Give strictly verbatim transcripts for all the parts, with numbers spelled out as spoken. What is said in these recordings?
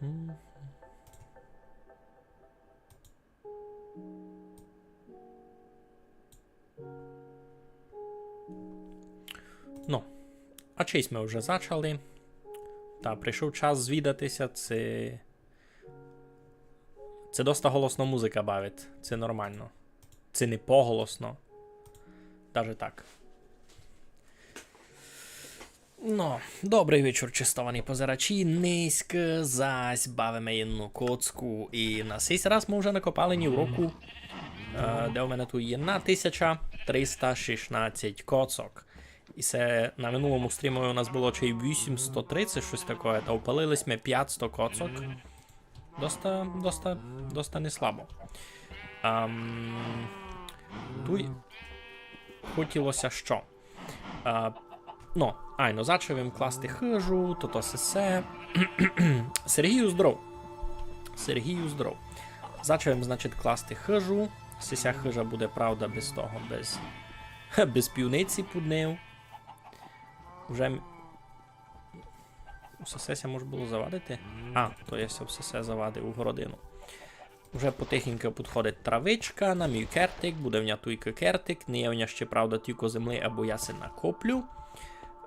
Мгм. Ну, а чись мы вже зачали. Та прийшов час звідати ся, ци, ци доста голосно музика бавить, ци нормално. Ци не поголосно. Даже так. Ну, добрый вечур, честовані позирачі. Нынька зась бавиме єдну коцку. І на сись раз мы вже накопали ні в року, е, де у мене туй є на тисяча триста шістнадцять коцок. І се на минулому стрімови у нас было чи вісімсто тридцять, штось таке, та упалили сьме пятсто коцок. Доста, доста, доста не слабо. Ам, туй хотіло ся што? А, ну, айно, зачав им класти хыжу, то, то сесе. Сергію, здоров. Сергію, здоров. Зачав им, значить, класти хыжу. Сися хыжа буде, правда, без того, без, без пивниці під нею. Уже м-, усе се ся мож было завадити? А, то я ся все се завадив у городину. Уже потихеньку підходить травичка на мій кертик, буде в ня туйка кертик, не є в ня ще, правда, тілько землі, або я се накоплю.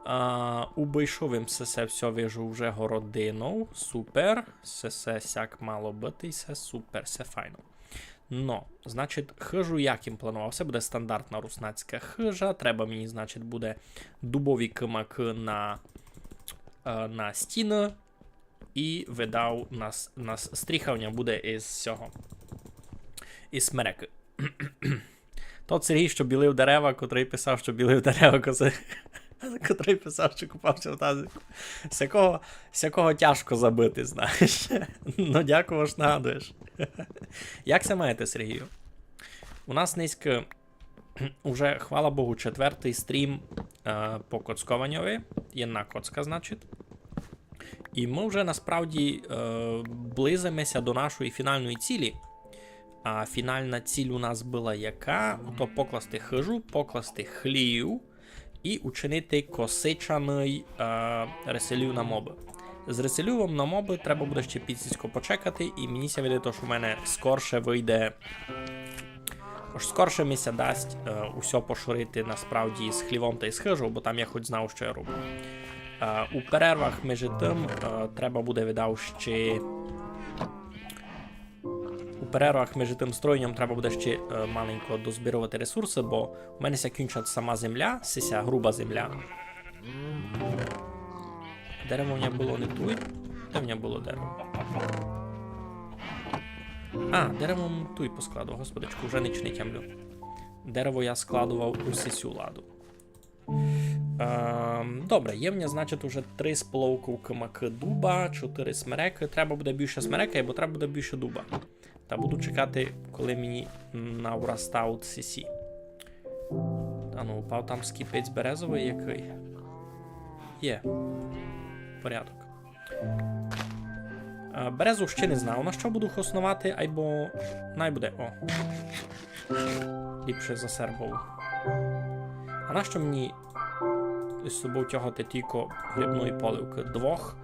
А, убыйшов им се, се всьо, вижу, вже городину. Супер. Се, се сяк мало быти, се супер, се файно. Но, значить, хыжу як им планував. Се буде стандартна руснацька хыжа. Треба мені, значить, буде дубові кымакы на, е, на стіны. І видав нас, нас стріха в нього буде із сього. Із смерекы. Тот Сергій, што білив дерева, котрый писав, што білив дерева, котрый, котрый писав, што купав ся в тазику. Сякого, сякого тяжко забыти, знаєш. Ну, дякую, ож нагадуєш. Як ся маєте, Сергію? У нас нынька уже, хвала Богу, четвертый стрім, е, по коцкованьови. Єдна коцка, значить. І мы вже насправді, е, близиме ся до нашої фінальної цілі. А фінальна ціль у нас была яка? То покласти хыжу, покласти хлів і учинити косичаный, е, реселів на мобы. З реселівом на мобы треба буде ще піціцько почекати, і мені ся видить, што у мене скорше выйде, ож скорше ми ся дасть, е, усьо пошорити насправді з хлівом тай з хыжов, бо там я хоч знав, што я роблю. Е, у перервах межи тым, е, треба буде, видав, ще У перервах межи тым строєньом треба буде ще, е, маленько дозбировати ресурсы, бо у мене ся кінчать сама земля, сися груба земля. Дерево в мене было не туй. Де в мене было дерево? А, дерево м туй поскладував, господичку, вже нич не тямлю. Дерево я складував у сисю ладу. Ем, добре, є в мене, значить, уже три з половков кымакы дуба, чотыри смерекы. Треба буде більше смерекы, бо треба буде більше дуба. Та буду чекати, коли мені наврастають сисі. А ну, упав там скіпець березовый якый. Є. Порядок. Е, березу ще не знав, на што буду хосновати, айбо най буде. О. Ліпше за сербов. А нащо мені з собов тягати тілько грибної поливкы? Двох.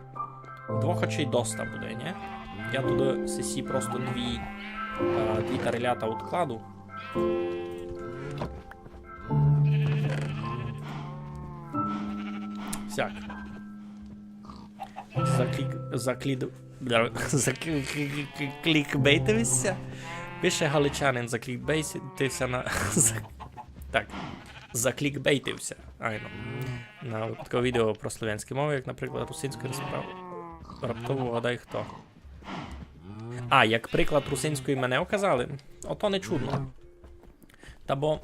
Двох очей доста буде, нї? Я туды сесі просто дві, е, дві тарелята одкладу. Сяк. Заклік... Заклід... Бля, заклі... клікбейтився? Пише галичанин, заклікбейтився на... за-, так. Заклікбейтився. Айно. На випадкове відео про слов'янські мови, як, наприклад, русинську розправу. Раптово угадай хто. А, як приклад русинської мене указали? Ото не чудно. Та бо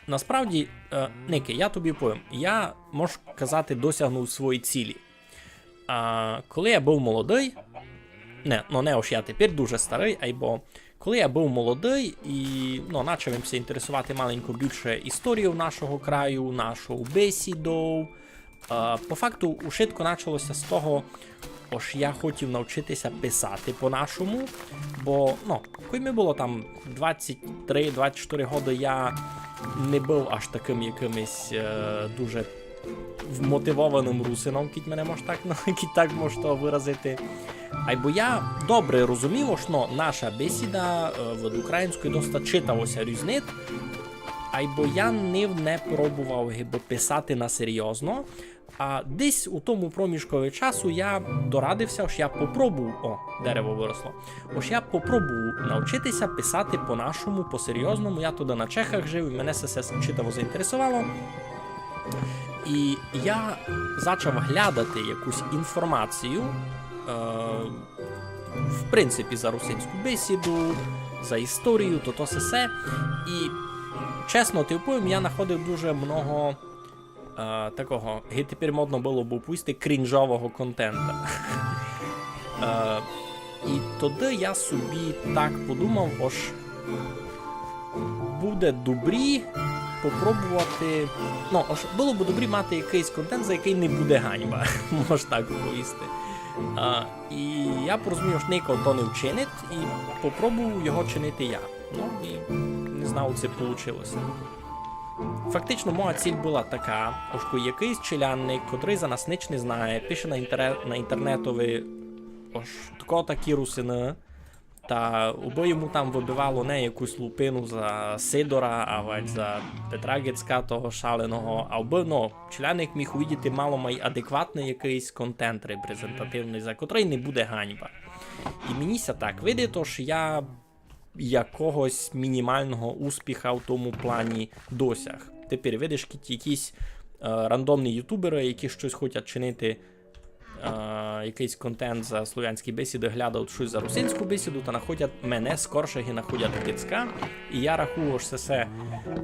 насправді, е, Нике, я тобі повім, я, мож казати, досягнув свої цілі. А, коли я быв молодый, не, ну не ож я тепер дуже старый, айбо коли я быв молодый і, ну, начав им ся інтересовати маленько більше історією нашого краю, нашою бесідою, е, по факту ушытко начало ся з того, ож я хотів навчити ся писати по-нашому, бо, ну, кой ми было там двадцять три, двадцять чотыри годы, я не быв аж такым якымось, е, дуже вмотивованым русином, кідь мене мож так, ну, кідь так мож того выразити. Айбо я добре розумів, ож, но, наша бесіда, е, од української доста читаво ся різнить, айбо я нив не пробовав гибы писати на серйозно, а десь у тому проміжкови часу я дорадив ся, ож я попробую, о, дерево выросло, ож я попробую навчити ся писати по-нашому, по-серйозному. Я тогды на Чехах жив, і мене се, се читаво заінтересовало. І я зачав глядати якусь інформацію, е, в принципі, за русинську бесіду, за історію, то, то сесе. І, чесно ти повім, я находив дуже много, е, такого, ги тепер модно было бы повісти, крінжового контента. Е, і тогды я собі так подумав, ож буде добрі попробовати, ну, ож было бы добрі мати якыйсь контент, за якый не буде ганьба, мож так повісти. А, і я порозумів, ож нико то не вчинить, і попробовав його чинити я. Ну, і не знав, ци получило ся. Фактично, моя ціль была така, ож коли якыйсь челядник, котрый за нас нич не знає, пише на інтере-, на інтернетови, ож тко такі русины, та убы йому там выбивало не якусь лупину за Сидора, авадь за Петра Гицька того шаленого, а убы, ну, челядник міг увидіти мало май адекватный якыйсь контент репрезентативный, за котрый не буде ганьба. І мені ся так видить, ож я якогось мінімалного успіха в тому плані досяг. Тепер видиш, кідь якісь, е, рандомні ютуберы, які штось хочуть чинити, е, якыйсь контент за словянські бесіды, глядать штось за русинську бесіду, та находять мене скорше, ги находять Гицька. І я рахую, ож се, се,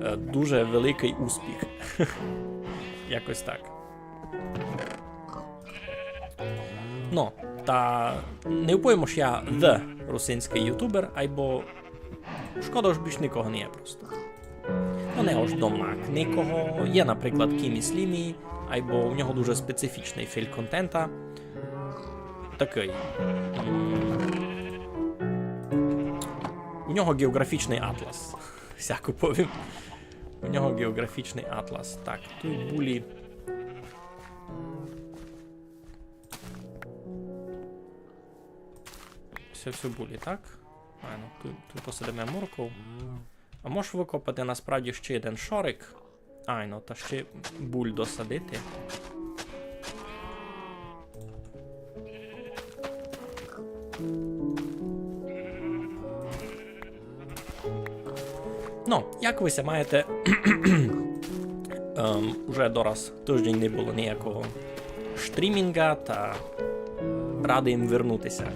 е, дуже великый успіх. Якось так. Ну, та не вповім, ож я the русинськый ютубер, айбо шкода, ож більш никого не є просто. Ну, не ож домак никого. Є, наприклад, Кімі Слімі, айбо у нього дуже специфічный філь контента. Такый. М, у нього геоґрафічный атлас. Сяко повім. У нього геоґрафічный атлас. Так, туй булі. Всьо, всьо булі, так? Айно, туй, туй посадиме морков. А мож выкопати насправді ще єден шорик. Айно, та ще буль досадити. Ну, як вы ся маєте, ем, уже дораз тыждень не было ниякого штрімінга, та радый їм вернути ся.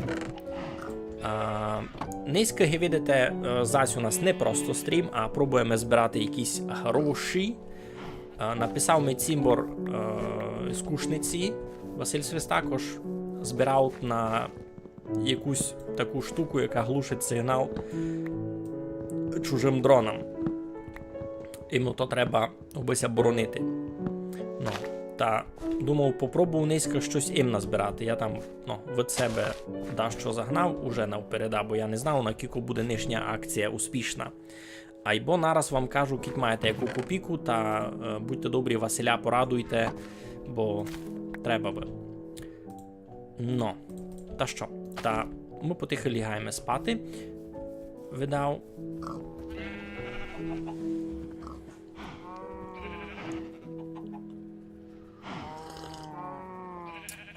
А, нынька, ги видите, е, зась у нас не просто стрім, а пробуєме збирати якісь гроші. А, написав ми цімбор, е, з Кушниці, Василь Свистак, ож збирав на якусь таку штуку, яка глушить сигнал чужым дронам. Йому то треба, абы ся боронити. Ну, та думав, попробую нынька штось їм назбирати. Я там, ну, від себе дашто загнав уже навперед, бо я не знав, накілько буде нынішня акція успішна. Айбо нараз вам кажу, кідь маєте яку копійку, та, е, будьте добрі, Василя порадуйте, бо треба бы. Но, та што? Та мы потихы лягаєме спати. Видав.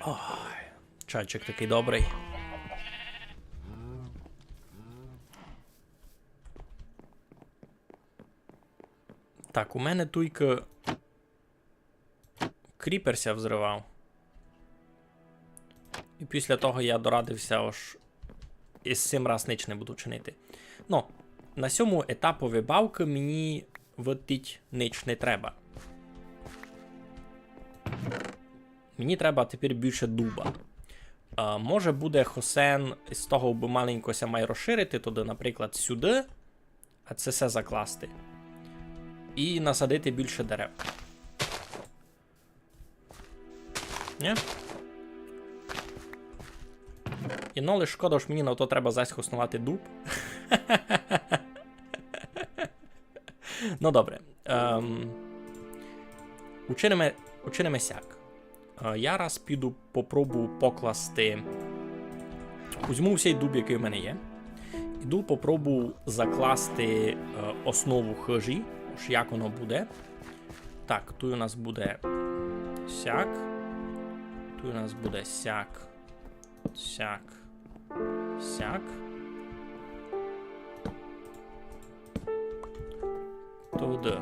Ой, чайчик такый добрый. Так, у мене туйка кріпер ся взривав. І після того я дорадив ся, ож із сим раз нич не буду чинити. Ну, на сьому етапови бавкы мені видить нич не треба. Мені треба тепер більше дуба. А, може буде хосен з того, бы маленько ся май розширити, туды, наприклад, сюды, а се всьо закласти. І насадити більше дерев. Нї? Єдно лиш шкода, ож мені на то треба зась хосновати дуб. Ну, добре. Ем, учиниме, учиниме сяк. Е, я раз піду попробую покласти Узьму всей дуб, якый в мене є. Іду попробую закласти е, основу хыжі, ож як воно буде. Так, туй у нас буде сяк. Туй у нас буде сяк. Сяк. Сяк. Туды.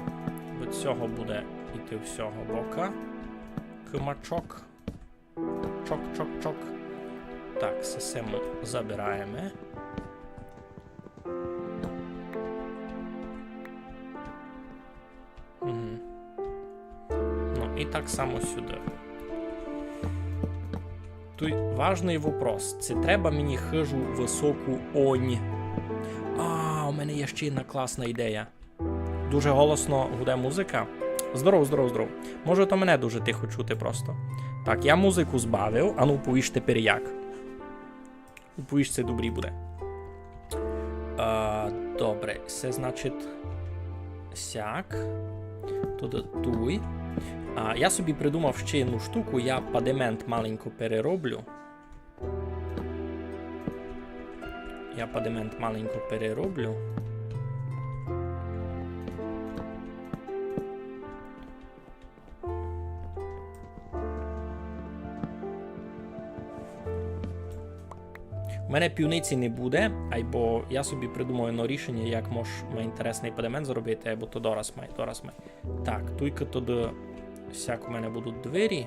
Від сього буде іти в сього бока. Кымачок. Чок, чок, чок. Так, се, се мы забираєме. Мгм. Ну, і так само сюды. Туй важный вопрос. Ци треба мені хыжу высоку онь? А, у мене є ще єдна класна ідея. Дуже голосно гуде музика. Здоров, здоров, здоров. Може, то мене дуже тихо чути просто. Так, я музику збавив, ану повіж тепер як. У повіж се добрі буде. А, добре, се значить сяк. Туй, туй. А, я собі придумав ще одну штуку, я падемент маленько перероблю. Я падемент маленько перероблю. У мене пивниці не буде, айбо я собі придумав одно рішеня, як мож май інтересный падемент зробити, айбо то дораз май, дораз май. Так, туйка туды сяк у мене будуть двері.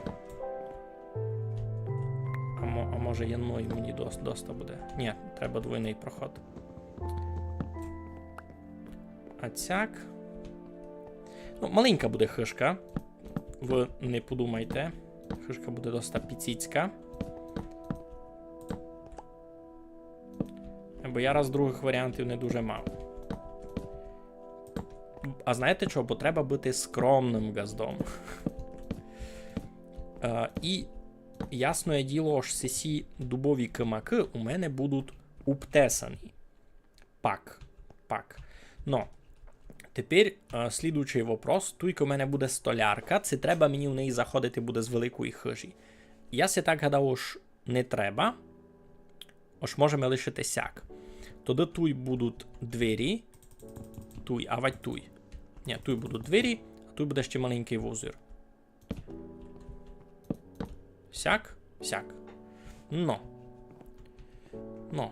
А, мо, а може єдної мені дос, доста буде? Ні, треба двойный проход. А цяк. Ну, маленька буде хыжка. Вы не подумайте. Хыжка буде доста піціцька. Бо я раз другых варіантів не дуже мав. А знаєте чого? Бо треба быти скромным ґаздом. Е, і ясноє діло, ож сесі дубові кымакы у мене будуть обтесані. Пак. Пак. Но, тепер е, слідуючый вопрос. Туйка у мене буде столярка. Ци треба мені в неї заходити буде з великої хыжі? Я си так гадав, ож не треба. Ож можеме лишити сяк. Тогды туй будуть двері. Туй, авать туй. Ні, туй будуть двері, а туй буде ще маленькый возір. Сяк, сяк. Но. Но.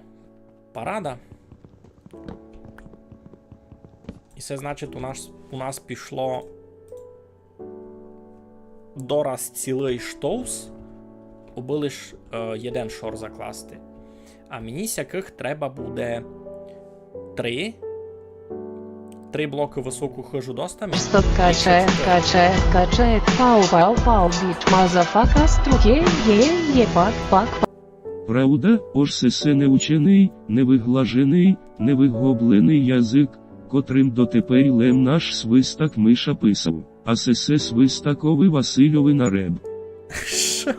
Парада. І се значить, у нас, у нас пішло дораз цілый штовс, убы лиш е, єден шор закласти. А мені сякых треба буде три. Три блокы высоку хыжу доста мені? Стоп, каче, каче, каче, пау, пау, пау, біч, мазафака, струке, є, є, пак, пак, пак. Правда, ож сесе неученый, невыглаженый, невыгобленый язык, котрым дотепер лем наш свистак Миша писав, а сесе свистакови Васильови на реп. Шо?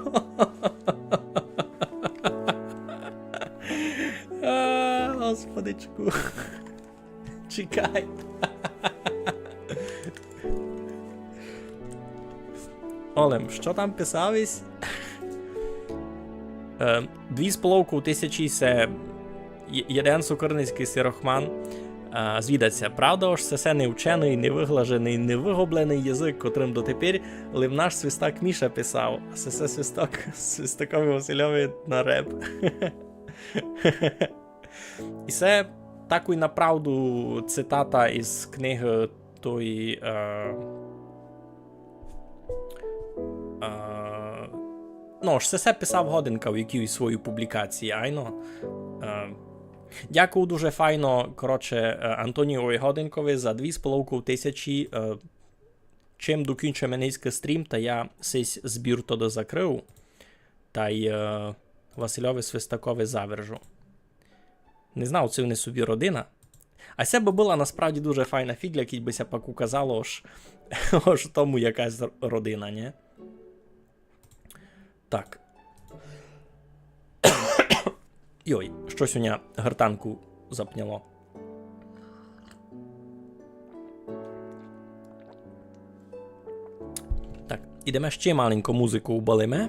А, господичку. Чекай. Олем, што там писав ись? Е, дві з половков тисячі се є-, єден сокирницькый сирохман. Е, звідать ся, правда, ож сесе невченый, невыглаженый, невыгобленый язык, котрым дотепер лим наш свистак Міша писав, а сесе свистак, свистакови Васильови на реп. І се такой направду цитата из книгы тої, е, е, ну, ож се, се писав Годинка в якійсь своїй публікації, айно. Е, дякую дуже файно, коротше, е, Антоніови Годинкови за дві з половков тисячі, е, чим докінчиме нынька стрім, та я сись збір тогды закрыв, тай, е, Васильови Свистакови завержу. Не знав, ци вони собі родина. А се бы была насправді дуже файна фіґля, кідь бы ся пак указало, ож, ож тому якась р-, родина, нє? Так. Йой, штось у ня гортанку запняло. Так, ідеме ще маленько музику убалиме.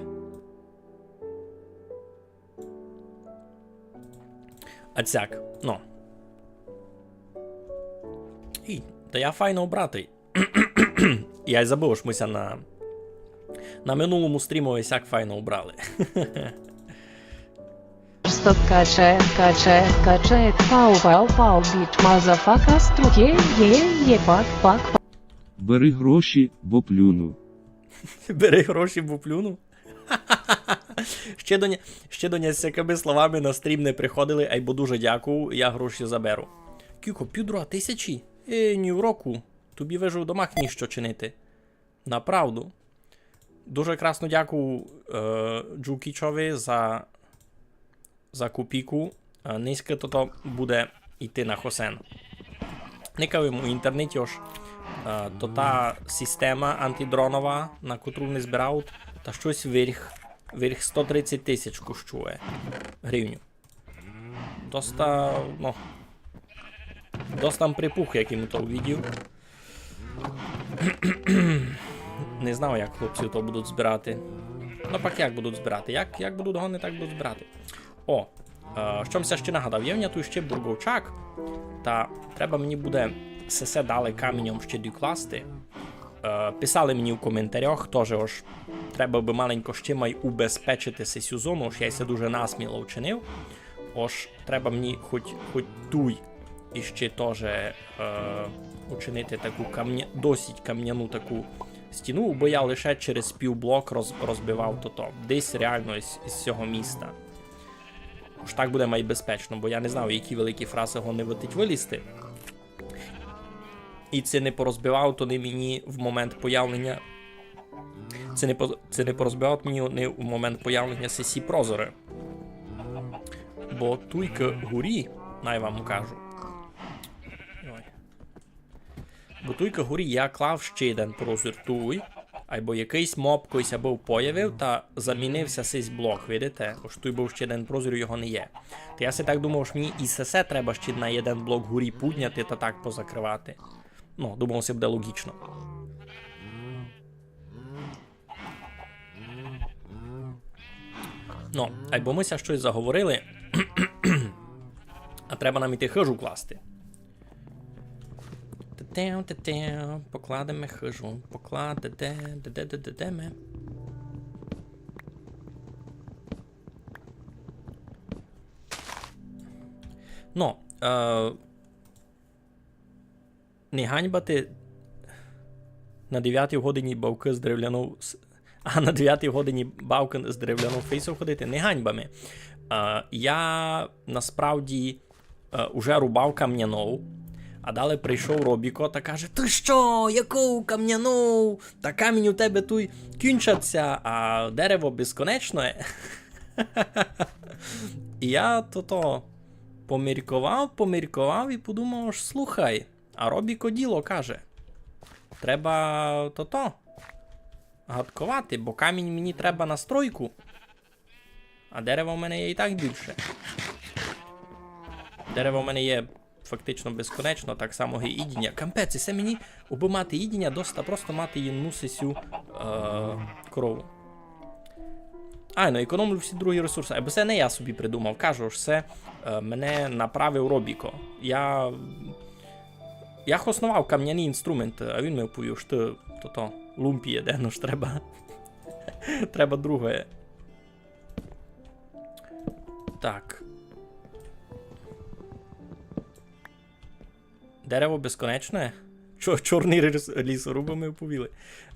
А сяк, ну. І, та я файно убратый. Я й забыв, ож мы ся на, на минулому стрімови сяк файно убрали. Стоп, каче, каче, каче, пау, пау, пау, біч, мазафака, струке, є, є, пак, пак, пак. Бери гроші, бо плюну. Бери гроші, бо плюну. Ще до ня, ще до ня з сякыми словами на стрім не приходили, айбо дуже дякую, я гроші заберу. Кіко, півтора тисячі? Е, ні в року. Тобі, вижу, в домах ніщо чинити. Направду. Дуже красно дякую е, Джукічови за, за копійку. Е, нынька тото буде йти на хосен. Никав им у інтернеті, ож е, то та система антидронова, на котру вони збирають, та штось верх, верх сто тридцять тисяч коштує гривню. Доста, ну, доста м припух, як им то увидів. Не знав, як хлопці то будуть збирати. Ну, пак як будуть збирати? Як, як будуть гони, так будуть збирати. О, е, што м ся ще нагадав, є в мене тут ще бурговчак, та треба мені буде сесе далі камінням ще докласти. Е, писали мені в коментарях, тоже, ож треба бы маленько ще май убезпечити сесю зону, ож я ся дуже насміло вчинив. Ож треба мені хоть, хоть туй іще тоже е, учинити таку камня, досить камняну таку стіну, бо я лише через півблок роз, розбивав тото. Десь реально із, із сього міста. Ож так буде май безпечно, бо я не знав, які великі фраси го не витить вилізти. І ци не порозбивав то не мені в момент появлення. Ци не, по- ци не порозбивав мені не в момент появлення сесі прозоры. Бо туйка горі, най вам кажу. Ой. Бо туйка горі я клав ще єден прозір туй, айбо якыйсь моб кой ся быв появив, та замінив ся сись блок, видите? Ож туй быв ще єден прозір, його не є. Та я си так думав, ож мені і сесе треба ще на єден блок горі пудняти та так позакрывати. Ну, думав, се буде логічно. Ну, айбо мы ся штось заговорили. А треба нам іти хыжу класти. Те-те, те-те, покладеме хыжу. Покладеме, де, де, де, де, де ми. Ну, е, не ганьба ти на девятій годині бавкы з деревлянов с- а на девятій годині бавкы з деревлянов фейсов ходити? Не ганьба ми. Е, я насправді е, уже рубав камнянов, а далі прийшов Робіко та каже: «Ты што, яков камнянов? Та камінь у тебе туй кінчаться, а дерево безконечне». І я тото помірковав, помірковав і подумав, ож слухай, а Робіко діло каже. Треба тото гадковати, бо камінь мені треба на стройку. А дерева в мене є і так більше. Дерева в мене є фактично безконечно, так само і їдіня. Кампець, і се мені, убы мати їдіня, доста просто мати єдну сесю е, корову. Ай, ну, економлю всі другі ресурси. Айбо се не я собі придумав, кажу, ож се е, мене направив Робіко. Я, я хосновав камняні інструменты, а він ми оповів, што то, то, то лумпі єден, ож треба. Треба другоє. Так. Дерево безконечне? Чо, чорні ліс-, лісорубы ми оповіли.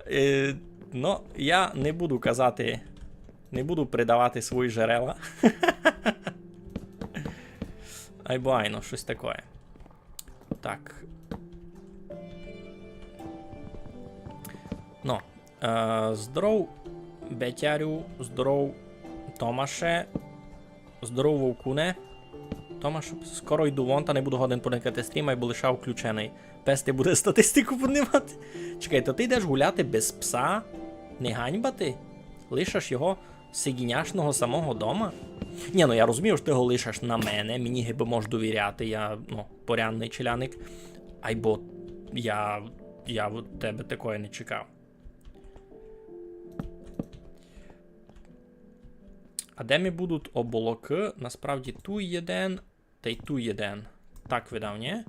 Е, ну, я не буду казати, не буду придавати свої жерела. Айбо айно, штось такоє. Так. Ну, е, здоров, Бетярю, здоров, Томаше, здоров, Вовкуне. Томаш, скоро йду вон, та не буду годен поникати стрім, айбо лише включеный. Пес ти буде статистику піднімати. Чекай, то ти йдеш гуляти без пса? Не ганьба ти? Лишиш його сидіняшного самого дома? Ні, ну я розумію, ож ти го лишиш на мене, мені гибы можеш довіряти, я, ну, порядный челядник. Айбо я, я від тебе такоє не чекав. А де ми будуть оболокы? Насправді туй єден. Тай туй єден. Так видав, нї?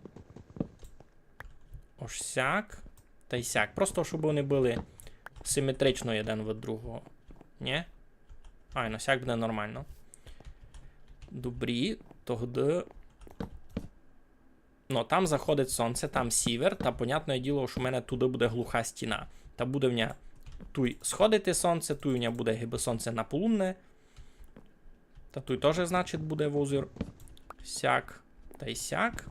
Ож сяк. Тай сяк. Просто, шоб они были симетрично єден од другого. Нї? Айно, сяк буде нормално. Добрі, тогды. Ну, там заходить сонце, там сівер, та понятне діло, што у мене туды буде глуха стіна. Та буде в ня туй сходити сонце, туй у ня буде гибы сонце на полудне. Та туй тоже, значить, буде возир сяк тай сяк.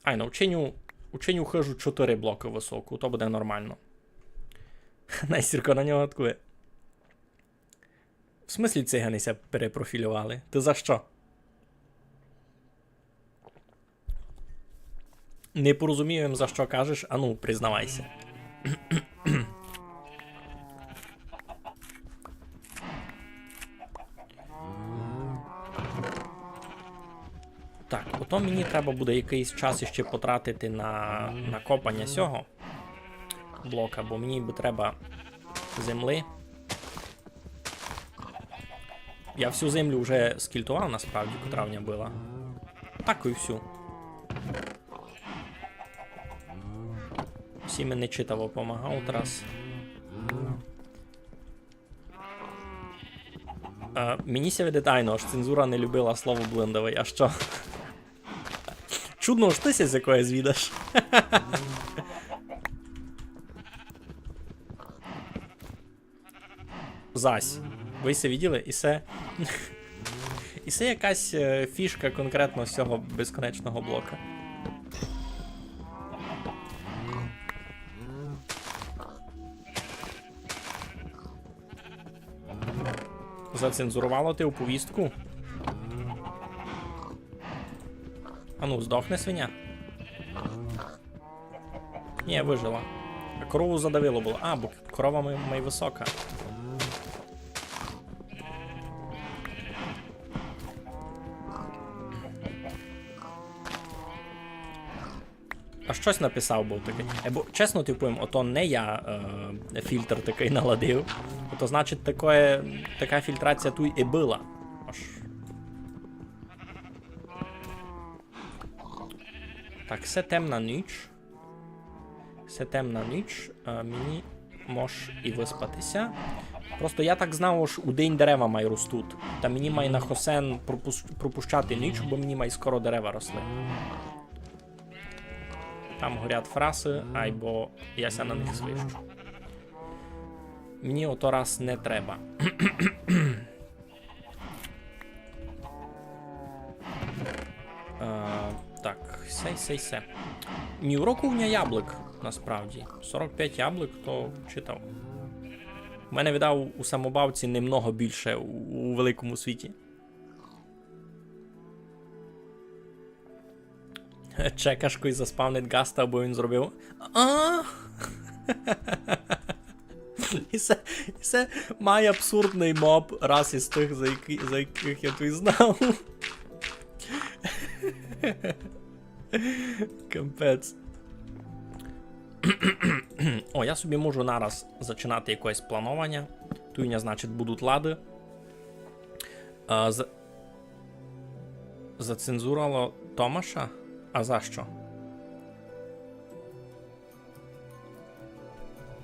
Айно, учиню, учиню хыжу чотыри блокы высоку, то буде нормално. Най Сірко на нього откує. В смыслі цигани ся перепрофілювали? Ты за што? Не порозумію, за што кажеш, ану, признавай ся. Так, ото мені треба буде якыйсь час іщи потратити на, на копаня сього блока, бо мені бы треба землі. Я всю землю вже скільтовав, насправді, котра в ня была. Так і всю. Всі мені читаво помагав раз. Е, мені ся видить, айно, ож цензура не любила слово блиндовый, а што? Чудно, ож ты ся з якоє звідаш. Зась. Вы се виділи? І се, і се якась, е, фішка конкретно з сього безконечного блока. Зацензурувало ти оповістку? Ану, здохне свиня? Нї, выжила. А корову задавило было. А, бо корова май, май высока. А штось написав быв такый. Е, бо, чесно тобі повім, ото не я, е, фільтр такый наладив. Ото, значить, такоє, така фільтрація туй і была. Ож. Так, се темна ніч. Се темна ніч, е, мені мож і выспати ся. Просто я так знав, ож удень дерева май ростуть. Та мені май на хосен пропус-, пропущати ніч, бо мені май скоро дерева росли. Там горять фрасы, айбо я ся на них свищу. Мені ото раз не треба. Е, так, сей, сей, се. Ні, уроку в ня яблык, насправді. Сорок пять яблык, то читав. У мене, видав, у самобавці немного більше у, у великому світі. Чекаш, кой заспавнить гаста, або він зробив. А! І се, і се май абсурдный моб, раз із тых, за які-, за якых я туй знав. Капець. О, я собі можу нараз зачинати якоєсь планованя. Туй у ня, значить, будуть лады. А, з-, Зацензурало Томаша? А за што?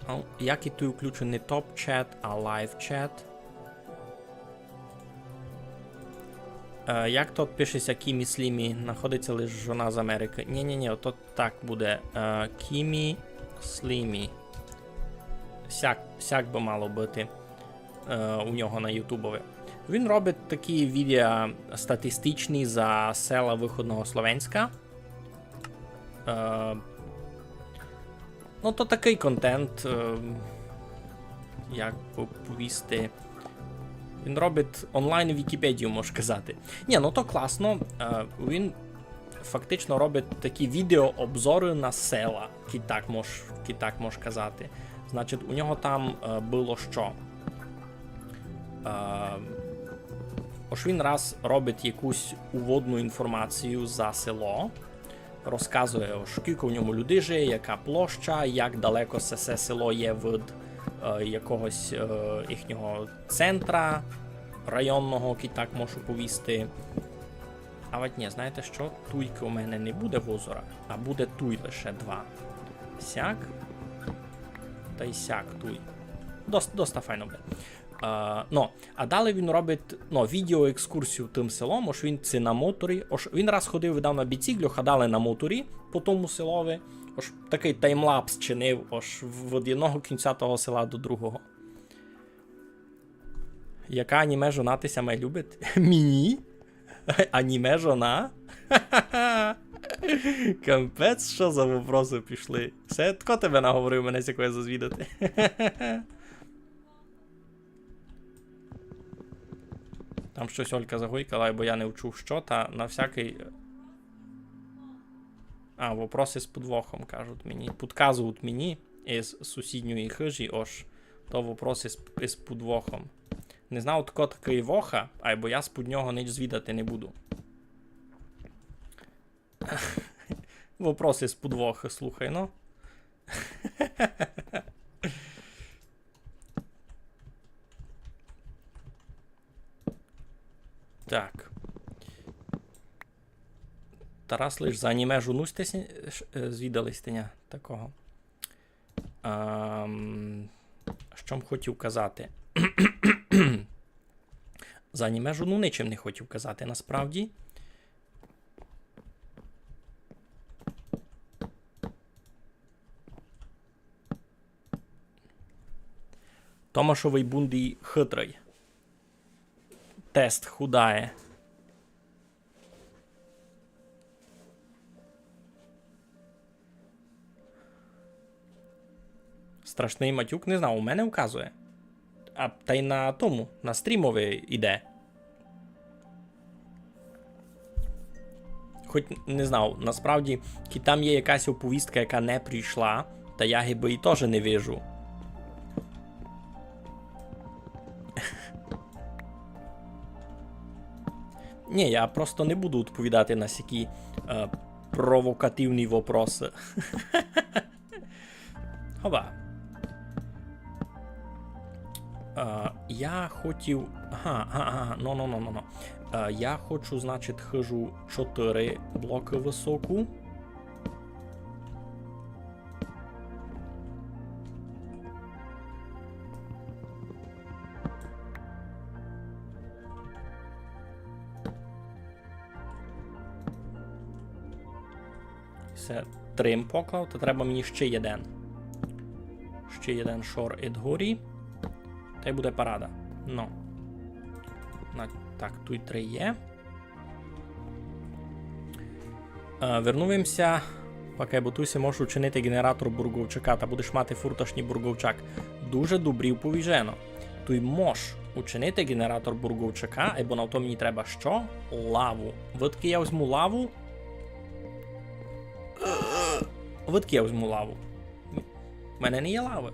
А, як і туй включеный топ-чат, а лайв-чат? Е, як тут пише ся Кімі Слімі? Находить ся лиш жона з Америкы. Нї-нї-нї, ото так буде. Е, Кімі Слімі. Сяк, сяк бы мало быти, е, у нього на ютубови. Він робить такі відео статистичні за села выходного Словенська. Е, ну, то такый контент, е, як бы повісти. Він робить онлайн Вікіпедію, мож казати. Нї, ну то класно. Е, він фактично робить такі відеообзоры на села, кідь так мож, кідь так мож казати. Значить, у нього там, е, было што? Е, ож він раз робить якусь уводну інформацію за село, розказує, ож кілько в ньому людей жиє, яка площа, як далеко се, се село є від, е, якогось, е, їхнього центра. районного, кидь так можу повісти. А вать нї, знаєте што? Туйкы у мене не буде возора, а буде туй лише два. Сяк. Тай сяк туй. Дос-, доста файно буде. Е, но, а далі він робить, но, відеоекскурсію тым селом, ож він ци на моторі, ож він раз ходив, видав, на біциклю, а далі на моторі по тому селови, ож такый таймлапс чинив, ож в-, від одного кінця того села до другого. Яка аніме жона ти ся май любить? Мені? Аніме жона? Капець, што за вопросы пішли. Се тко тебе наговорив мене сякоє зазвідати? Там штось Олька загойкала, бо я не вчув што, та на всякый... А, вопросы з подвохом, кажуть мені. Підказують мені із сусідньої хыжі, ож то вопросы з, із подвохом. Не знав, тко такый Воха, айбо я з-під нього нич звідати не буду. Вопросы з подвохом, слухай, ну. Так. Тарас, лиш за аніме жону сьте сі-, ш-, е, звідали сьте ня такого. Ам, што м хотів казати? За аніме жону ничим не хотів казати, насправді. Томашовый бунді хытрый. Тест худає. Страшный матюк, не знав, у мене указує. А, тай на тому, на стрімови іде. Хоть не знав, насправді, кидь там є якась оповістка, яка не прийшла, та я гибы і тоже не вижу. Нї, я просто не буду відповідати на сякі, е, провокативні вопросы. Хоба. Е, я хотів, ага, ага, ага, но, но, но, но, но. Е, я хочу, значить, хыжу чотыри блокы высоку. Всьо, три м поклав, та треба мені ще єден. Ще єден шор ид горі. Тай буде парада. Но. На, так, туй три є. Е, вернув им ся, пак айбо туй си можеш учинити ґенератор бурговчака, та будеш мати фурташній бурговчак. Дуже добрі уповіжено. Туй мож учинити ґенератор бурговчака, айбо на то мені треба што? Лаву. Видкы я возьму лаву? Видкы я возьму лаву? У мене не є лавы.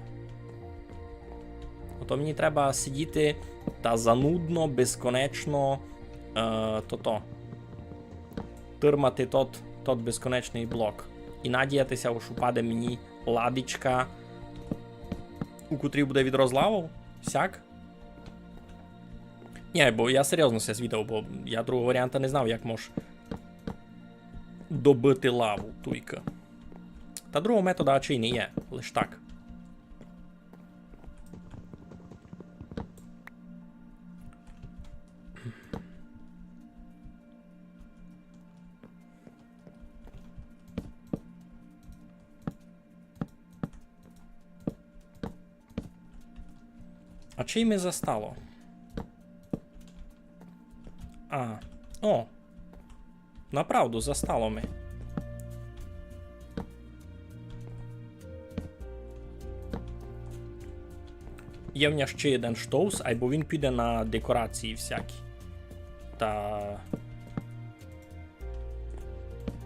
Ото мені треба сидіти та занудно, безконечно, е, тото, тырмати тот, тот безконечный блок. І надіяти ся, ож упаде мені ладичка, у котрій буде відро з лавов. Сяк? Нї, бо я серйозно ся звідав, бо я другого варіанта не знав, як мож добыти лаву туйкы. Та другого метода ачей не є, лиш так. А чей ми застало? А, о. Направду, застало ми. Є в ня ще єден штовс, айбо він піде на декорації всякі. Та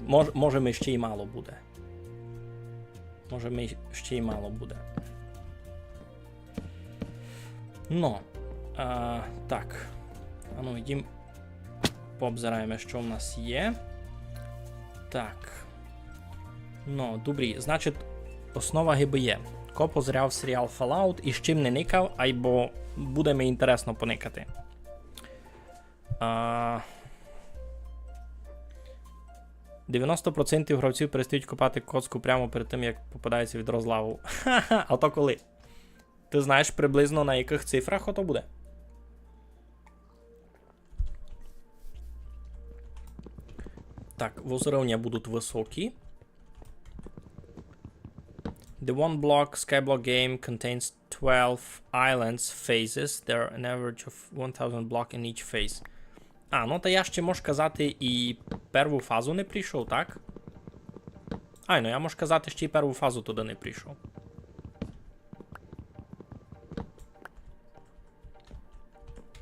мож-, може, ми ще й мало буде. Може, ми ще й мало буде. Но, а, так. Ану, йдім, пообзираєме, што в нас є. Так. Но, добрі, значить, основа гибы є. Ко позирав серіал Fallout і з чим не никав, айбо буде ми інтересно поникати. А, девяносто процентів гравців перестають копати коцку прямо перед тим, як попадається відро з лавою. Ха-ха, а то коли? Ти знаєш приблизно на яких цифрах ото буде? Так, возрывня будуть высокі. The one block skyblock game contains twelve islands phases. There are an average of one thousand block in each phase. А, ну та я ще, мож казати, і перву фазу не пройшов, так? Айно, я, мож казати, ще й перву фазу туды не пройшов.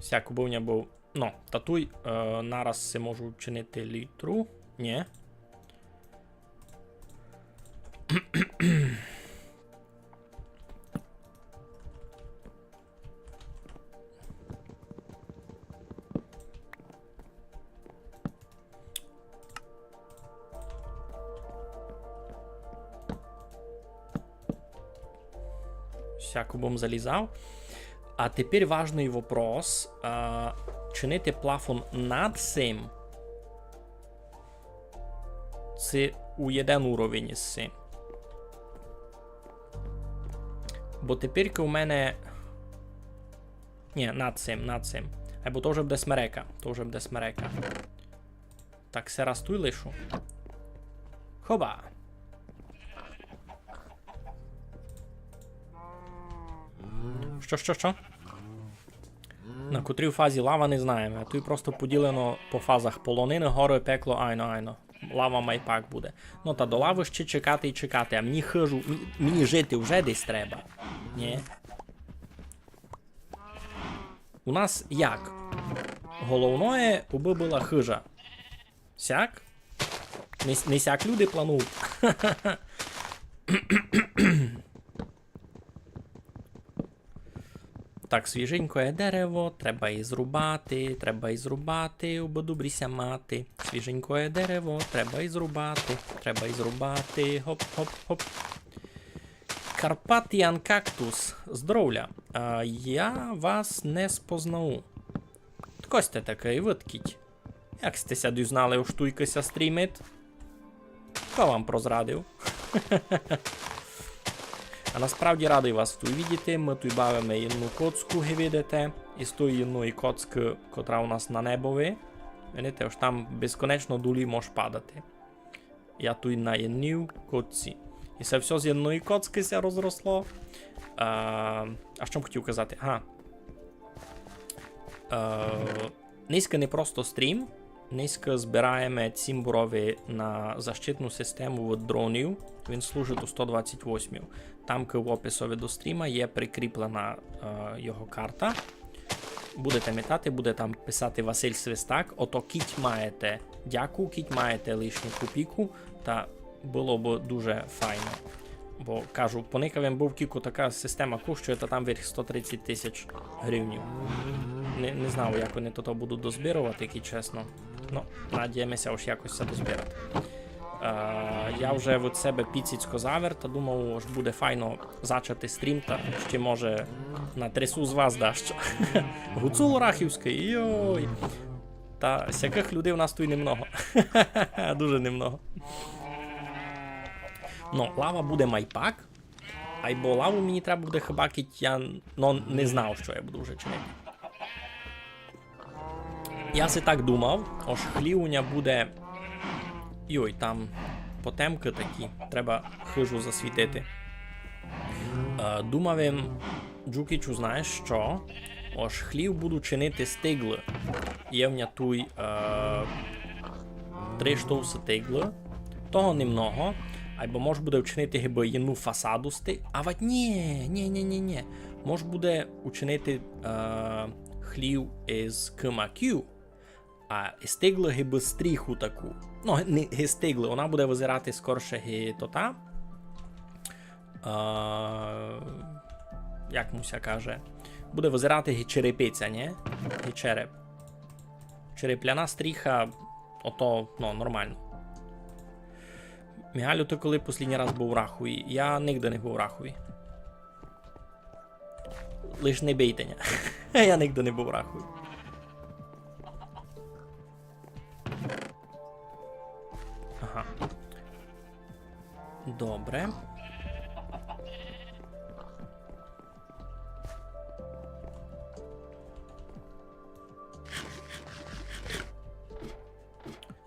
Сяк убы в ня быв. Ну, та туй, е, нараз си можу вчинити літру. Нї. Сяк убым залізав. А тепер важный вопрос. А, чинити плафон над сим? Ци у єден уровень із сим? Бо тепер у мене... Нї, над сим, над сим. Айбо то вже буде смерека, то вже буде смерека. Так, се раз туй лишу. Хоба! Што, што, што? На котрій фазі лава, не знаєме. Туй просто поділено по фазах: полонины, горы, пекло, айно, айно. Лава май пак буде. Ну та до лавы ще чекати і чекати, а мені хыжу, м-, мені жити вже десь треба. Нї? У нас як? Головноє, убы была хыжа. Сяк? Не, с-, не сяк люди планують. Так, свіженькоє дерево, треба і зрубати, треба і зрубати, убы добрі ся мати. Свіженькоє дерево, треба і зрубати, треба і зрубати. Гоп, гоп, гоп. Carpathian Cactus, здоровля. А, я вас не спознав. Хто сьте такый, выдкіть? Як сьте ся дізнали, ож туйкы ся стрімить? Хто вам прозрадив? А насправді радый вас туй видіти. Мы туй бавиме єдну коцку, ги видите. Із тої єдної коцкы, котра у нас на небови. Видите, ож там безконечно долі мож падати. Я туй на єдній коцці. І се всьо з єдної коцкы ся розросло. А, а што м хотів казати? Ага. Е, нынька не просто стрім. Нынька збираєме цімборови на защитну систему від дронів. Він служить у сто двадцять восьмій. Там, к-, в описови до стріма є прикріплена, е, його карта. Будете метати, буде там писати Василь Свистак. Ото кідь маєте дяку, кідь маєте лишню копійку, та было бы дуже файно. Бо, кажу, поникав им быв, кілько така система коштує, та там верх сто тридцять тисяч гривнів. Не, не знав, як они тото будуть дозбировати, як чесно. Ну, надієме ся, ож якось се дозбирати. Е, я вже від себе піціцько завер, та думав, ож буде файно зачати стрім, та ще, може, натрясу з вас дашто. Гуцул Рахівськый, йой. Та сякых людей у нас туй немного. Дуже немного. Ну, лава буде май пак. Айбо лаву мені треба буде хіба кідь я, ну, не знав, што я буду вже чинити. Я си так думав, ож хлів у ня буде... Йой, там потемкы такі, треба хыжу засвітити. Е, думав им, Джукічу, знаєш што? Ож хлів буду чинити з тиглы. Є в ня туй, е, три штовсы тиглы. Того немного. Айбо мож буде вчинити гибы єдну фасаду з ти-, а вать нї, нї, нї, нї, нї. Мож буде учинити, е, хлів із кымаків, а із тиглы гибы стріху таку. Ну, не ги з тиглы, она буде визирати скорше ги тота. Е, як му ся каже? Буде визирати ги черепиця, нї? Ги череп. Черепляна стріха, ото, ну, нормално. Мігалю, ты коли послідній раз быв у Рахові? Я нигде не быв у Рахові. Лиш не бийте ня. Я нигде не быв у Рахові. Добре.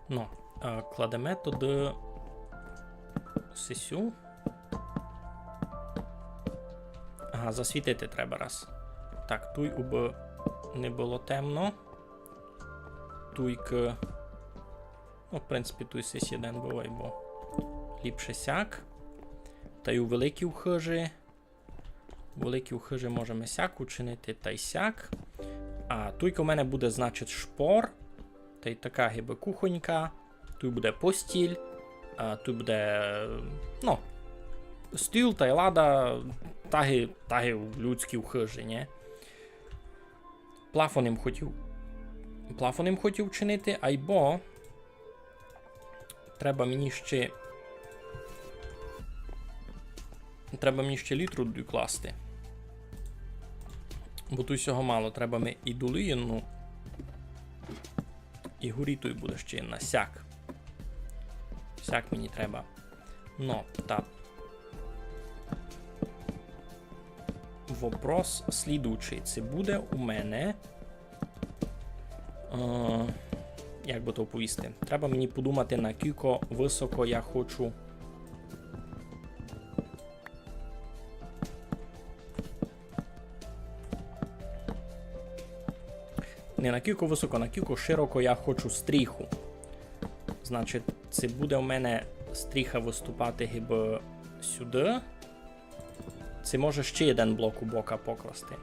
Ну, е, кладеме туды сесю. Ага, засвітити треба раз. Так, туй убы не было темно. Туйкы. Ну, в принципі, туй сись єден бывай, бо ліпше сяк. Тай у великій хыжі. У великій хыжі можеме сяк учинити тай сяк. А туйка у мене буде, значить, шпор. Тай така гибы кухонька. Туй буде постіль. А туй буде, ну, стіл тай лада. Таги, таги у людській хыжі, нї? Плафон им хотів. Плафон им хотів чинити, айбо треба мені ще, треба мені ще літру докласти. Бо туй сього мало, треба ми і долину, і горі туй буде ще на сяк. Сяк мені треба. Но, та. Вопрос слідуючий. Ци буде у мене, е, як бы то оповісти? Треба мені подумати, на кілько высоко я хочу. Не на кілько высоко, на кілько широко я хочу стріху. Значить, ци буде у мене стріха выступати гибы сюды. Ци може ще єден блок у бока покласти.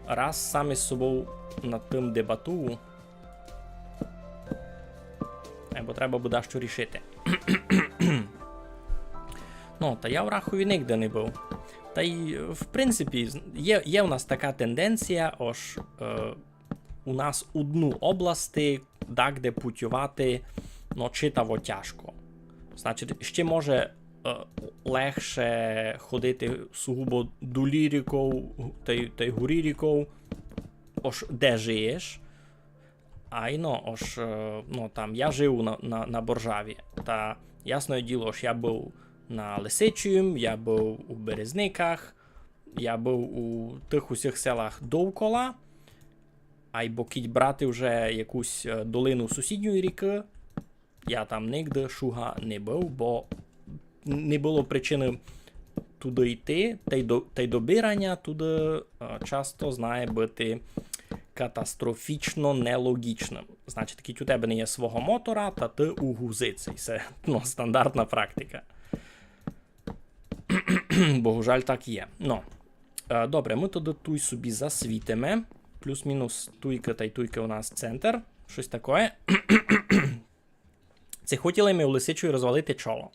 Раз сам из собов над тым дебатую. Айбо треба буде што рішити. Ну, та я в Рахові нигде не быв. Тай, в принципі, з-, є, є в нас така тенденція, ож, е, у нас одну области дагде путьовати, ну, читаво тяжко. Значить, ще може, е, легше ходити сугубо до ліриков, тай, тай горі ріков, ож де жиєш. Айно, ож, е, ну, там, я жив на, на, на Боржаві. Та ясне діло, ож я быв на Лисичім, я быв у Березниках, я быв у тых усіх селах довкола. Айбо кідь брати вже якусь, е, долину сусідньої рікы, я там нигде шуга не быв, бо не было причины туды йти, тай до-, тай добираня туды, е, часто знає быти катастрофічно нелогічным. Значить, кідь у тебе не є свого мотора, та ты у гузиці. Се, ну, стандартна практика. Богужаль, так є. Ну, е, добре, мы туды туй собі засвітиме. Плюс-мінус туйка тай туйка у нас центр. Штось такоє. Ци хотіли ми у Лисичові розвалити чоло?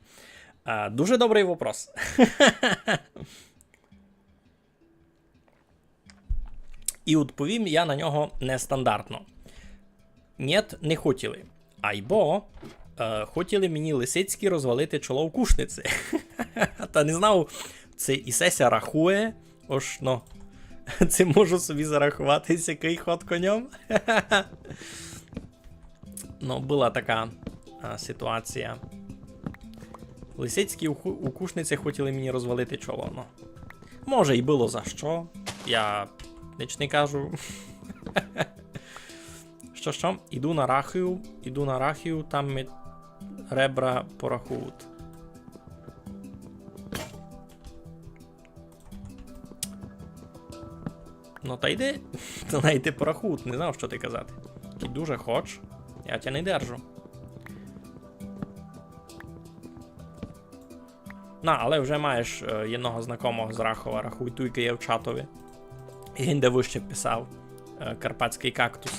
Е, дуже добрый вопрос. І одповім я на нього нестандартно. Нєт, не хотіли. Айбо, е, хотіли мені Лисицькі розвалити чоло в Кушниці. Та не знав, ци і се ся рахує, ож, ну, ци можу собі зараховати сякый ход коньом. Ну, была така, а, ситуація. Лисицькі у Ку-, у Кушниці хотіли мені розвалити чоло, ну. Може, і было за што. Я ніч не кажу. Што, што? Іду на Рахів, іду на Рахів, там ми ребра порахують. Ну, та йди, та най ти порахують, не знав, што ти казати. Кідь дуже хоч, я тя не держу. На, але вже маєш, е, єдного знакомого з Рахова, рахуй, туйка є в чатови. І він де выще писав, е, Карпатськый кактус.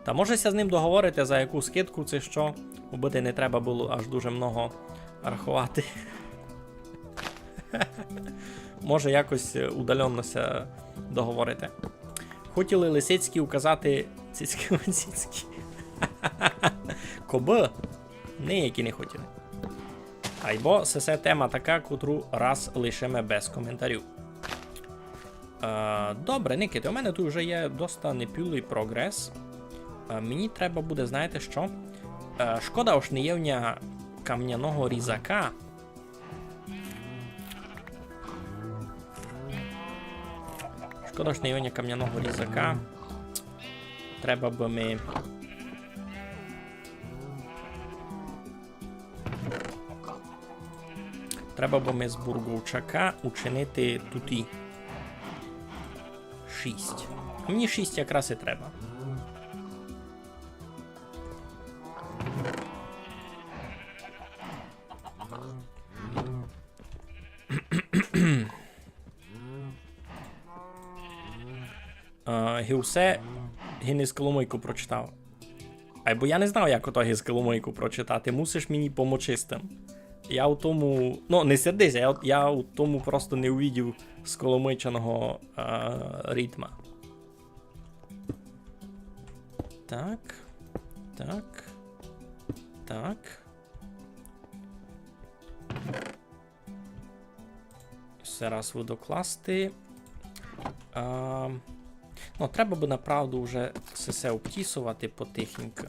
Та може ся з ним договорити за яку скидку, ци што, убы не треба было аж дуже много раховати. Може якось, е, удалённо ся договорити. Хотіли Лисицькі указати цицькі-ванцицькі. Кобы. Ніякі не хотіли. Айбо се, се тема така, котру раз лишиме без коментарів. Е, добре, никайте, у мене туй вже є доста непілый прогрес. Е, мені треба буде, знаєте што? Е, шкода, ож не є в ня камняного різака. Шкода, што не є у мене камняного різака. Треба бы ми... Треба бы ми з бурговчака учинити туті шість. А мені шість якраз і треба. Е, ги усе, ги не з коломийку прочитав. Айбо я не знав, як ото ги з коломийку прочитати. Мусиш мені помочи з тым. Я у тому, ну, не сердись, я, я у тому просто не увидів з коломийчаного, е, ритма. Так. Так. Так. Се раз выдокласти. А, ну, треба бы направду вже се, се обтісовати потихеньку.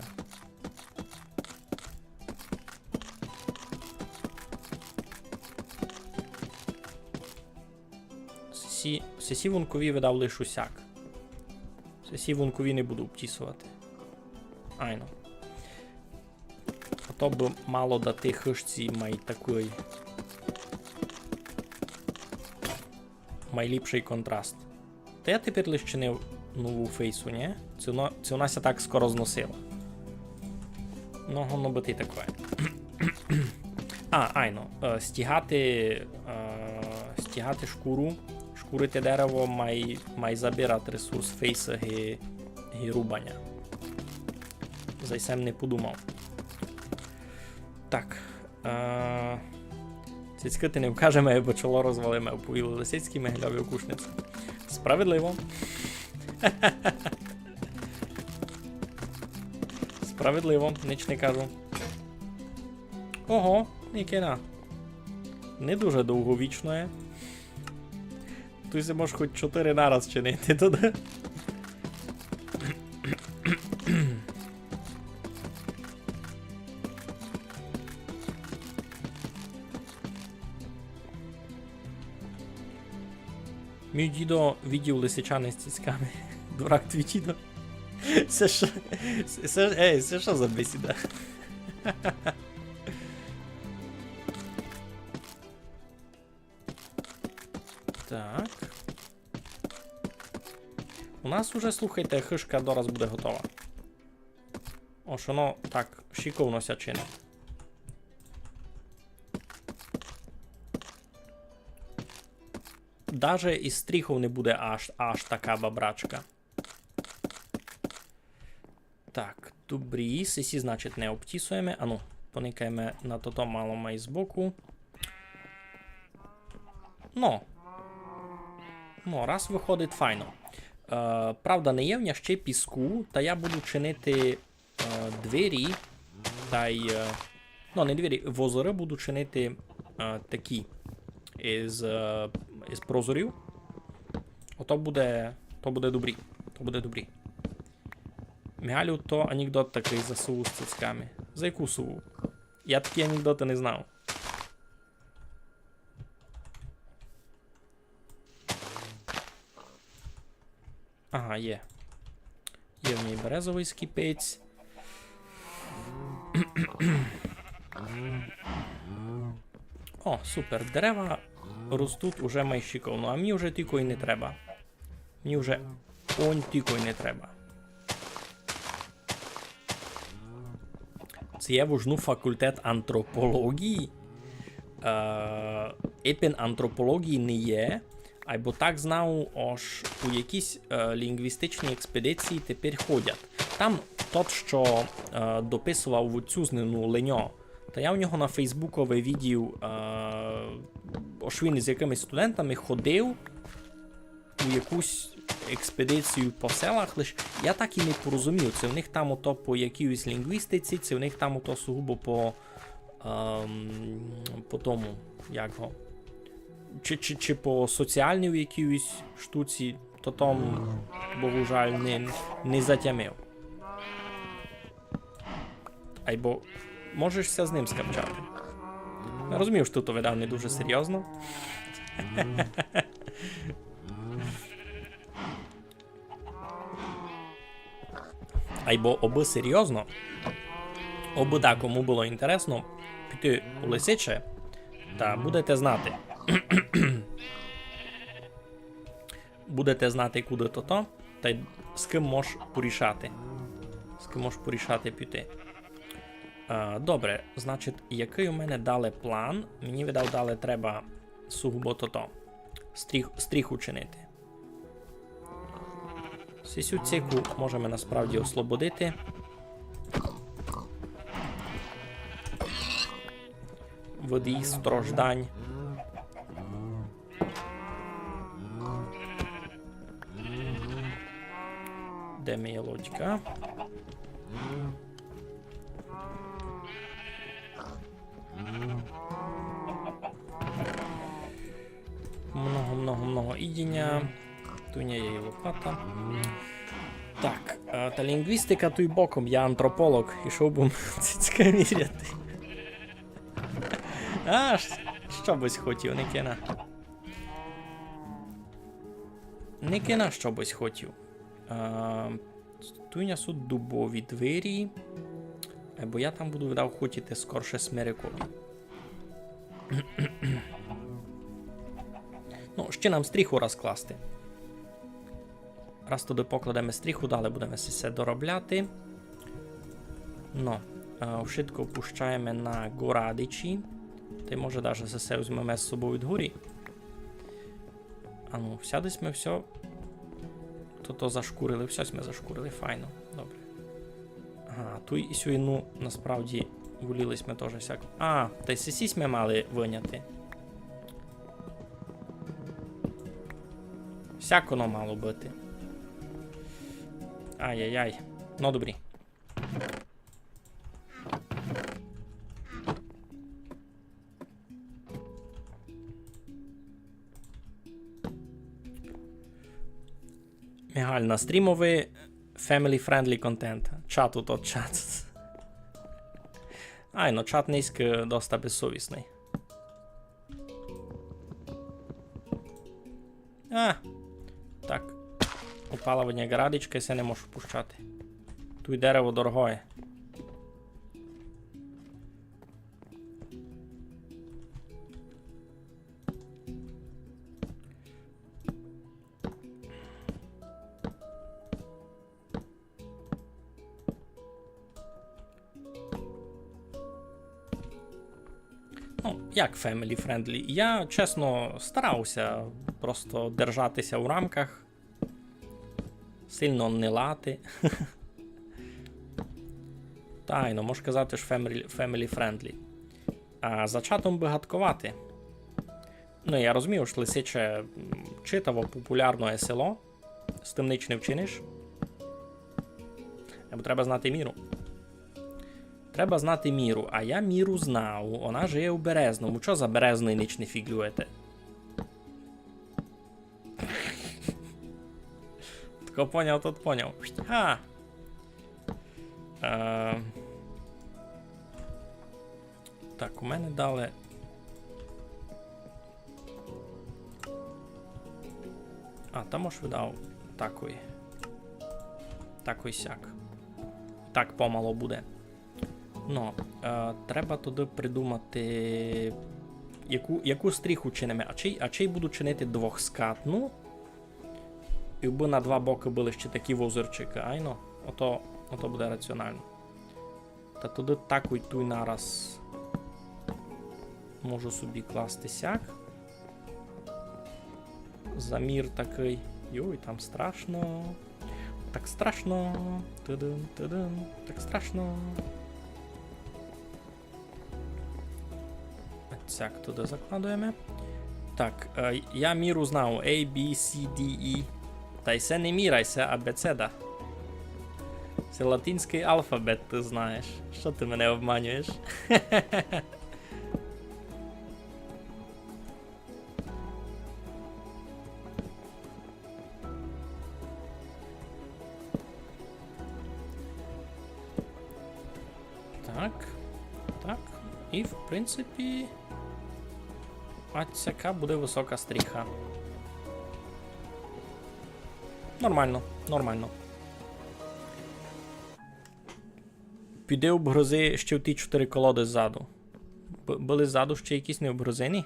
Сесі, сесі вункові видав лиш усяк. Сесі вункові не буду обтісовати. Айно. А то бы мало дати хыжці май такый, май ліпшый контраст. Та я тепер лиш чинив нову фейсу, ні? Ци вона, ци вона ся так скоро зносила. Ну, воно быти такоє. А, айно, е, стягати, е, стягати шкуру, шкурити дерево май, май забирати ресурс фейса ги, ги рубаня. За сем не подумав. Так. Е, цицькы ти не вкажеме, бо чоло розвалиме, оповіли лисицькі, Мегелёві окушниці. Справедливо. Справедливо, нич не кажу. Ого, який на. Не дуже довговічноє. Туй се мож хоть чотыри нараз чинити туды. Мій дідо видів лисичани з цицьками. Дурак твій дідо. Се што, се, се, ей, се што за бесіда? Так. У нас уже, слухайте, хыжка дораз буде готова. Ож воно так шиковно ся чинить. Даже із стріхов не буде аж, аж така бабрачка. Так, добрі, сесі, значить, не обтісуєме. Ану, поникаєме на тото мало май збоку. Ну. Ну, раз выходить файно. Е, правда, не є в ня ще піску, та я буду чинити, е, двері, та й, е, ну, не двері, возоры буду чинити, е, такі із, е, із прозорів. Ото буде, то буде добрі, то буде добрі. Мигалю, то анекдот такый за сову з цицьками. За яку сову? Я такі анекдоты не знав. Ага, є. Є в ній березовый скіпець. О, супер. Дерева ростуть уже май шиковно, а мені вже тілько й не треба. Мені вже онь тілько й не треба. Ци є вужну факультет антропології? Е, епен антропології не є, айбо так знав, ож у якісь, е, лінґвістичні експедиції тепер ходять. Там тот, што, е, дописовав вуцюзнину Леньо, та я у нього на Фейсбукови видів, е, ож він із якымись студентами ходив у якусь експедицію по селах, лиш я так і не порозумів, ци в них там ото по якійсь лінґвістиці, ци в них там ото сугубо по, ем, по тому, як го, чи, чи, чи по соціальній якійсь штуці, то там, богужаль, не, не затямив. Айбо можеш ся з ним скапчати. Я розумію, што то видав не дуже серйозно. Айбо обы серйозно, обы дакому было інтересно піти у Лисиче, та будете знати. Будете знати, куды тото, та й з кым мож порішати. З кым мож порішати піти. А, добре, значить, якый у мене далі план? Мені, видав, далі треба сугубо тото. Стріх, стріх учинити. Сисю цику можеме насправді ослободити. Від її страждань. Де моя лодька? Много, много, много їдіня. Туй є і лопата. Так, е, та лінґвістика туй боком, я антрополог, ішов бы цицька міряти. А, ш-, што бысь хотів, не кина. Не кина, што бысь хотів. Е, туй у нас суть дубові двері. Е, бо я там буду, видав, хотіти скорше смерекові. Ну, ще нам стріху раз класти. Раз туды покладеме стріху, далі будеме се, се доробляти. Ну, е, вшытко пущаєме на ґорадичі. Та й може даже се, се возьмеме з собою від горі. А ну, всяды сьме всьо. То, то зашкурили, всьо сьме зашкурили, файно. Добре. Ага, туй і сюй, ну, насправді, воліли сьме тоже всяк. А, та й сесі сьме мали выняти. Всяк оно мало быти. Ай-яй-яй. Ну, добрі. Мігаль, на стрімови family friendly контент. Чат у тот чат. Ай, ну чат нынька доста безсовісный. А, так. Упала в одня ґарадичка, і се не можу пущати. Туй дерево дорогоє. Ну, як family friendly? Я, чесно, старався просто держати ся у рамках. Сильно не лати. Та й, ну, мож казати, што family, family friendly. А за чатом бы гадковати. Ну, я розумію, што Лисиче, м, читаво популярне село. З тым нич не вчиниш. Бо треба знати міру. Треба знати міру, а я міру знав. Она жиє у Березному. Чо за Березный нич не фіґлюєте? Тко поняв, тот поняв. Ха! Е, так, у мене далі. А, там уж видав такой. Такой сяк. Так помало буде. Но, е, треба туды придумати, яку, яку стріху чиниме. А чей, а чей буду чинити двохскатну? І бы на два бокы были ще такі возерчикы, айно? Ото, ото буде раціонално. Та туды такой туй нараз можу собі класти сяк. Замір такый. Йой, там страшно. Так страшно. Тыдын, тыдын. Так страшно. Отсяк туды закладуєме. Так, е, я міру знав. A, B, C, D, E. Та й се не міра, й се абецеда. Се латинськый алфабет, ты знаєш. Што ты мене обманюєш? Так, так. І, в принципі, ось така буде высока стріха. Нормално, нормално. Піди обгрызи ще ті чотыри колоды ззаду. Б-, были ззаду ще якісь необгрызені?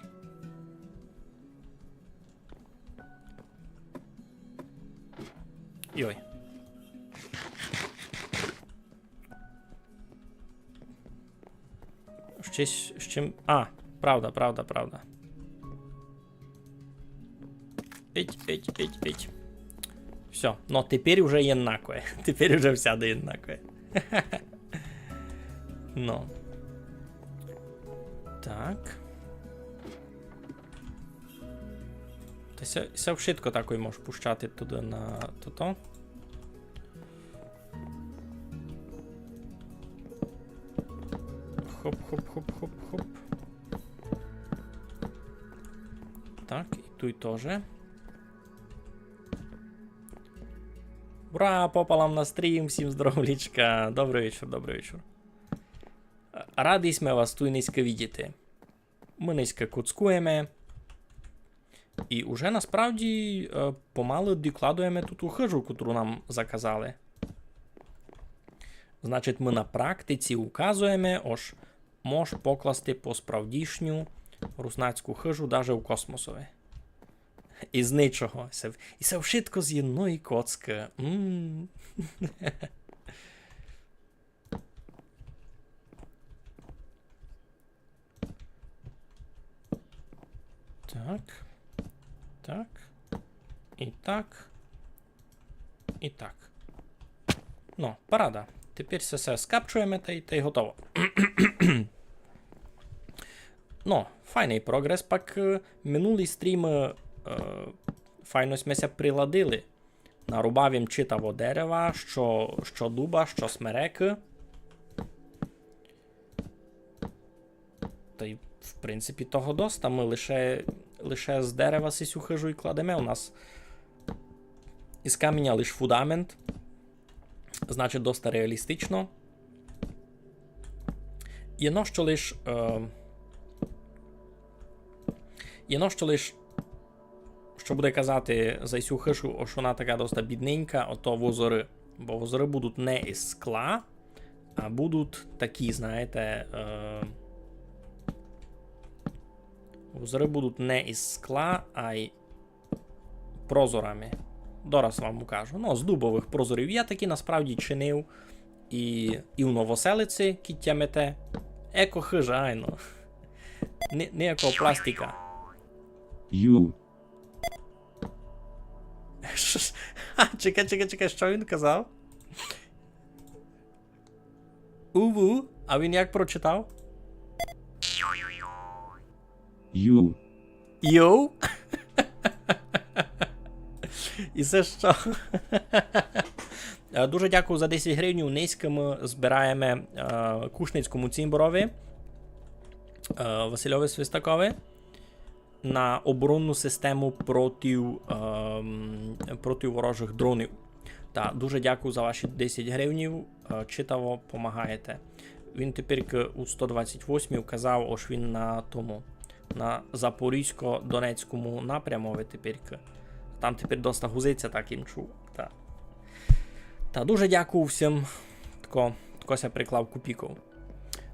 Йой. Щось, з чим, а, правда, правда, правда. Ить, ить, ить, ить. Всьо, но тепер уже єднакоє. Тепер уже всяды єднакоє. Но. Так. Та ся, ся вшытко такой мож пущати туды на тото. Хоп, хоп, хоп, хоп, хоп. Так, і туй тоже. Ура, попалам на стрім, всім здоровлічка. Добрый вечур, добрый вечур. Радый сьме вас туй нынька видіти. Мы нынька куцкуєме. І уже насправді, е, помалы докладуєме ту, ту хыжу, котру нам заказали. Значить, мы на практиці указуєме, ож мож покласти посправдішню руснацьку хыжу даже у космосови. Із ничого. Се в-, і се вшытко з єдної коцкы. М. Так. Так. І так. І так. Но, парада. Тепер всьо, всьо скапчуєме тай, тай готово. Но, файный прогрес, пак, е, минулый стрім, е, файно сьме ся приладили. Нарубав им читаво дерева, што, што дуба, што смерекы. Тай, в принципі, того доста. Мы лише, лише з дерева сисю хыжу й кладеме. У нас из каміня лиш фундамент. Значить, доста реалістично. Єдно, што лиш, е, єдно, што лиш, што буде казати за сю хыжу, ож она така доста бідненька, ото возоры. Бо возоры будуть не из скла, а будуть такі, знаєте, е, возоры будуть не из скла, ай прозорами. Дораз вам укажу. Но, з дубовых прозорів. Я такі насправді чинив і, і у Новоселиці, кідь тямите. Еко-хыжа, айно. Ни-, ниякого пластика. Ю. Ха, чекай, чекай, чекай, што він казав? Уву, а він як прочитав? Ю. Йоу? І се што? Е, дуже дякую за десять гривень. Нынька мы збираєме, е, Кушницькому цімборови, е, Васильови Свистакови на оборонну систему проти, ем, проти ворожых дронів. Та дуже дякую за ваші десять гривнів. Е, читаво помагаєте. Він тепер у сто двадцять восьмій казав, ож він на тому, на Запорізько-Донецькому напрямови тепер. Там тепер доста гузиця, так им чув. Та. Та дуже дякую всім, тко, тко ся приклав копійков.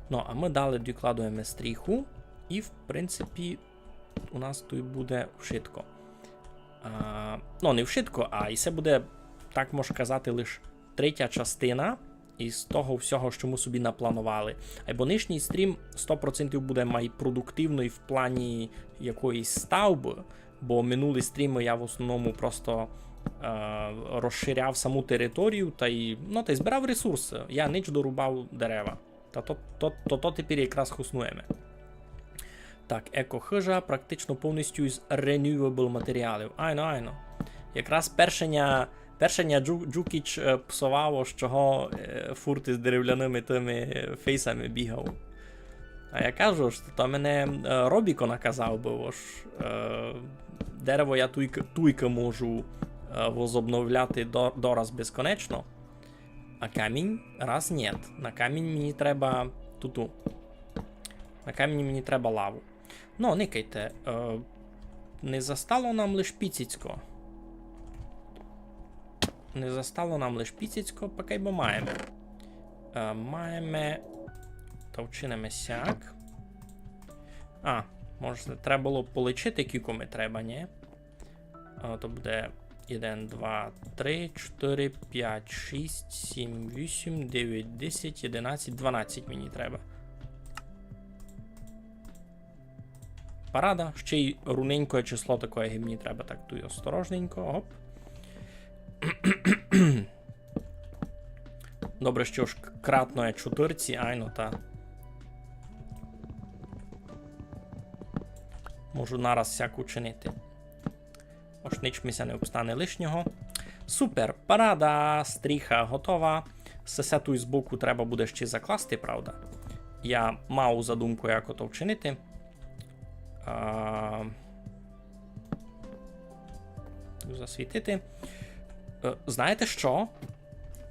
Ну, а мы далі докладуєме стріху. І, в принципі, у нас туй буде вшытко. А, ну, не вшытко, а і се буде, так мож казати, лиш третя частина із того всього, што мы собі напланували. Айбо нынішній стрім сто процентів буде май продуктивный в плані якоїсь ставбы, бо минулі стрімы я в основному просто, е, розширяв саму територію та й, ну, та й збирав ресурсы. Я нич дорубав дерева. Та то, то, то, то тепер якраз хоснуєме. Так, еко-хыжа практично повністю із renewable матеріалів. Айно, айно. Якраз перше ня, перше ня Джу-, Джукіч, е, псовав, ож чого, е, фурт із деревляными тыми фейсами бігав. А я кажу, ож то мене, е, Робіко наказав быв, ож, е, дерево я туйк-, туйкы можу, е, возобновляти до-, дораз безконечно. А камінь? Раз нєт. На камінь мені треба туту. На камінь мені треба лаву. Ну, никайте. Е, не застало нам лиш піціцько. Не застало нам лиш піціцько, пак айбо маєме. Е, маєме, та вчиниме сяк. А, може, треба было полічити, кілько ми треба, нї? Е, то буде один, два, три, чотири, пять, шість, сім, вісім, девять, десять, одинадцять, дванадцять мені треба. Парада. Ще й руненьке число такоє, як мені треба, так туй осторожненько, оп. Добре, што ж к-, кратно є чотирці, айно та. Можу нараз сяк учинити. Ож нич ми ся не обстане лишнього. Супер, парада, стріха готова. Сесе туй збоку треба буде ще закласти, правда? Я мав задумку, як ото вчинити. А, засвітити. Е, знаєте що?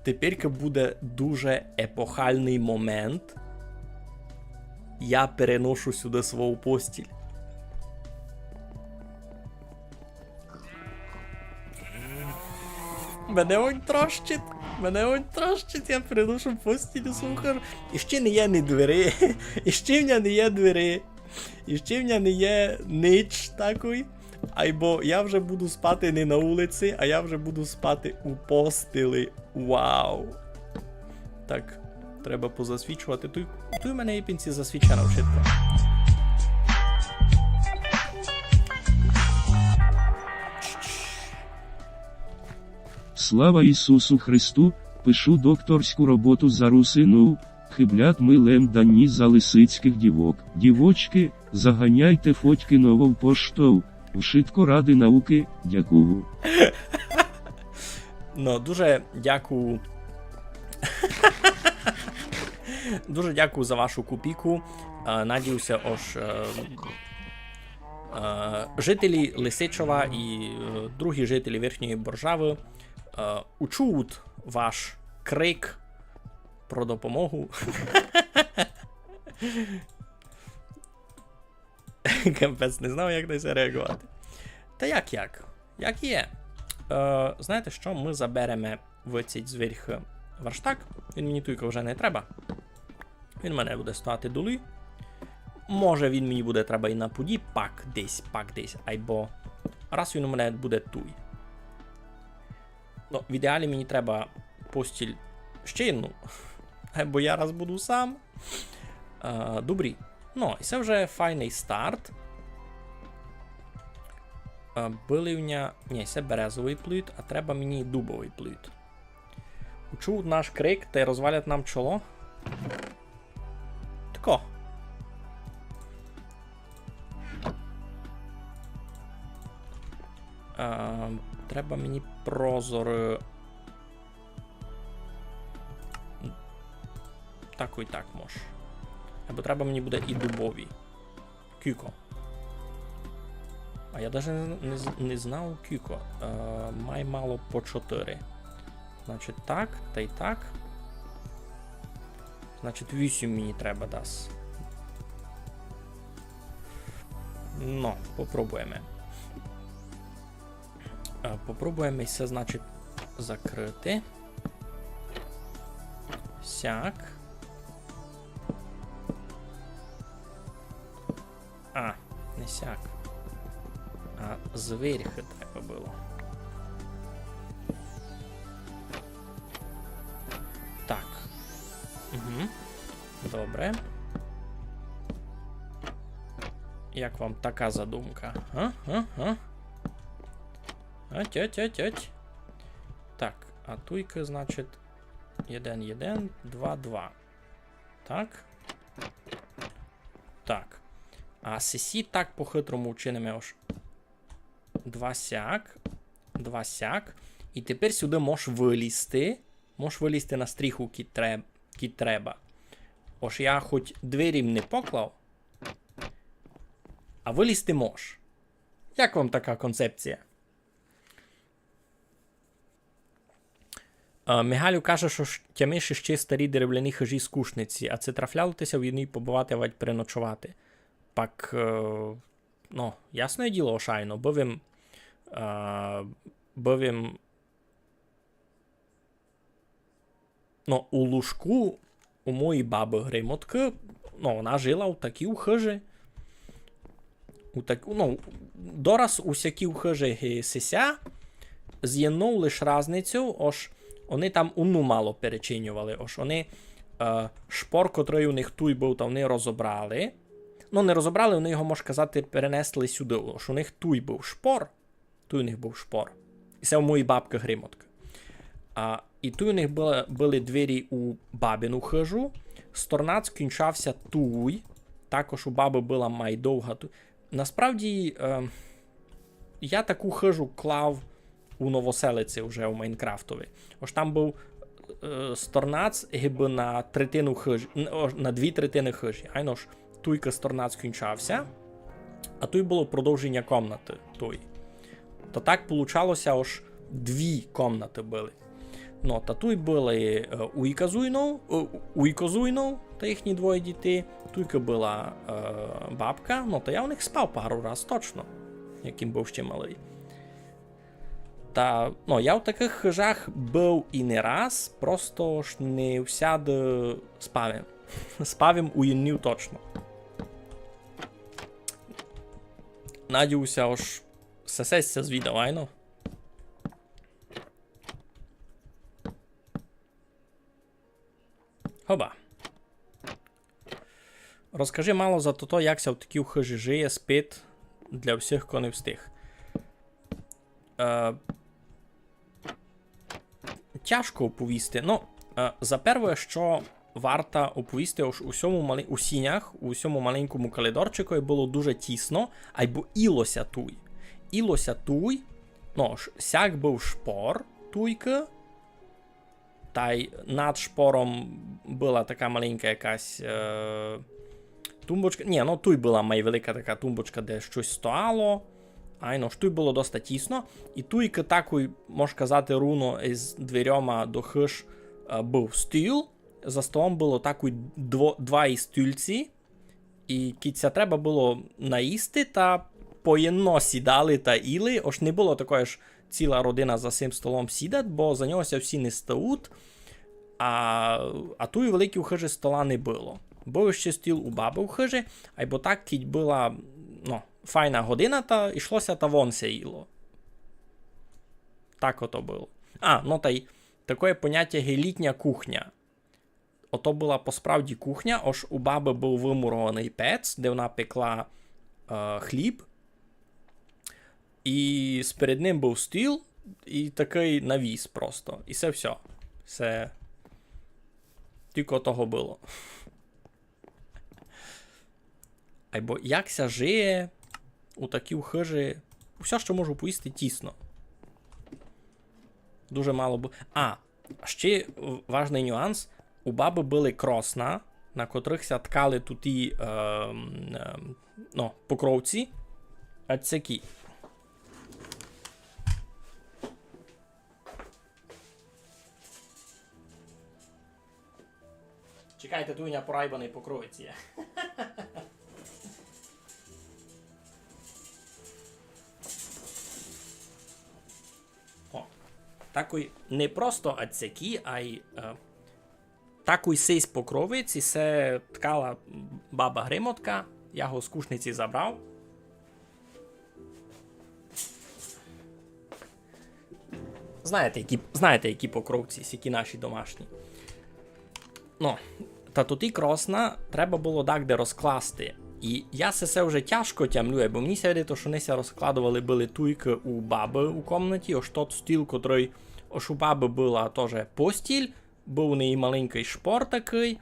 Тепер буде дуже епохальний момент. Я переношу сюди свою постіль. Мене он трощить, мене он трощить, я переношу постіль, слухай. І ще не є ні двері, і ще в мене не є двері, і ще в мене не є нич такої. Айбо я вже буду спати не на улиці, а я вже буду спати у постелі. Вау. Так, треба позасвічувати. Туй, туй у мене іпенці засвічено вшытко. Слава Ісусу Христу, пишу докторську роботу за русинув, хиблят ми лем дані за лисицькых дівок. Дівочкы, заганяйте фотькы новов поштов, вшытко ради наукы, дякую. Ну, дуже дякую. Дуже дякую за вашу копійку. Е, надію ся, ож, е, е, жителі Лисичова і, е, другі жителі Верхньої Боржавы, е, учують ваш крик про допомогу. Капець, не знав, як на се реаґовати. Та як, як? Як є. Е, знаєте што, мы забереме выціть зверьхы верштак. Він мені туйка вже не треба. Він у мене буде стояти долі. Може, він мені буде треба і на пуді, пак десь, пак десь. Айбо раз він у мене буде туй. Ну, в ідеалі мені треба постіль ще одну. Айбо я раз буду сам. Е, добрі. Ну, і се вже файный старт. Е, были в ня... Нї, се березовый плит, а треба мені дубовый плит. Учують наш крик, тай розвалять нам чоло. Тако. Е, треба мені прозоры. Так і так мож. Айбо треба мені буде і дубові. Кілько. А я даже не, не з-, не знав кілько. Е, май мало по чотыри. Значить, так, тай так. Значить, вісім мені треба дас. Ну, попробуєме. Е, попробуєме се, значить, закрыти. Сяк. А, не сяк. А зверьхы треба было. Так. Угу. Добре. Як вам така задумка? А? А? А? Ать, ать, ать, ать. Так, а туйка, значить, один, один, два, два. Так. Так. А сесі так по-хитрому вчиниме, ож два сяк, два сяк. І тепер сюды мож вылізти. Мож вылізти на стріху, кідь треб-, кідь треба. Ож я хоть двері м не поклав, а вылізти мож. Як вам така концепція? Е, Мигалю каже, што ж тямиш іщи старі деревляні хыжі з Кушниці, а ци трафляло ти ся в єдній побывати, авадь переночовати. Пак, е, ну, ясне діло, ож айно, быв им, е, быв им Ну, у Лужку, у моєї бабы Гримоткы, ну, она жила у такій хыжі. У так, ну, дораз усякі хыжі ги сися, з єднов лиш разницьов, ож они там уну мало перечиньовали, ож они, е, шпор, котрый у них туй быв, та они розобрали. Ну, не розобрали, они його, мож казати, перенесли сюды, ож у них туй быв шпор, туй у них быв шпор. І се у моєї бабкы Гримоткы. А, і туй у них были, были двері у бабину хыжу. Сторнац кінчався туй. Також у бабы была май довга туй. Насправді, е, я таку хыжу клав у Новоселиці вже у Майнкрафтови. Ож там быв, е, сторнац гибы на третину хыжі, н-, ож на дві третины хыжі. Айно ж, туйка сторнац кінчався, а туй было продовженя комнаты туй. Та так получалося, ож дві комнаты были. Ну, та туй были, е, уйка з уйнов, е, уйко з уйнов, та їхні двоє дітей. Туйка была, е, бабка, ну, та я у них спав пару раз, точно, як им быв ще малый. Та, ну, я в такых хыжах быв і не раз, просто ж не всяды спав им. Спав им у єдній точно. Надію ся, ож сесе ся звідав, айно. Хоба. Розкажи мало за тото, як ся в такій хыжі жиє, спить, для всіх, ко не встиг. Е, тяжко оповісти. Ну, е, за перве, што варта оповісти, ож у сьому мали-, у сінях, у сьому маленькому калідорчикови было дуже тісно, айбо їло ся туй. Їло ся туй, ну, ож сяк быв шпор туйкы, тай над шпором была така маленька якась, е, тумбочка. Нї, ну, туй была май велика така тумбочка, де штось стояло. Айно ж, туй было доста тісно. І туйкы такой, мож казати, руно из дверьома до хыж, е, быв стіл. За столом было такой дво-, два і стульці. І кідь ся треба было наїсти, та поєдно сідали та їли, ож не было такоє, ож ціла родина за сим столом сідат, бо за нього ся всі не стають. А, а туй у великій хыжі стола не было. Быв іщи стіл у бабы в хыжі, айбо так, кідь была, ну, файна година, та йшло ся та вон ся їло. Так ото было. А, ну тай такоє понятя є літня кухня. Ото была посправді кухня, ож у бабы быв вымурованый пец, де она пекла, е, хліб. І сперед ним быв стіл, і такый навіс просто. І се всьо. Се тілько того было. Айбо як ся жиє у такій хыжі? Усьо, што можу повісти, тісно. Дуже мало бу-, а, ще важный нюанс. У бабы были кросна, на котрых ся ткали туті, ем, ем, ну, покровці. А сякі. Чекайте, туй у ня порайбаный покровець є. О, такой не просто ацякі, ай, е, такой сись покровець, і се ткала баба Гримотка, я го з кушниці забрав. Знаєте, які, знаєте, які покровці, які наші домашні. Ну, та туті кросна треба было дагде розкласти. І я се, се вже тяжко тямлю, бо мені ся видить, што они ся розкладовали были туйкы у бабы у комнаті, ож тот стіл, котрый, ож у бабы была тоже постіль, быв у неї маленькый шпор такый,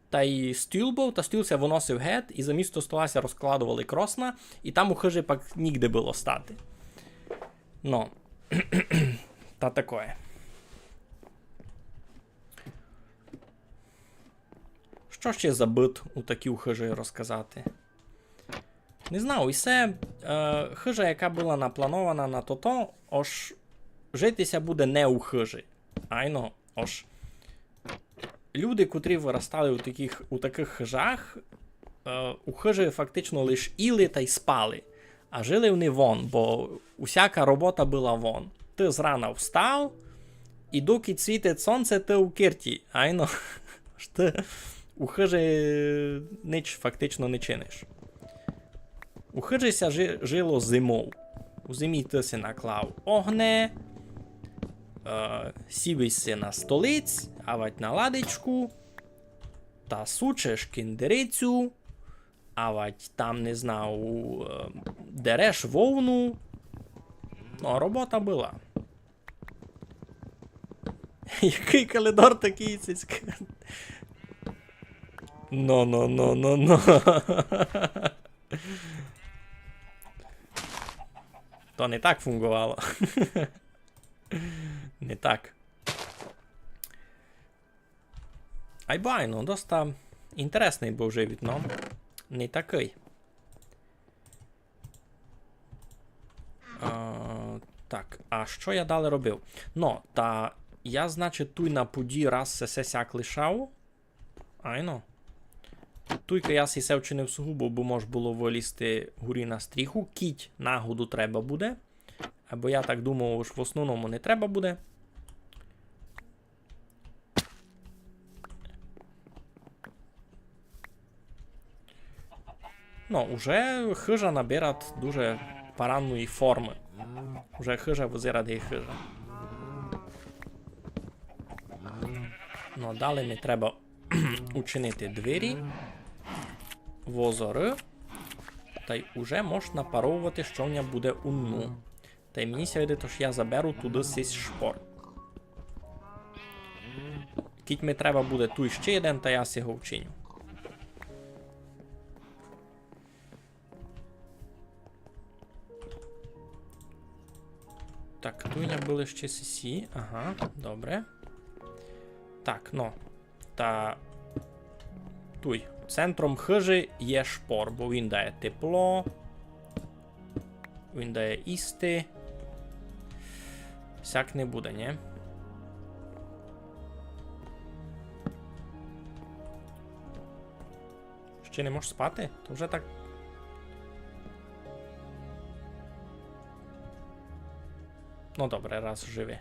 та й стіл быв, та стіл ся выносив гет, і замісто стола ся розкладовали кросна, і там у хыжі пак нігде было стати. Ну, та такоє. Што ще за быт у такій хыжі розказати? Не знаю, і се, е, хыжа, яка была напланована на тото, ож жити ся буде не у хыжі. Айно, ож люди, котрі вырастали у такых, у такых хыжах, е, у хыжі фактично лиш їли тай спали. А жили они вон, бо усяка робота была вон. Ты зрана встав, і докі світить сонце, ты у кирті, айно. Што у хыжи нич фактично не чиниш. У хыжи ся жи-, жило зимов. У зимі ты си наклав огне, е, сів си на столиць, авать на ладичку, та сучеш киндерицю, авать там, не знаю, е, дереш вовну. Ну, а робота была. Якый калідор, такый сиська. Но, но, но, но, но. То не так фунґовало. Не так. Айбо айно, доста інтересный быв живіт, но не такый. А, так, а што я далі робив? Но, та я, значить, туй на пуді раз сесе сяк лишав. Айно. Туйка я си се вчинив сугубо, бо мож было вылізти гурі на стріху, кідь нагоду треба буде. Або я так думав, ож в основному не треба буде. Ну, уже хыжа набират дуже паранної формы. Уже хыжа вызират як хыжа. Ну, далі ми треба учинити двері, возоры, тай уже мож напаровувати, што в ня буде у дну. Тай мені ся видить, ож я заберу туды сись шпор. Кідь ми треба буде туй ще єден, та я си го вчиню. Так, туй у ня были ще сесі. Ага, добре. Так, ну. Та туй. Центром хыжі є шпор, бо він дає тепло. Він дає їсти. Сяк не буде, нї? Ще не можеш спати? То вже так. Ну добре, раз живи.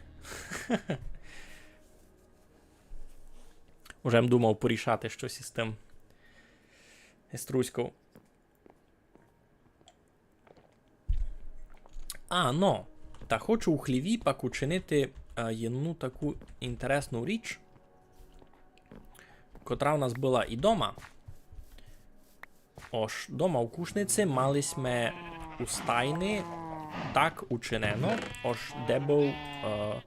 Уже м думав порішати штось із тым. Із труськов. А, но. Та хочу у хліві пак учинити, е, єдну таку інтересну річ, котра в нас была і дома. Ож дома у Кушниці мали сьме у стайни так учинено, ож де быв, е,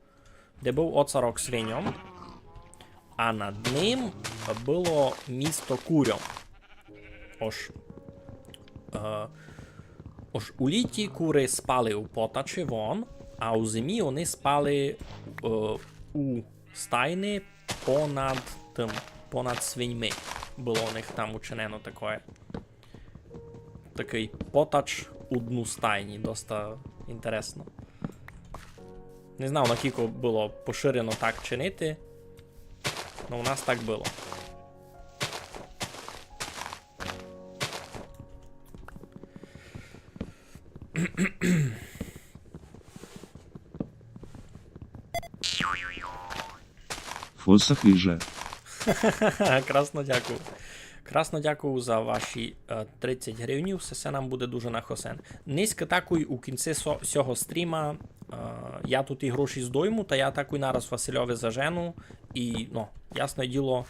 де быв оцарок свиньом, а над ним было місто курьом. Ож, е, ож у літі куры спали у потачі вон, а у зимі они спали, е, у стайни понад тым, понад свиньми. Было у них там учинено такоє. Такый потач у дну стайні, доста інтересно. Не знав, накілько было поширено так чинити, но у нас так было. Фоса хижа. Красно дякую. Красно дякую за ваші, е, тридцять гривнів. Все, все нам буде дуже на хосен. Нынька такой у кінці со-, сього стріма, е, я туй і гроші здойму, та я такой нараз Васильови зажену. І, ну, ясне діло,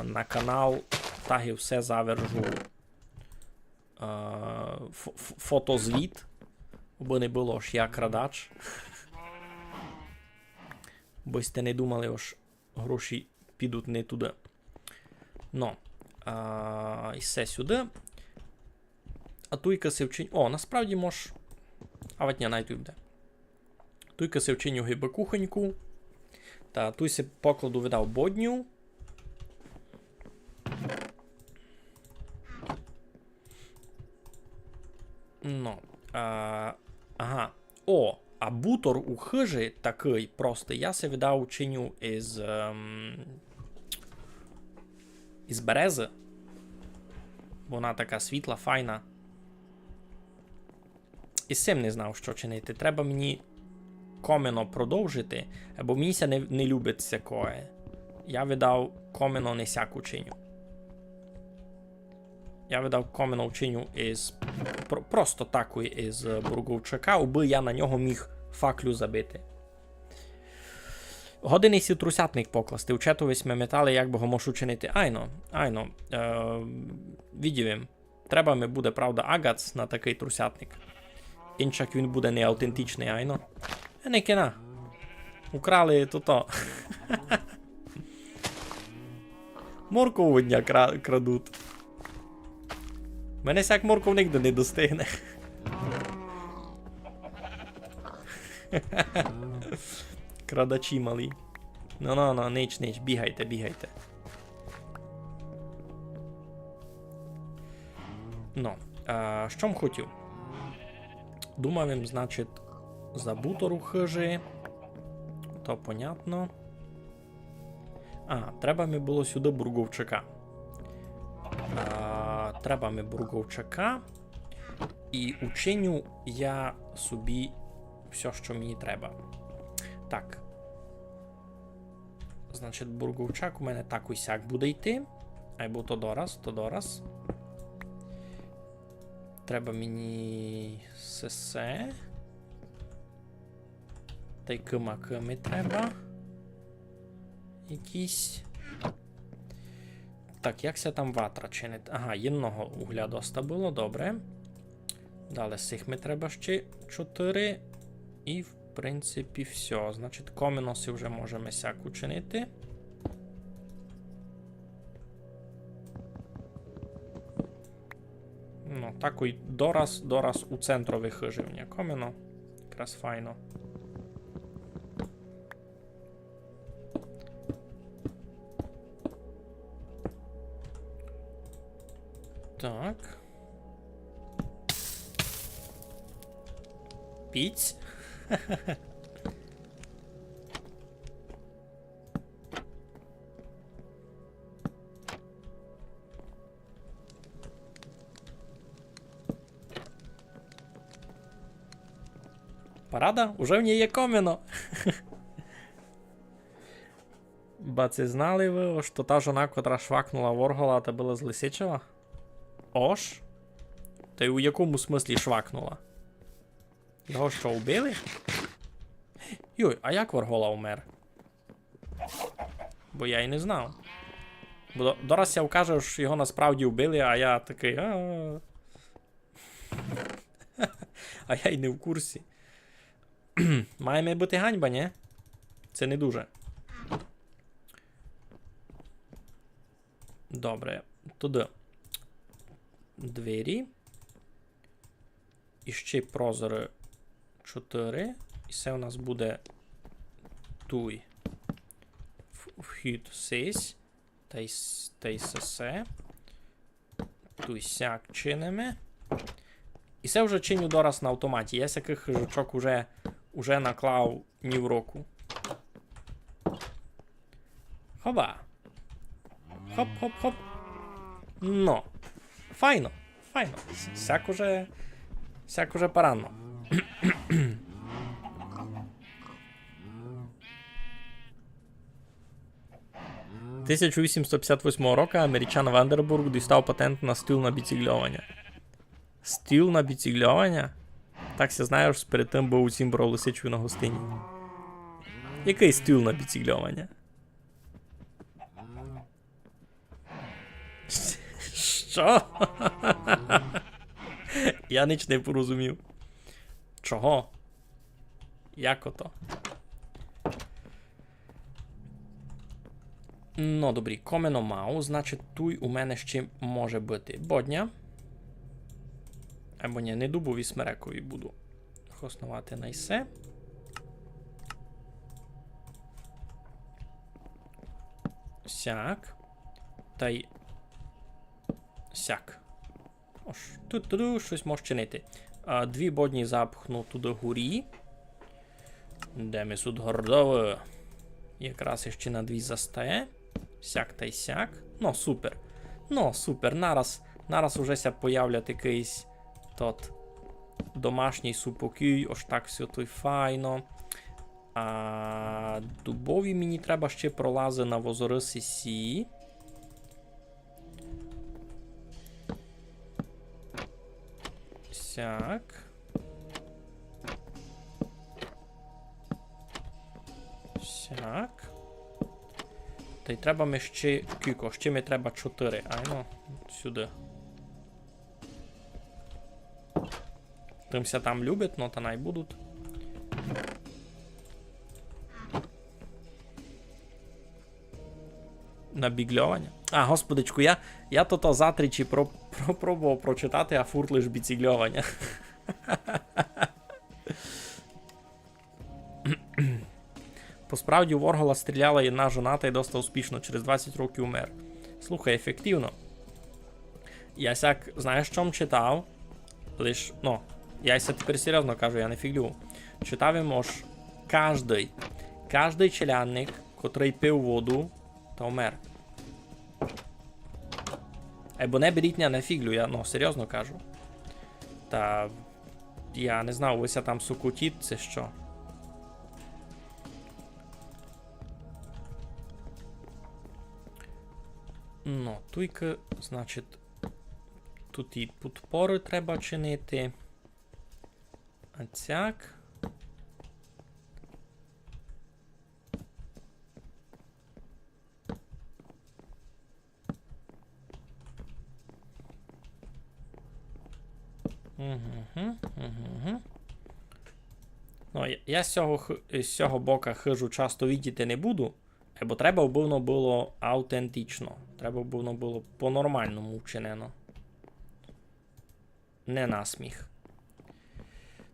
е, на канал так і все завержу, е, ф-, ф-, фотозвіт, абы не было, ож я крадач. Бо сьте не думали, ож гроші підуть не туды. Но, а, і все сюды. А туйка си вчиню. О, насправді мож. А вать ня, най туй буде. Туйка си вчиню гибы кухоньку. Та туй си покладу, видав, бодню. Но, а, ага. О, а бутор у хыжі такый простый. Я си, видав, учиню із, ем, із березы. Вона така світла, файна. І з сим не знав, што чинити. Треба мені комено продовжити, бо мені ся не, не любить сякоє. Я видав комино не сяк учиню. Я видав комино учиню из про-, просто такой из бурговчака, убы я на нього міг факлю забити. Годен єсь и трусятник покласти. У четови сьме метали, як бы го мож учинити. Айно, айно. Е, видів им. Треба ми буде, правда, агац на такый трусятник. Инчак він буде неавтентичный, айно. Е, не кина. Украли тото. Морков од ня кра-, крадуть. Мене сяк морков нигде не достигне. Крадачі малі. Ну, ну, ну, нич, нич, бігайте, бігайте. Ну, а, што м хотів? Думав им, значить, за бутор у хыжі. То понятно. А, треба ми было сюды бурговчака. А, треба ми бурговчака. И учиню я собі всьо, што мені треба. Так. Значить, бурговчак у мене так усяк буде йти. Айбо то дораз, то дораз. Треба мені сесе. Тай кымакы ми треба. Якісь. Так, як ся там ватра чинить? Ага, єдного угля доста было, добре. Дале сих ми треба ще чотыри. И, в принципі, всьо. Значить, комино си вже можеме сяк учинити. Ну, такой дораз, дораз у центрови хыжі в ня комино. Якраз файно. Так. Піць. Парада, уже в ній є комино. Ба ци знали вы, што та жона, котра швакнула Воргола, та была з Лисичева? Ож? Та й у якому смыслі швакнула? Його што, убили? Йой, а як Воргола умер? Бо я й не знав. Бо до-, дораз ся вкаже, што його насправді вбили, а я такый, а. А я й не в курсі. Має ми быти ганьба, нї? Се не дуже. Добре, туды. Двері. И ще прозоры чотыри. И се у нас буде туй. В-, вхід сись. Тай с-, тай сесе. Туй сяк чиниме. И се вже чиню дораз на автоматі. Я сякых хыжочок уже, уже наклав нїв року. Хоба. Хоп, хоп, хоп. Но. Файно, файно. С-, сяк уже, сяк уже парадно. Тисяча вісімсот пятдесят восьмого року америчан Вандербург дістав патент на стул на біцігльованя. Стул на біцігльованя? Так ся знає, ож перед тым быв у Цімбору Лисичеві на гостині. Якый стул на біцігльованя? Што? Я нич не порозумів. Чого? Як ото? Но, добрі, комино мав, значить, туй у мене ще може быти бодня. Або нї, не дубові, смерекові буду хосновати на исе. Сяк. Тай сяк. Ож, ту-ту-ту, штось мож чинити. А, дві бодні запхну туды горі. Де ми сут гордовы? Якраз іщи на дві застає. Сяк тай сяк. Но, супер. Но, супер. Нараз, нараз уже ся появлять якыйсь тот домашній супокій, ож так всьо туй файно. А дубові мені треба ще пролази на возоры сесі. Сяк. Сяк. Тай треба ми ще кілько, ще ми треба чотыри. Айно, сюды. Тым ся там любить, но та най будуть. На біґльованя? А, господичку, я, я тото затричі про, про, пробовав прочитати, а фурт лиш біціґльованя. По справді у Воргола стріляла єдна жона тай доста успішно, через двадцять років умер. Слухай, ефективно. Я сяк, знаєш, чом читав? Лиш, ну, я ся тепер серйозно кажу, я не фіґлю. Читав им, ож каждый, каждый челядник, котрый пив воду, та умер. Айбо не беріть ня на фіґлю, я, ну, серйозно кажу. Та я не знав, вы ся там сокотіть, ци што. Ну, туйка, значить, тут і подпоры треба чинити. А цяк. Мгм, мгм. Ну, я, я з сього х-, з сього бока хыжу часто видіти не буду, е, бо треба, бы воно было автентично. Треба, бы воно было по-нормалному вчинено. Не насміх.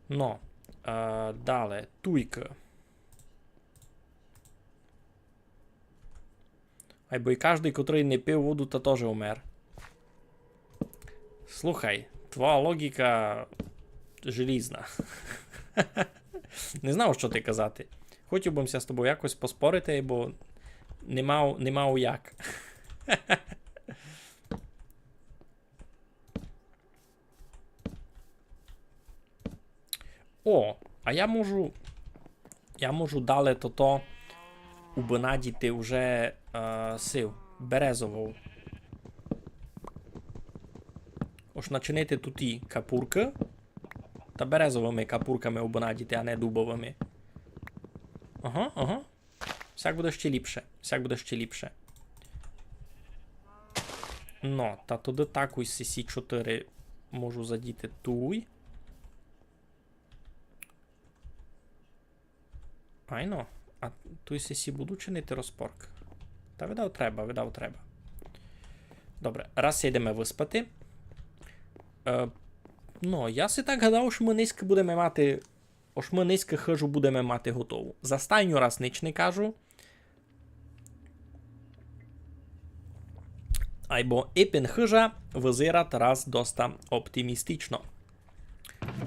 Но, е, дале, туйка. Айбо й каждый, котрый не пив воду, та тоже умер. Слухай, твоя логіка желізна. Не знав, што ти казати. Хотів бы ся з тобов якось поспорити, бо не мав, не мав як. О, а я можу, я можу дале тото убынадіти уже, е, сив, березовов. Ож начинити туй і капуркы, та березовыми капурками убынадіти, а не дубовыми. Ага, ага. Сяк буде ще ліпше. Сяк буде ще ліпше. Но, та туды такой сесі чотыри можу задіти туй. Айно. А туй сесі буду чинити розпорк? Та видав треба, видав треба. Добре, раз ся йдеме выспати. Е, но, я си так гадав, што мы нынька будеме мати Ож мы нынька хыжу будеме мати готову. За стайню раз нич не кажу. Айбо ипен хыжа вызират раз доста оптимістично.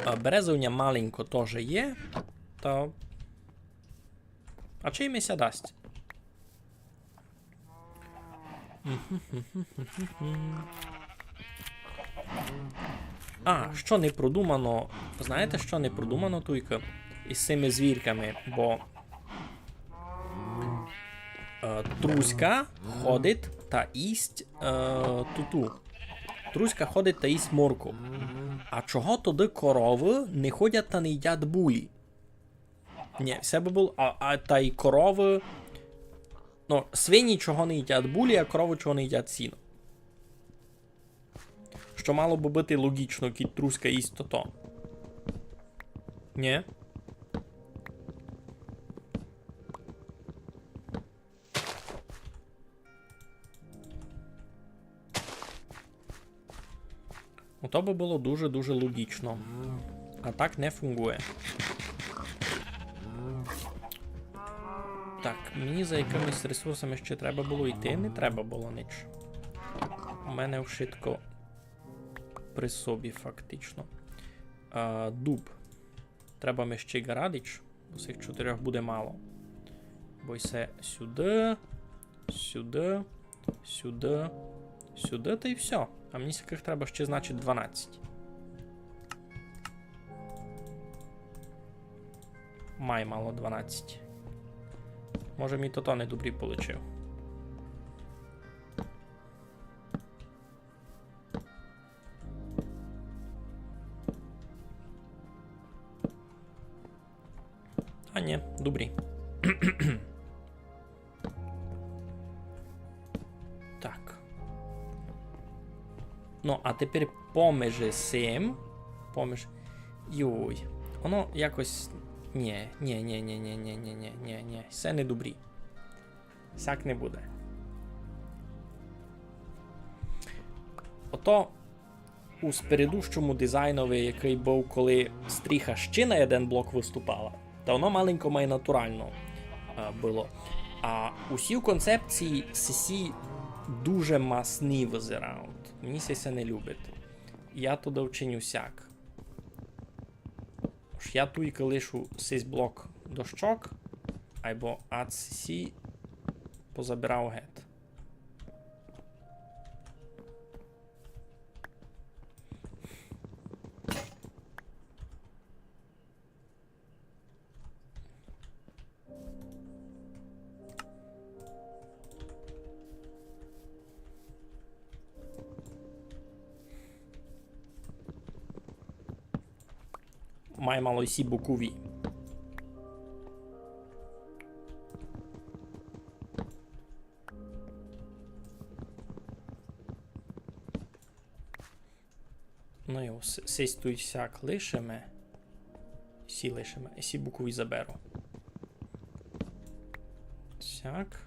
Е, березовня маленько тоже є. Та... А чи ми ся дасть? А, што не продумано, знаєте, што не продумано туйка? Із сими звірками, бо, е, Труська ходить та їсть, е, туту. Труська ходить та їсть морку. А чого тогды коровы не ходять та не їдять булі? Ні, всьо бы было, а, а та й коровы. Ну, свині чого не їдять булі, а коровы чого не їдять сіно. Што мало бы быти логічно, кідь Труська їсть тото. Ні? Ото бы было дуже-дуже логічно. А так не фунґує. Так, мені за якымись ресурсами ще треба было йти? Не треба было нич. У мене вшытко при собі, фактично. А, дуб. Треба ми ще ґарадич. Бо сих чотирьох буде мало. Бо й се сюды, сюды, сюды, сюды, та й всьо. А мені сякых треба ще, значить, дванадцять. Май мало дванадцять. Може, мі тото недобрі получив. А, нї, добрі. Так. Ну, а тепер помежи сим. Помеж... Йой. Воно якось... Нї, нї, нї, нї, нї, нї, нї, нї, нї, нї. Се не добрі. Сяк не буде. Ото у спередущому дизайнови, якый быв, коли стріха ще на єден блок выступала, та воно маленько май натурално, е, было. А усі концепції сесі дуже масні вызирають. Мені се, се не любить. Я туды вчиню сяк. Ож я туйка лишу сись блок дощок, айбо ад сесі позабирав гет. Май мало й сі бокові. Ну йо, с-, сись туй сяк лишиме. Сі лишиме. І сі бокові заберу. Сяк.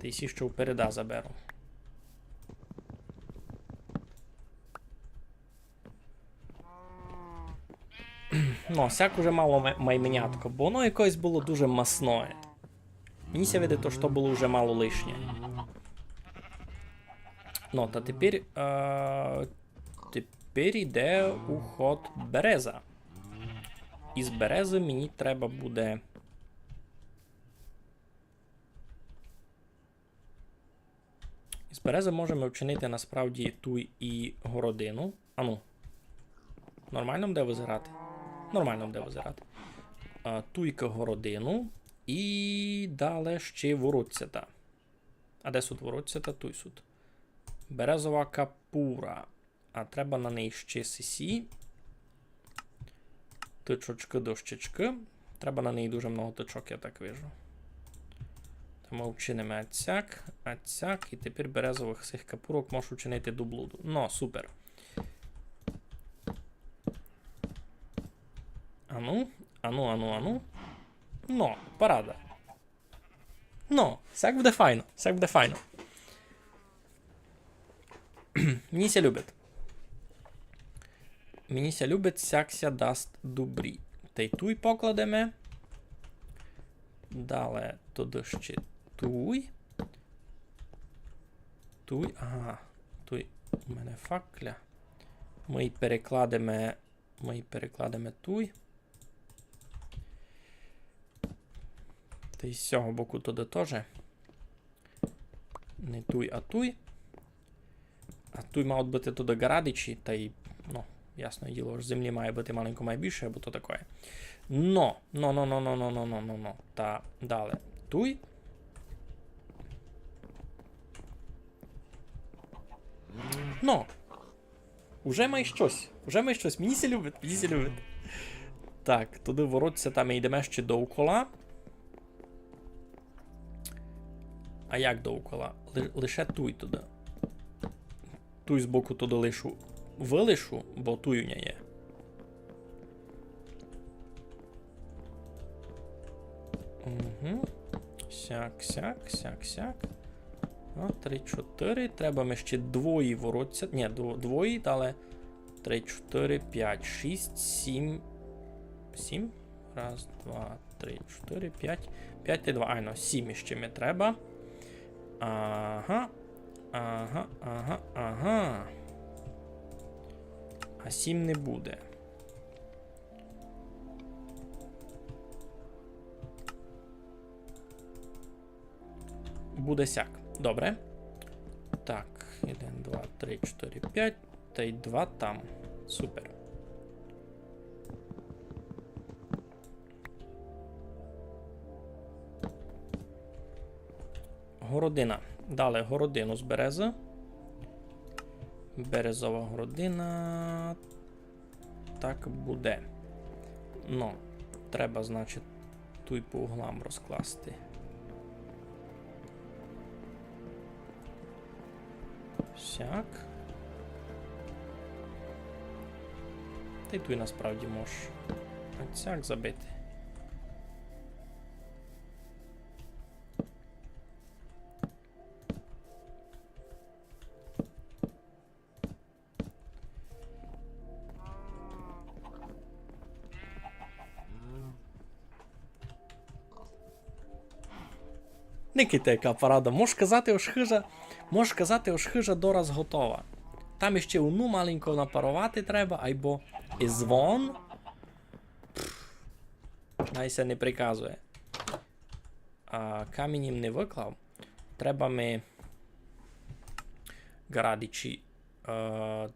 Та й сі, што впереда, заберу. Ну, сяк уже мало ме-, май менятко, бо воно якоїсь было дуже масноє. Мені ся видить, што было уже мало лишнє. Ну, та тепер, е, тепер іде у ход береза. Із березы мені треба буде... Із березы можеме вчинити насправді туй і городину. Ану. Нормално буде вызирати? Нормално буде вызирати. А, туйка городину. І дале ще воротцята. А де сут воротцята? Туй сут. Березова капура. А треба на неї ще сесі. Тычочкы, дощечкы. Треба на неї дуже много тычок, я так вижу. Та мы вчиниме ацяк, ацяк, і тепер березовых сих капурок можу вчинити до блуду. Но, супер. Ану, ану, ану, ану. Но, парада. Но, сяк буде файно, сяк буде файно. Мені ся любить. Мені ся любить, сяк ся дасть добрі. Та й туй покладеме. Дале туды ще туй. Туй, ага, туй у мене факля. Мы й перекладеме, мы й перекладеме туй. Та й з сього боку туды тоже. Не туй, а туй. А туй мають быти туды ґарадичі, та й, ну, ясне діло, ож землі має быти маленько май більше, або то такоє. Но, но, но. Та дале туй. Но. Уже май штось. Уже май штось. Мені ся любить, мені ся любить. Так, туды воротця, там йдеме ще довкола. А як довкола? Ли-, лише туй туды. Туй збоку туды лишу, вылишу, бо туй у ня є. Угу. Сяк, сяк, сяк, сяк. О, три, чотыри. Треба ми ще двоє воротця. Нї, дво-, двоє, дале три, чотыри, пять, шість, сім. Сім? Раз, два, три, чотыри, пять. Пять та два. Айно, сім іще ми треба. Ага. Ага, ага, ага. А сім не буде. Буде сяк. Добре. Так, один, два, три, чотыри, пять. Та й два там. Супер. Городина. Далі городину з берези. Березова городина. Так буде. Ну, треба, значить, туй по углам розкласти. Сяк. Та й туй насправді мож. А сяк забити. Никайте, яка парада. Мож казати, ож хижа, мож казати, ож хижа дораз готова. Там іще уну маленько напаровати треба, айбо і звон. Пф, най ся не приказує. А камінь їм не выклав. Треба ми ґарадичі, е,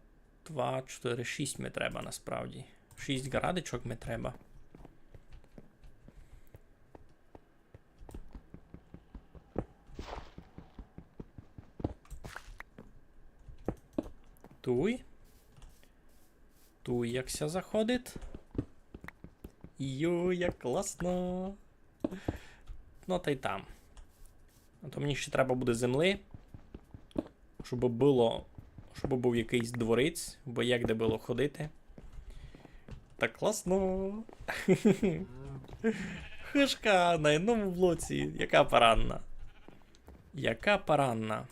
два, чотири, шість ми треба насправді. Шість ґарадичок ми треба. Туй. Туй як ся заходить. Йо, як класно. Ну, та й там. А то мені ще треба буде землі, щоб было, щоб быв якыйсь дворець, бо є де было ходити. Так класно. Хижка на одному блоці. Яка парадна. Яка парадна.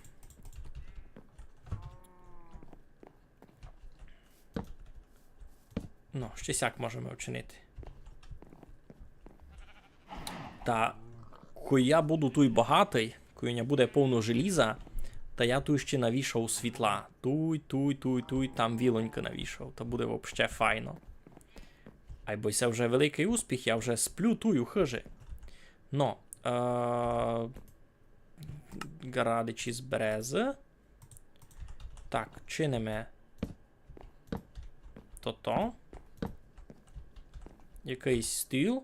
Ну, ще сяк можеме вчинити. Та кой я буду туй багатый, кой у мене буде повно желіза, та я туй ще навішав світла. Туй, туй, туй, туй, там вілонька навішав. Та буде вообще файно. Айбо се вже великый успіх, я вже сплю туй у хижі. Но, е, ґарадичі з березы. Так, чиниме тото. Якыйсь стіл.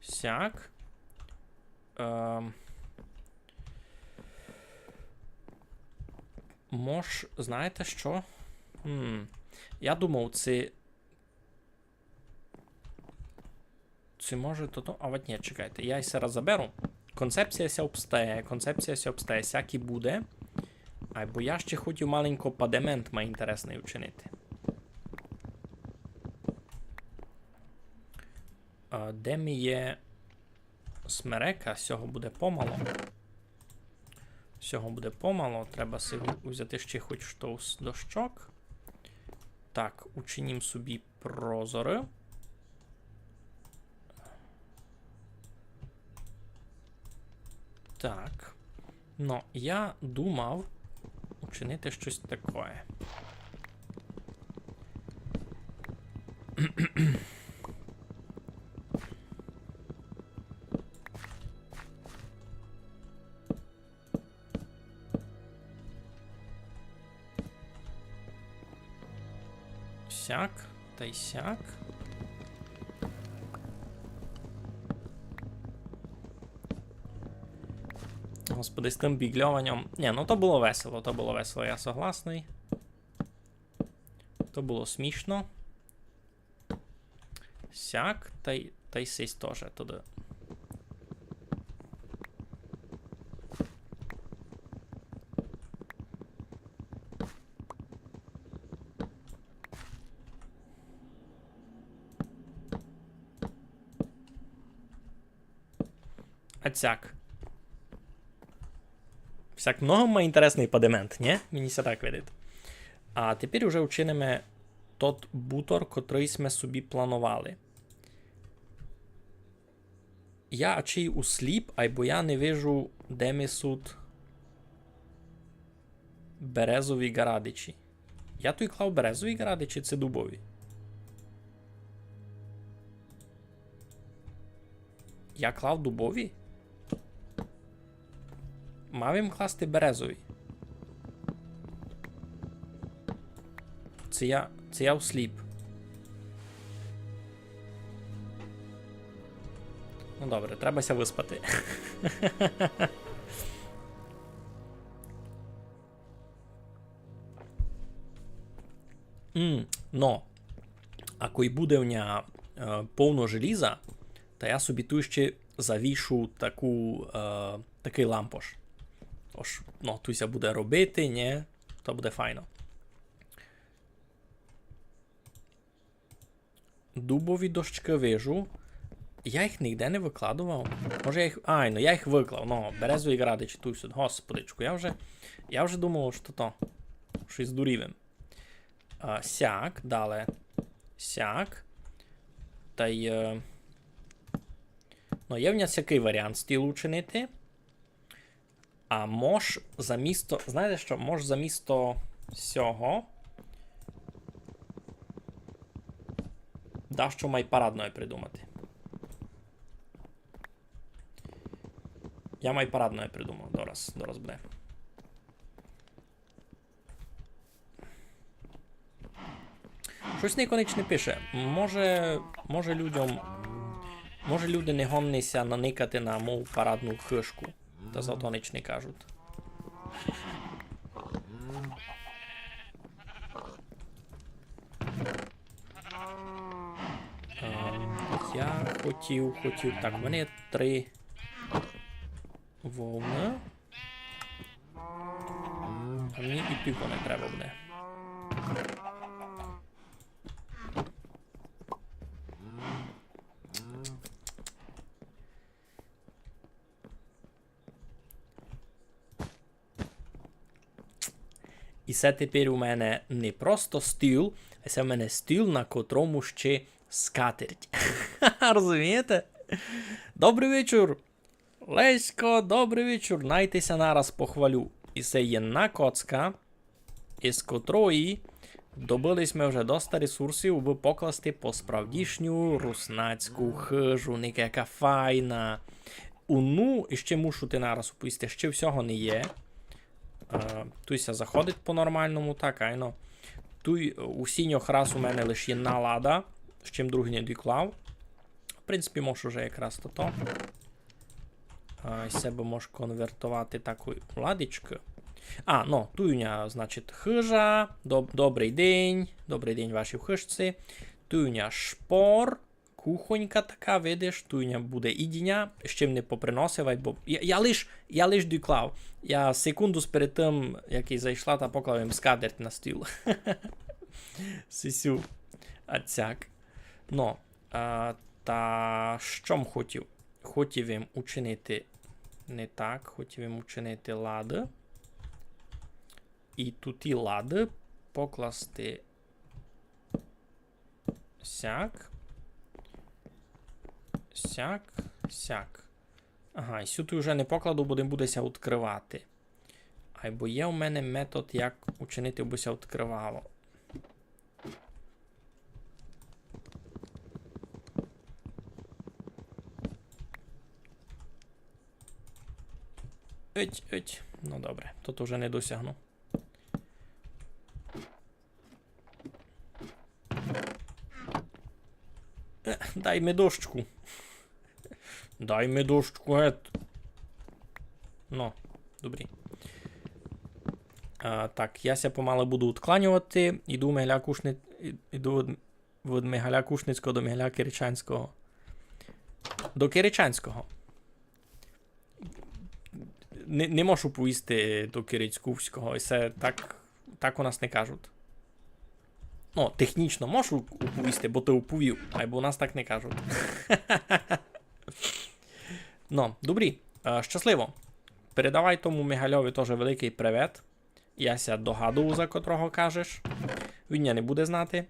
Сяк. Ем. Мож, знаєте што? М. Я думав, ци Ци може то, то? А от ні, чекайте, я й се раз заберу. Концепція ся обстає, концепція ся обстає, сяк і буде. Айбо я ще хотів маленько падемент май інтересный учинити. А, де ми є смерека? Сього буде помало. Сього буде помало. Треба си взяти ще хоч што з дощок. Так, учинім собі прозоры. Так. Но, я думав учинити штось такоє. Сяк, та й сяк. Господи, з тым біґльованьом. Ні, ну то было весело, то было весело, я согласный. То было смішно. Сяк, та й, та й сись тоже туды. А сяк. Сяк много май інтересный падемент, нє? Мені ся так видить. А тепер уже учиниме тот бутор, котрый сьме собі плановали. Я ачей усліп, айбо я не вижу, де ми сут березові ґарадичі. Я туй клав березові ґарадичі, ци дубові? Я клав дубові? Мав им класти березові. Ци я, ци я усліп. Ну, Добре, треба ся выспати. М, но, а кой буде в ня, е, повно желіза, та я собі туй ще завішу таку, е, такый лампош. Ож, но, туй ся буде робити, нє? То буде файно. Дубові дощкы вижу. Я їх нигде не выкладовав. Може, я їх, ай, но, я їх выклав. Но, березові ґрадичі туй сюды. Господичку, я вже, я вже думав, што то штось здурів им. А, сяк, дале. Сяк. Тай, е, но, є в ня сякый варіант стіл учинити. А мож замісто, знаєте што, мож замісто сього дашто май парадноє придумати. Я май парадноє придумав, дораз, дораз буде. Штось нико нич не пише. Може, може людям, може люди не годні ся наникати на мою парадну хыжку. Та зато нич не кажуть. Ем, я хотів, хотів. Так, в мене є три вовны. А мені і тілько не треба буде. І се тепер у мене не просто стіл, а се в мене стіл, на котрому ще скатерть. Розумієте? Добрый вечур! Лесько, добрый вечур, най ти ся нараз похвалю. І се єдна коцка, із котрої добыли сьме вже доста ресурсів, абы покласти посправдішню руснацьку хыжу. Ника, яка файна. Уну, і ще мушу ти нараз уповісти, ще всього не є. Е, туй ся заходить по-нормалному, так, айно. Туй, е, у сіньох раз у мене лиш єдна лада, з чим другый не доклав. В принципі, можу вже якраз тото. А, і се бы мож конвертовати такой ладичкы. А, но, туй у ня, значить, хыжа. Доб-, добрый день. Добрый день вашій хыжці. Туй у ня шпор. Кухонька така, видиш, туй у ня буде їдіня. Ще м не поприносив, айбо я, я лиш, я лиш доклав. Я секунду перед тым, як і зайшла, та поклав им скатерть на стіл. Сисю. А цяк. Но, а, та што м хотів? Хотів им учинити не так, хотів им учинити лады. І туй і лады покласти сяк. Сяк, сяк. Ага, і сю туй уже не покладу, бо не буде ся відкрывати. Айбо є у мене метод, як учинити, бы ся відкрывало. Еть, еть. Ну добре, тут уже не досягну. Е, дай ми дощку. Дай ми дощку, гет. Ну, добрі. А, так, я ся помалу буду відкланювати. Іду в Мигаля Кушни-, і-, іду від, від Мигаля Кушницького до Мигаля Киричанського. До Киричанського. Не, не можу повісти до Кирицькувського, і се так, так у нас не кажуть. Ну, технічно можу уповісти, бо ты уповів, айбо у нас так не кажуть. Ну, добрі, е, щасливо. Передавай тому Мигальови тоже великый привет. Я ся догадую, за котрого кажеш. Він ня не буде знати.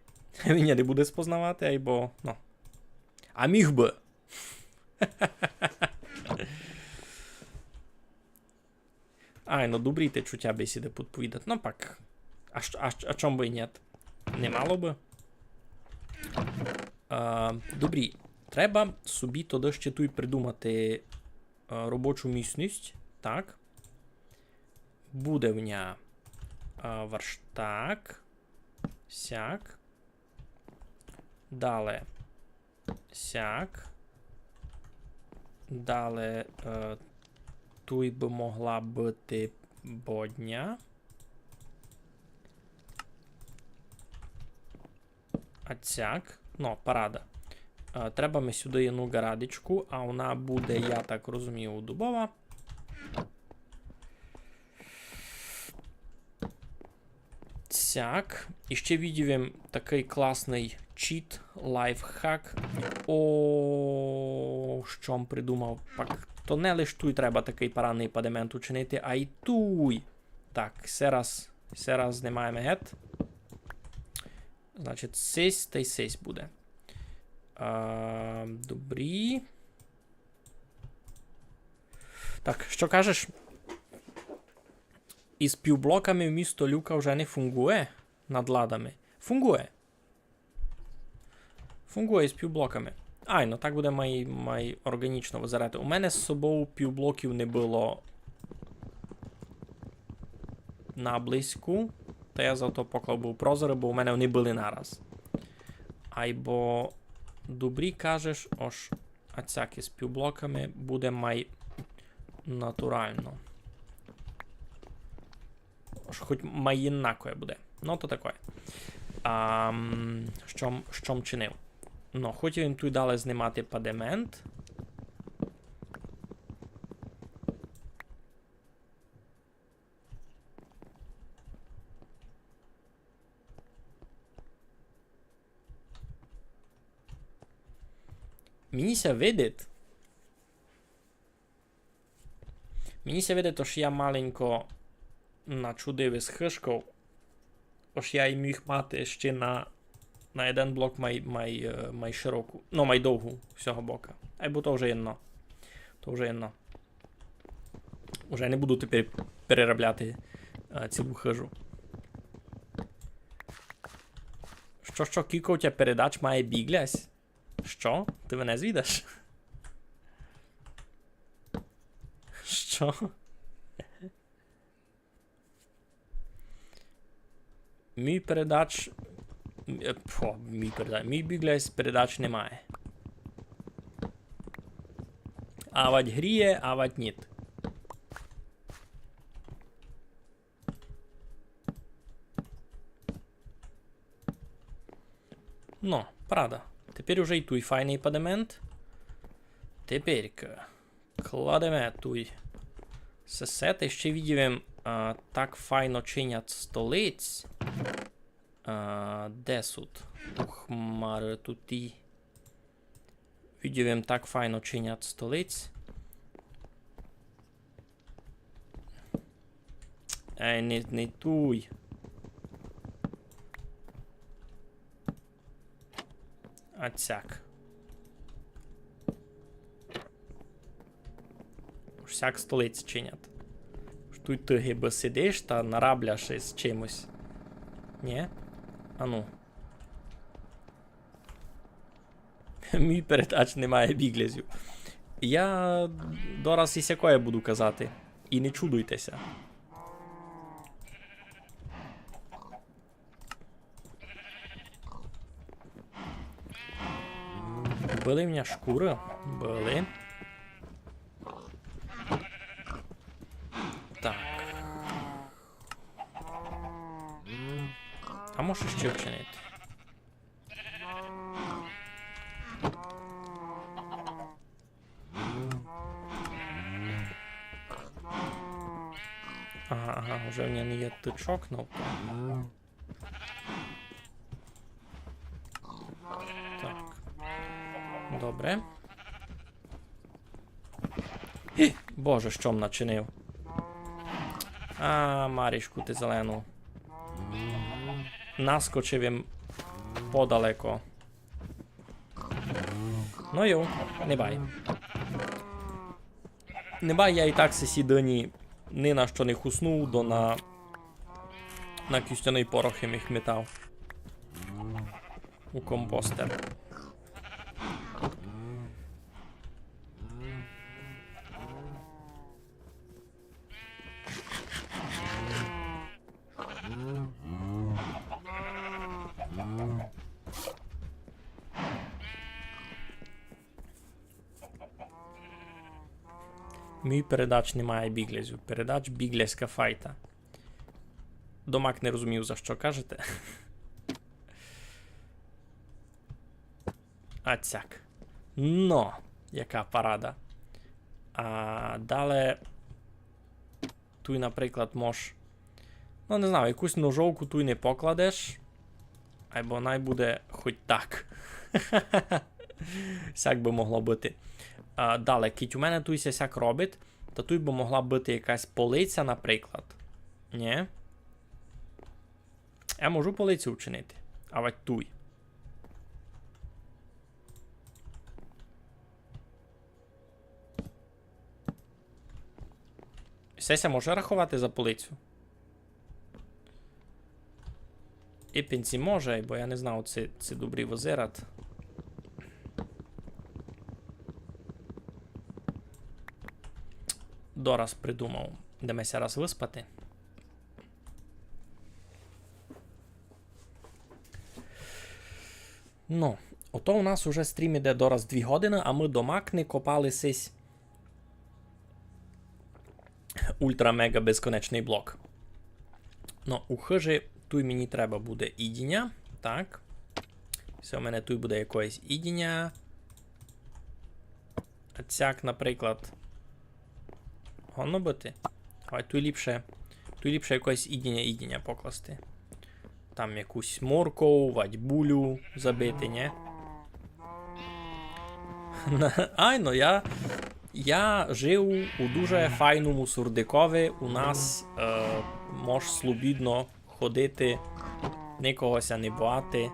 Він ня не буде спознавати, айбо, ну. А міг бы. Ай, ну добрі ти чуття бесіды підповідать. Ну пак. А, ш-, а, ш-, а чом бы і нєт? Не мало бы. А, добрі. Треба собі тогды ще туй придумати, а, робочу місность. Так. Буде в ня, а, верштак. Сяк. Дале. Сяк. Дале, е, туй бы могла быти бодня. А цяк. Но, парада. Е, треба ми сюды єдну ґарадичку, а она буде, я так розумію, дубова. Цяк. І ще видів им такый класный чіт, лайфхак. О, што м придумав. Пак то не лиш туй треба такый парадный падемент учинити, а й туй. Так, се раз, се раз знімаєме гет. Значить, сись та й сись буде. А, добрі. Так, што кажеш? Із півблоками вмісто люка вже не фунґує над ладами? Фунґує. Фунґує із півблоками. Айно, так буде май, май орґанічно визирати. У мене з собов півблоків не было наблизьку. Та я зато поклав быв прозоры, бо у мене они были нараз. Айбо добрі кажеш, ож а цяк із півблоками буде май натурално. Ож хоть май єднакове буде. Но, то такоє. Ам, што м, што м чинив? Но, хотів им туй дале знімати падемент. Мені ся видить. Мені ся видить, ож я маленько начудив із хыжков. Ож я й міг мати ще на, на єден блок май, май, е, май широку. Но, май довгу з сього бока. Айбо то вже єдно. То вже єдно. Уже не буду тепер переробляти, е, цілу хыжу. Што, што, кілько у тя передач має біґлязь? Што? Ты мене звідаш? Што? Мій передач, е, пфо, мій передач, мій біґлязь передач не має. Авадь гріє, авадь ніт. Но, парада. Тепер уже й туй файный падемент. Теперь к-, кладеме туй сесе. Та ще видів им, а, так файно чинять столиць. А, де сут? Ух, маре, тут і. Видів им, так файно чинять столиць. Ей, не, не туй. А цяк. Уж сяк столиць чинять. Уж туй ты гибы сидиш та нарабляш із чимось. Нє? Ану. Мій передач не має біґлязів. Я дораз і сякоє буду казати. І не чудуйте ся. Были в мене шкуры? Были. Так. А може ще вчинити? Ага, ага, уже в мене є тычок, но. Так. Добре. Гі! Боже, што м начинив? А, Марішку, ти зелену. Наскочив им подалеко. Но йо, не бай. Не бай, я і так сесі дыні ни на што не хусну, до на, на кістяный порох им їх метав. У компостер. Мій передач не має біґлязю. Передач біґлязька файта. Домак не розумів, за што кажете. А цяк. Но, яка парада. А дале туй, наприклад, мож, ну, не знаю, якусь ножовку туй не покладеш. Айбо най буде хоть так. Сяк бы могло быти. А дале, кідь у мене туй ся сяк робить, та туй бы могла быти якась полиця, наприклад. Нї? Я можу полицю вчинити. Авадь туй. Се ся може раховати за полицю? Ипен ци може, бо я не знав, ци, ци добрі вызират. Дораз придумав. Йдеме ся раз выспати. Ну, ото у нас уже стрім іде дораз дві годины, а мы домак не копали сись ультра-мега безконечный блок. Ну, у хыжі туй мені треба буде їдіня. Так. Всьо, у мене туй буде якоєсь їдіня. А цяк, наприклад, годно быти. Ой, туй ліпше, туй ліпше якоєсь їдіня, їдіня покласти. Там якусь морков, вадь булю забити, нї? Айно, я, я жив у дуже файному сурдикови. У нас, е, мож слобідно ходити, никого ся не бояти.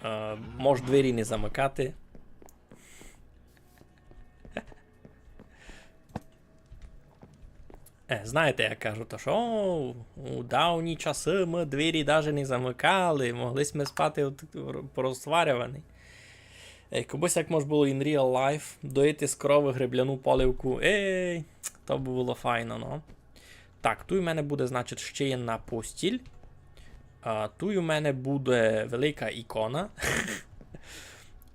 Е, мож двері не замыкати. Е, знаєте, я кажу, то што, о, у давні часы мы двері даже не замыкали, могли сьме спати от, р-, порозварьовані. Е, кобы сяк мож было in real life доїти з коровы гребляну поливку. Ей, то бы было файно, ну. Так, туй у мене буде, значить, ще єдна постіль. А, туй у мене буде велика ікона.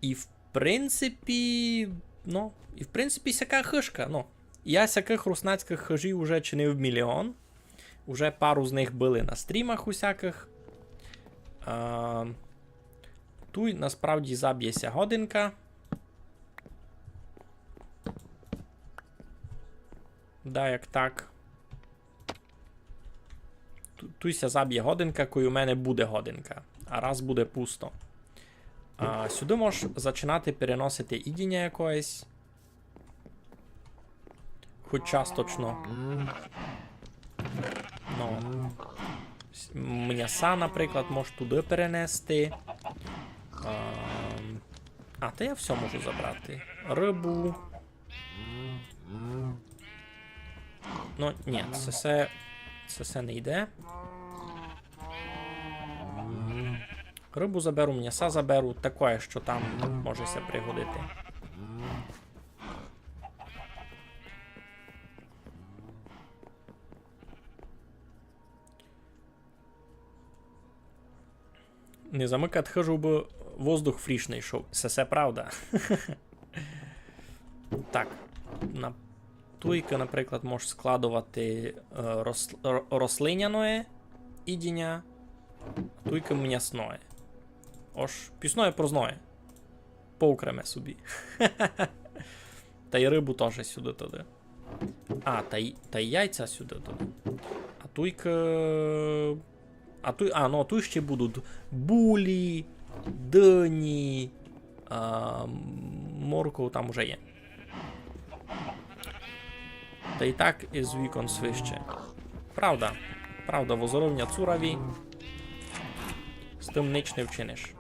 І в принципі, ну, і в принципі сяка хыжка, ну. Я сякых руснацькых хыжів уже чинив міліон. Уже пару з них были на стрімах усякых. А, туй насправді забє ся годинка. Да, як так. Ту-, туй ся забє годинка, кой у мене буде годинка. А раз буде пусто. А, сюды можеш зачинати переносити їдіня якоєсь. Хоть часточно. Ну. С-, мняса, наприклад, можеш туды перенести. А, а, та я всьо можу забрати. Рыбу. Ну, нї, се, се, се, се не йде. Рыбу заберу, мняса заберу, такоє, што там може ся пригодити. Не замыкат хыжу, бо воздух фрішный йшов. Се, се правда. Так, на туйкы, наприклад, можеш складовати, е, рос-, ро-, рослиняноє їдіня, туйкы мнясноє. Ож пісноє прозноє. Поокреме собі. Тай рыбу тоже сюды туды. А, тай, тай яйця сюды туды. А туйкы, а туй, а, ну, туй ще будуть булі, дыні, а, морков там уже є. Та й так із вікон свище. Правда. Правда, возоровня цураві. З тым нич не вчиниш.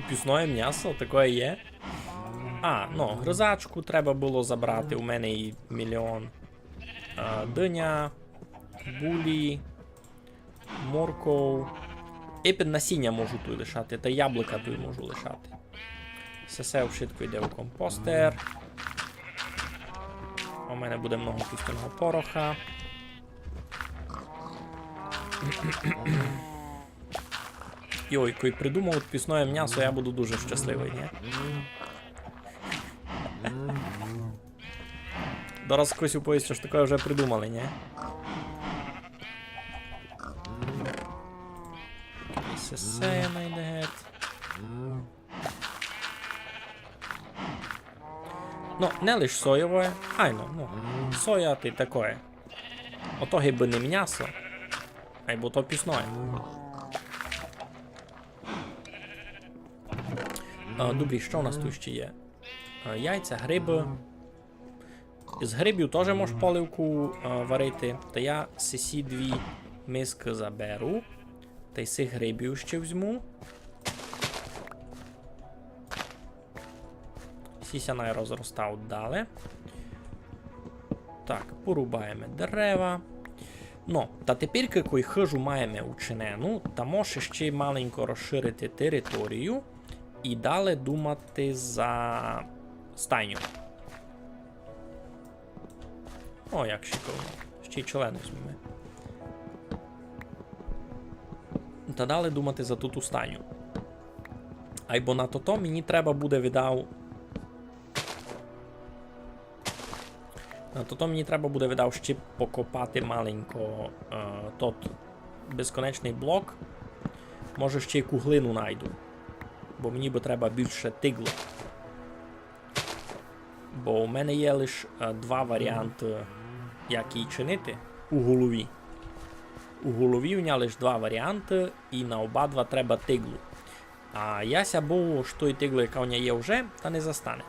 Пісноє мнясо, такоє є. А, ну, гризачку треба было забрати, у мене її мільйон. А, дыня, булі, морков. Епен насіня можу туй лишати, та яблука туй можу лишати. Се, се вшытко йде у компостер. У мене буде много пустинного пороха. Йой, кой придумав пісноє мнясо, я буду дуже щасливый, нї? Зараз хтось уповість, што таке вже придумали, нї? Се, се найде гет. Ну, не лиш соєвоє, айно, ну, соя ти такоє. Ото гибы не мнясо, айбо то пісноє. А, добрі, што у нас туй ще є? А, яйця, грибы. З грибів тоже мож поливку, а, варити. Та я сесі дві мискы заберу. Та й сих грибів ще взьму. Сі ся най розростають далі. Так, порубаєме дерева. Но, та тепер, кой хыжу маєме учинену, та може ще й маленько розширити територію і далі думати за стайню. О, як шиковно. Ще й челену зміме. Та далі думати за туту стайню. Айбо на тото мені треба буде, видав, на тото мені треба буде, видав, ще покопати маленько, е, тот безконечный блок. Може, ще й куглину найду. Бо мені бы треба більше тиглу. Бо у мене є лиш, е, два варіанты, як її чинити у голові. У голові у мене лиш два варіанты, і на оба два треба тиглу. А я ся бою, што і тиглу, яка у мене є вже, та не застане.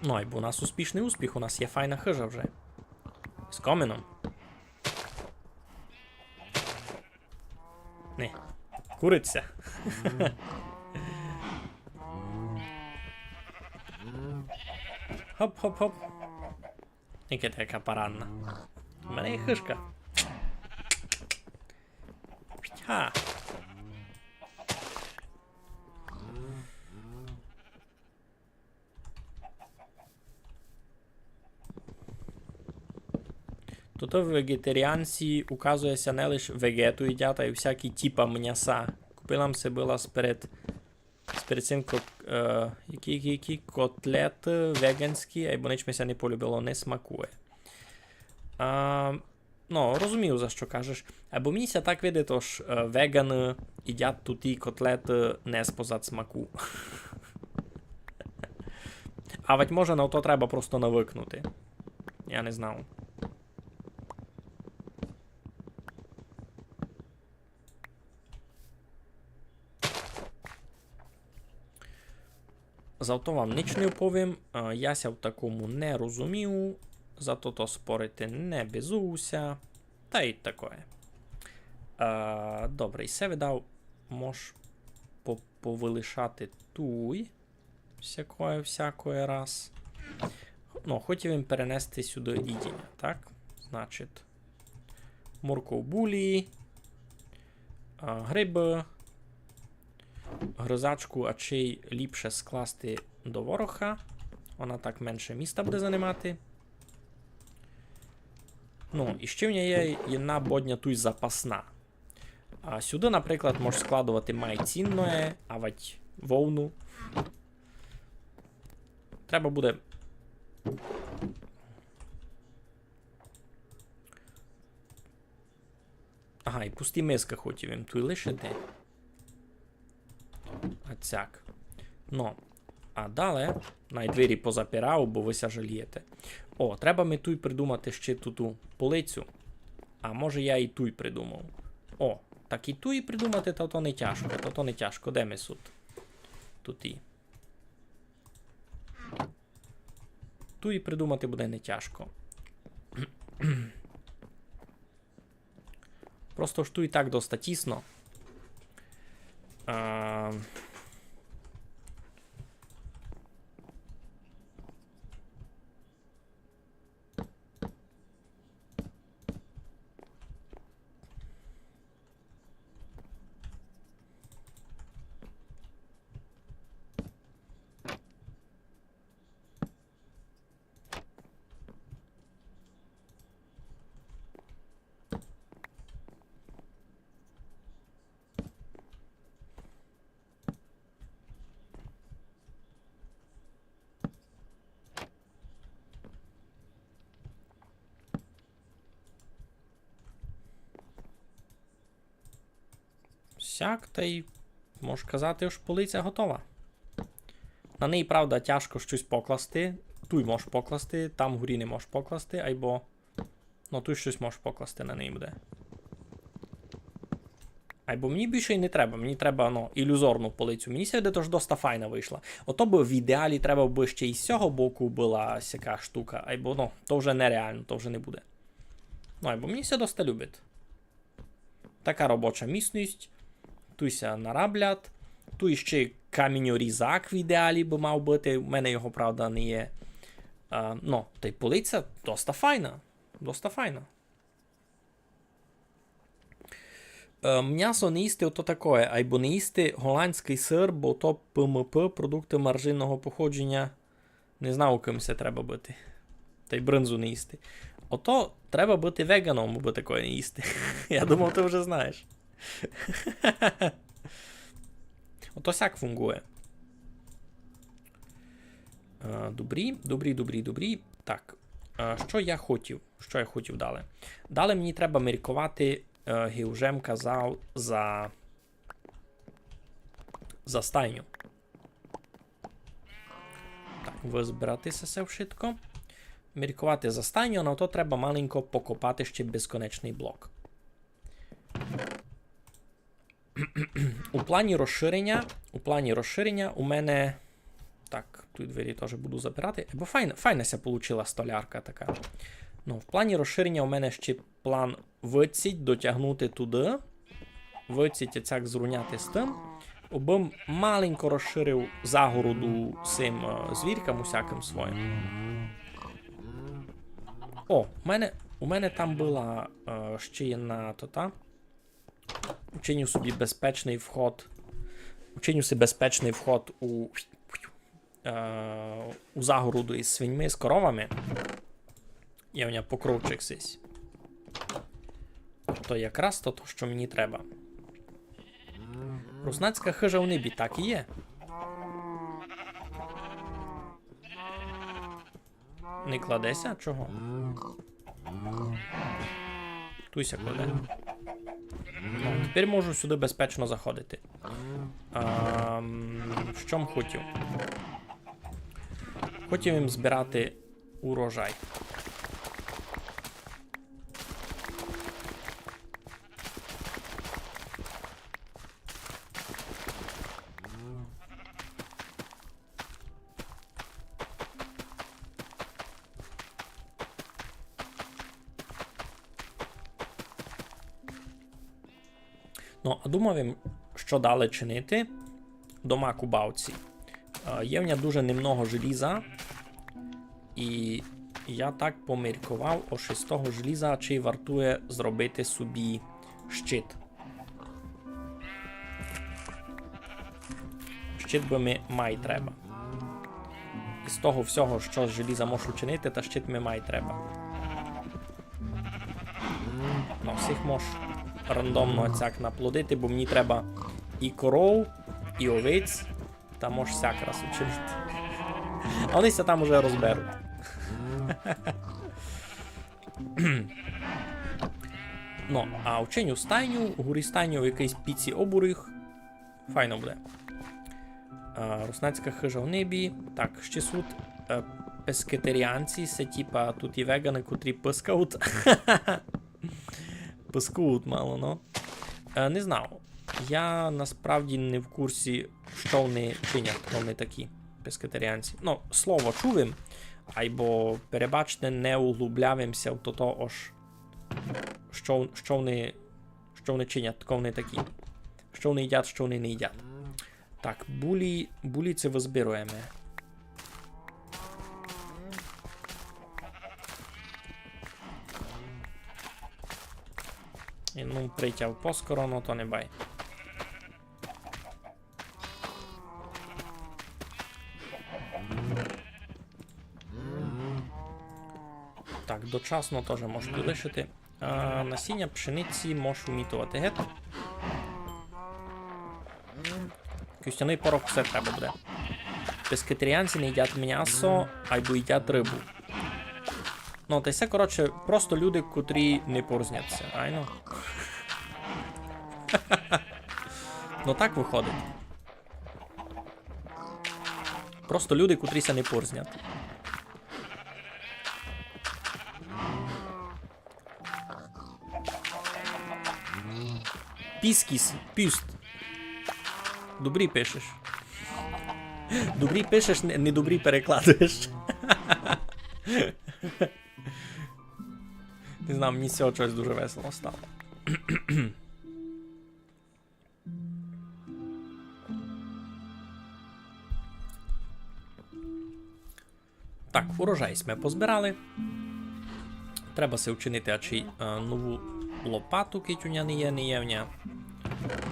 Ну, айбо у нас успішный успіх, у нас є файна хыжа вже. З комином. Не. Куриця. Хоп, хоп, хоп. Яка така парадна. У мене є хыжка. Ха. Тото веґетаріанці, указує ся, не лиш веґету їдять, а й всякі типа мняса. Купила м си была сперед, сперед сим ко-, е, які, які, які котлеты веґанські, айбо нич ми ся не полюбило, не смакує. А, Ну, розумію, за што кажеш. Айбо мені ся так видить, ож, е, веґаны їдять туті котлеты не спозад смаку. А вадь може на то треба просто навыкнути. Я не знав. Зато вам нич не вповім, е, я ся в такому не розумію, зато то спорити не бизую ся, та й такоє. Е, добре, і се видав, мож по-, повылишати туй. Всякоє, всякоє раз. Ну, хотів им перенести сюды їдіня, так? Значить, морков булі, а, грибы, гризачку, а чи й ліпше скласти до вороха. Она так менше міста буде занимати. Ну, і ще в неї є єдна бодня туй запасна. А сюды, наприклад, можеш складовати май цінноє, авадь вовну. Треба буде. Ага, і пусті миска хотів им туй лишити. А цяк. Но, а дале най двері позапирав, бо вы ся жалієте. О, треба ми туй придумати ще туту полицю. А може я і туй придумав. О, так і туй придумати, та то не тяжко, та то не тяжко. Де ми сут? Туті. Туй придумати буде не тяжко. Просто ж туй і так доста тісно. А, Сяк, тай мож казати, ож полиця готова. На неї, правда, тяжко штось покласти. Туй мож покласти, там горі не мож покласти, айбо. Ну, туй штось мож покласти на неї буде. Айбо мені більше й не треба, мені треба, ну, ілюзорну полицю. Мені ся видить, ож доста файна вышла. Ото бы в ідеалі треба бы ще й з сього боку была сяка штука. Айбо, ну, то вже нереално, то вже не буде. Ну, айбо мені ся доста любить. Така робоча місность. Туй ся нараблять. Туй ще каміньорізак в ідеалі бы мав быти. У мене його, правда, не є. А, ну, тай полиця доста файна. Доста файна. Е, мнясо не їсти, ото такоє, айбо не їсти голландськый сыр, бо то П М П, продукты маржинного походженя. Не знав, ким се треба быти. Тай брынзу не їсти. Ото треба быти веганом, абы такоє не їсти. Я думав, ты вже знаєш. Ото сяк фунґує. Е, добрі, добрі, добрі, добрі. Так, е, што я хотів? Што я хотів далі? Далі мені треба мірковати, е, ги вже м казав, за, за стайню. Так, вызбирати се, се вшытко. Мірковати за стайню, на то треба маленько покопати ще безконечный блок. У плані розширеня, у плані розширеня у мене. Так, туй двері тоже буду забирати. Бо файна, файна ся получила столярка така. Ну, в плані розширеня у мене ще план выдсіть дотягнути туды. Выдсіть сяк зруняти з тым. Обы м маленько розширив загороду сим, е, звіркам усякым своїм. О, у мене, у мене там была, е, ще єдна тота. Учиню собі безпечный вход. Учиню собі безпечный вход у, е, у загороду із свиньми, з коровами. Є у мене покровчик сись. То якраз то, то, што мені треба. Руснацька хыжа в небі, так і є. Не кладе ся? Чого? Туй ся кладе. Ну, тепер можу сюды безпечно заходити. Ам, што м хотів? Хотів им збирати урожай. Ну, а думав им, што далі чинити домак у бавці. Е, є в мене дуже немного желіза, і я так помірковав, ож із того желіза чи вартує зробити собі щит. Щит бы ми май треба. Із того всього, што з желіза можу чинити, та щит ми май треба. Ну, всіх мож рандомно цяк наплодити, бо мені треба і коров, і овець, та мож сяк раз учинити. А они ся там уже розберуть. Ну, а учиню стайню, горі стайню в якыйсь піці обурих. Файно буде. А, руснацька хыжа в небі. Так, ще суть, е, пескетаріанці, се типа туй і веганы, котрі пыскають. Пыскають мало, ну. Е, не знав. Я насправді не в курсі, што они чинять, хто они такі, пескетаріанці. Ну, слово чув им, айбо, перебачте, не углублявав им ся в тото, ож што, што они, што они чинять, хто они такі. Што они їдять, што они не їдять. Так, булі, булі ци вызбируєме. І, ну, притяв поскоро, но то не бай. Так, дочасно тоже можу туй лишити. А, насіння пшениці можу вымітовати гет. Кістяный порох все треба буде. Пескетаріанці не їдять мнясо, айбо їдять рыбу. Ну, та й се, коротше, просто люди, котрі не порзнять ся, айно. То так выходить. Просто люди, котрі ся не порзнять. Піскіс, пюст. Добрі пишеш. Добрі пишеш, не, не добрі перекладуєш. Не знаю, мені з цього чогось дуже весело стало. Так, урожай сьме позбирали. Треба си вчинити ачей, е, нову лопату, кидь у ня не є, не є в ня.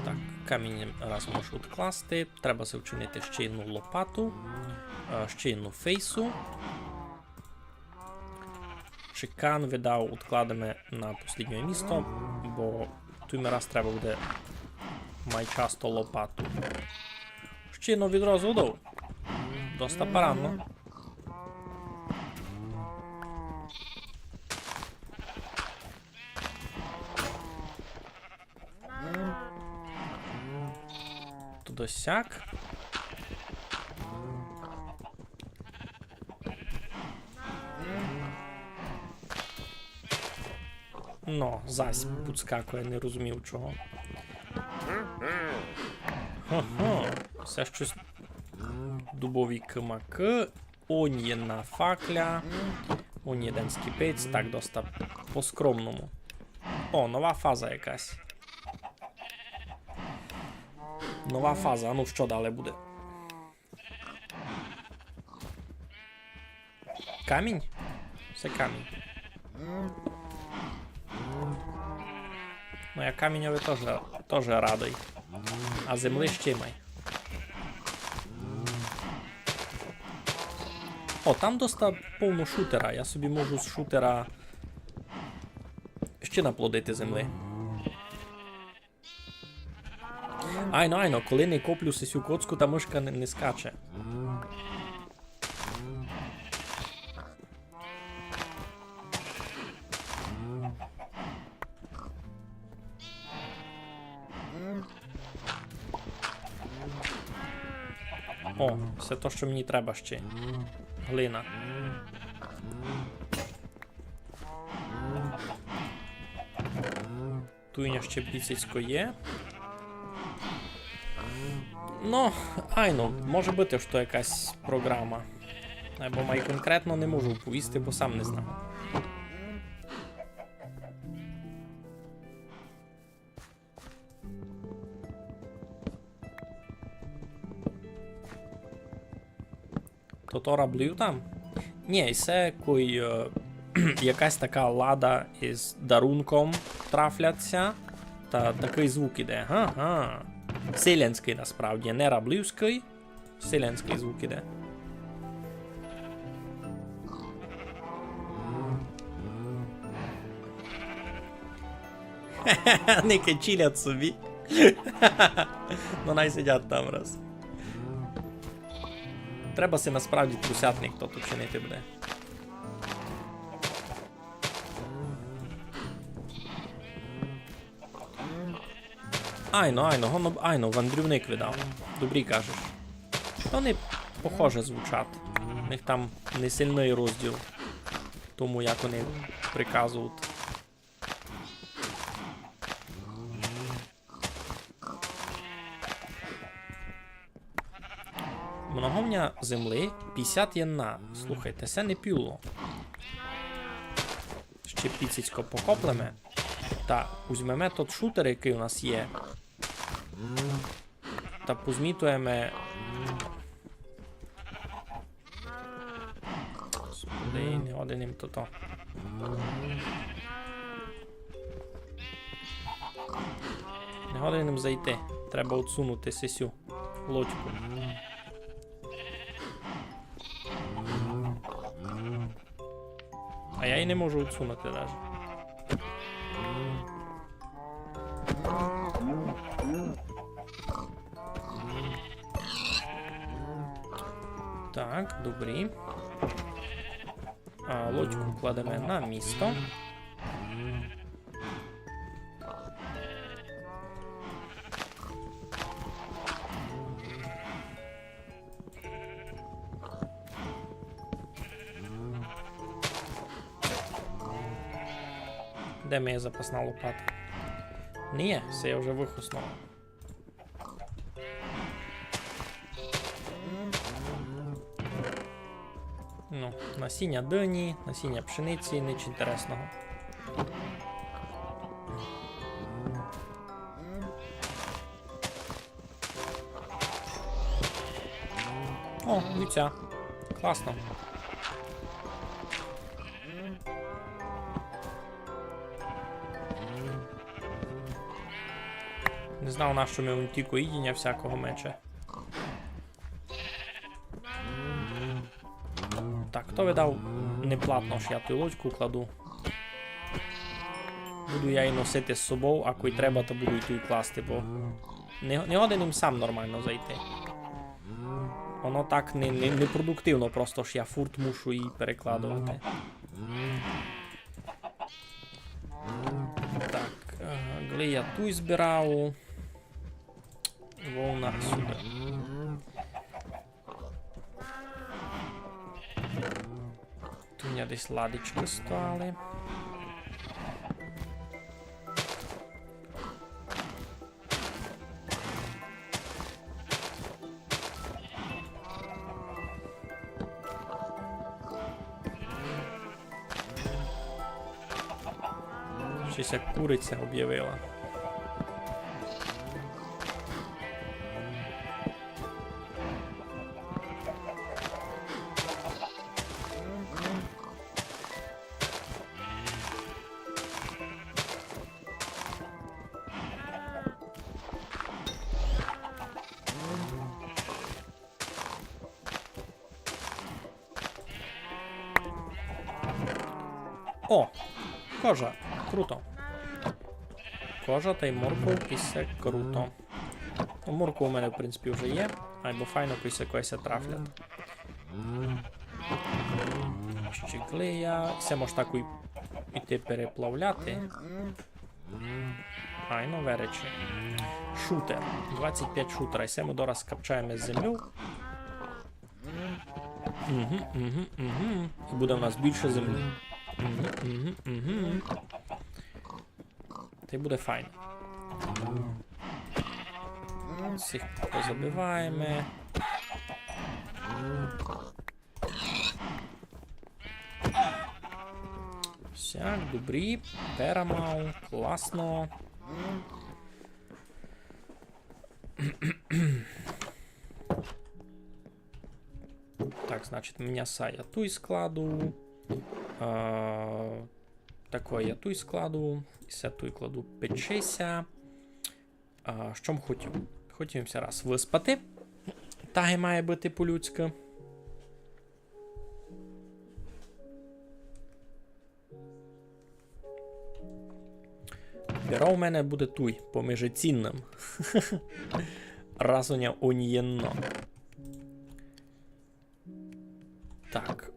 Так, камінь раз можу одкласти. Треба си вчинити ще одну лопату, е, ще одну фейсу. Чекан, видав, одкладеме на посліднє місто, бо туй ми раз треба буде май часто лопату. Ще одно відро з водов. Доста парадно. Туды сяк. Но, зась підскакує, не розумів чого. Ха-ха, всьо штось дубові кимакы. Он є на факля. Он є єден скіпець. Так, доста по-скромному. О, нова фаза якась. Нова фаза, а ну што далі буде? Камінь? Всьо камінь. Ну, я каміньови тоже, тоже радый. А землі ще май. О, там доста повно шутера. Я собі можу з шутера ще наплодити землі. Айно, айно, коли не коплю сесю коцку, та мышка не, не скаче. О, всьо то, што мені треба ще. Глина. Туй у ня ще піцецько є. Ну, айно, може быти, што якась програма. Айбо май конкретно не можу оповісти, бо сам не знав. То то раблів там? Нї, се кой, е, якась така лада із дарунком трафлять ся, та такый звук іде. Ага. Селянськый насправді, не раблівськый. Селянськый звук іде. Никай, чилять собі. Ну, най сидять там раз. Треба си насправді трусятник тот учинити буде. Айно, айно, гоно, айно, вандрівник видав. Добрі кажеш. Они похоже звучать. У них там не сильный розділ тому, як они приказують. Много в ня землі? Пятдесят єдна. Слухайте, се не пюло. Ще піцецько покоплеме. Та узьмеме тот шутер, якый у нас є. Та позмітуєме. Господи, не годен им тото. Не годен им зайти. Треба одсунути сесю лодьку. А я її не можу одсунути даже. Так, добрі. А, лодьку кладеме на місто. Де моя запасна лопата? Не є, се я вже выхоснув. Ну, насіння дині, насіння пшениці, нич інтересного. О, вівця. Класно. Не знав, нащо ми он тілько їдіня всякого мече. Так, то видав неплатно, ож я ту лодьку кладу. Буду я її носити з собов, а кой треба, то буду й ту класти, бо не, не годен им сам нормално зайти. Воно так не, не, непродуктивно, просто ож я фурт мушу її перекладовати. Так, е, глей я туй збирав. Вовна сюды. Ту у мене десь ладичкы стали. Щось як куриця обявила. О, кожа. Круто. Кожа тай морков, і се круто. Ну, морков у мене, в принципі, вже є. Айбо файно, кой се когось трафлять. Ще глей я. Се мож так і іти переплавляти. Айно, веречи. Шутер. Двадцять пять шутера. І се мы дораз скапчаєме з землю. Угу, угу, угу. І буде в нас більше землі. Угу, угу, угу. Та й буде файно. Всіх позабиваєме. Всяк, добрі. Перамал, класно. Так, значить, мняса я туй складу. А, такой я туй складу. І се туй кладу печися. А, што м хотів? Хотів ся раз выспати. Так і має быти по-людськы. Перо у мене буде туй, поміж цінным. Раз у ня унь єдно. Так.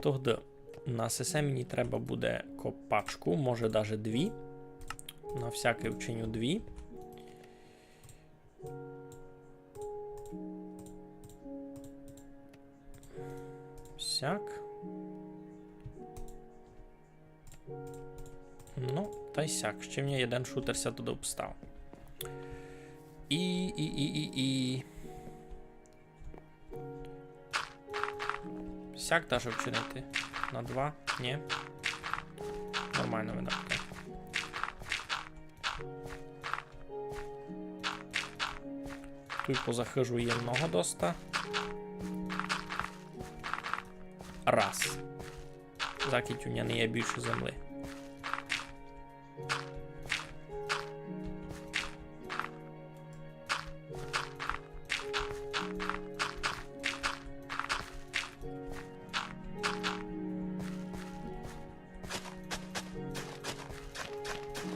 Тогды на сесе мені треба буде копачку, може даже дві. На всяке вчиню дві. Сяк. Ну, та й сяк. Ще в мене єден шутер ся туды обстав. І, і, і, і, і. Сяк даже вчинити. На два. Ні. Нормално видав. Туй поза хыжу є много доста. Раз. Закіть у ня не є більше землі.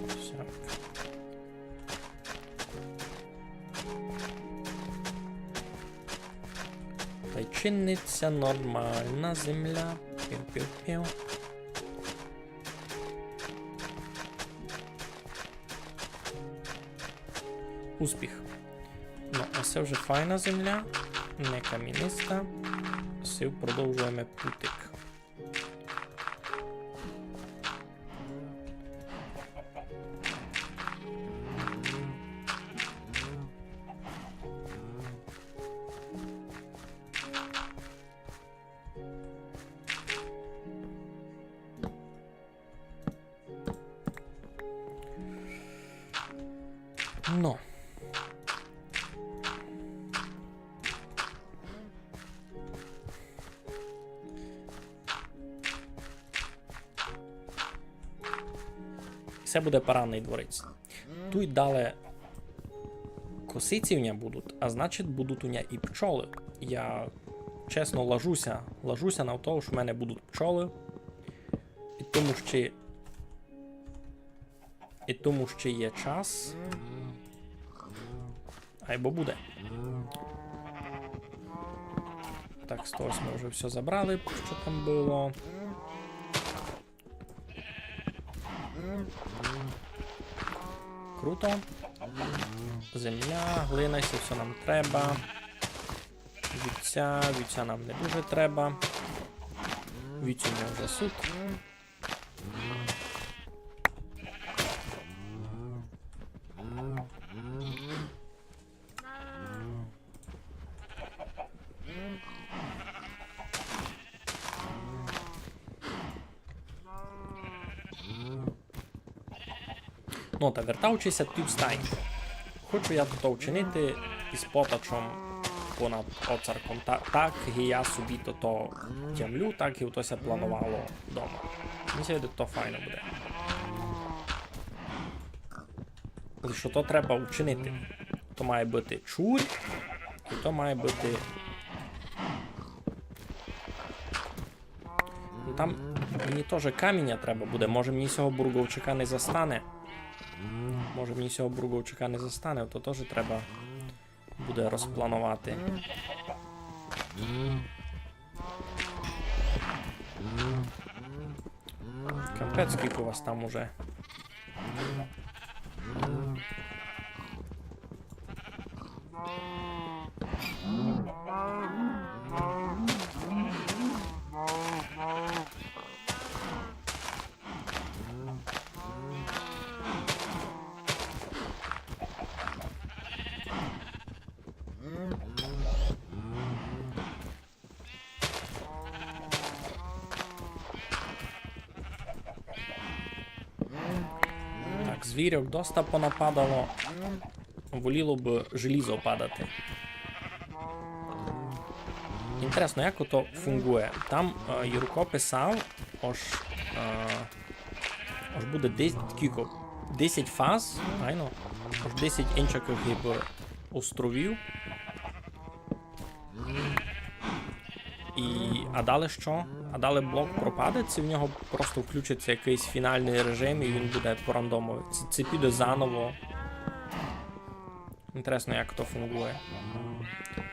Всяк. Та й чинить ся нормална земля. Пів-пів-пів. Успіх. Ну, а се вже файна земля, не каміниста. Сив продовжуєме путик. Но. Се буде парадный дворець. Туй дале косиці у ня будуть, а значить, будуть у ня і пчолы. Я, чесно, лажуся, лажуся на то, што в мене будуть пчолы. І тому ще, і тому ще є час. Айбо буде. Так, з того ми вже всьо забрали, што там было. Круто. Земля, глина, се всьо нам треба. Вівця, вівця нам не дуже треба. Вівці ми вже суть. Ну, та вертаючися туй в стайню. Хочу я то вчинити із потачом понад оцарком. Та, так і я собі то, то тямлю, так і то ся планувало дома. Мені ся видить, то файно буде. Лише то треба вчинити. То має быти чурь, і то має быти. Ну, там мені тоже каміня треба буде. Може, мені сього бурговчика не застане. Може, мені сього бурговчика не застане, то тоже треба буде розпланувати. Капець, скілько вас там уже. Так, звірьок доста понападало. Воліло бы желізо падати. Інтересно, як ото фунґує? Там, е, Юрко писав, ож, е, ож буде десь кілько, десять фаз, айно, ож десять инчакых гибы островів. І, а далі што? А далі блок пропаде, ци в нього просто включиться якыйсь фінальный режим і він буде по рандому? Ци, ци піде заново? Інтересно, як то фунґує.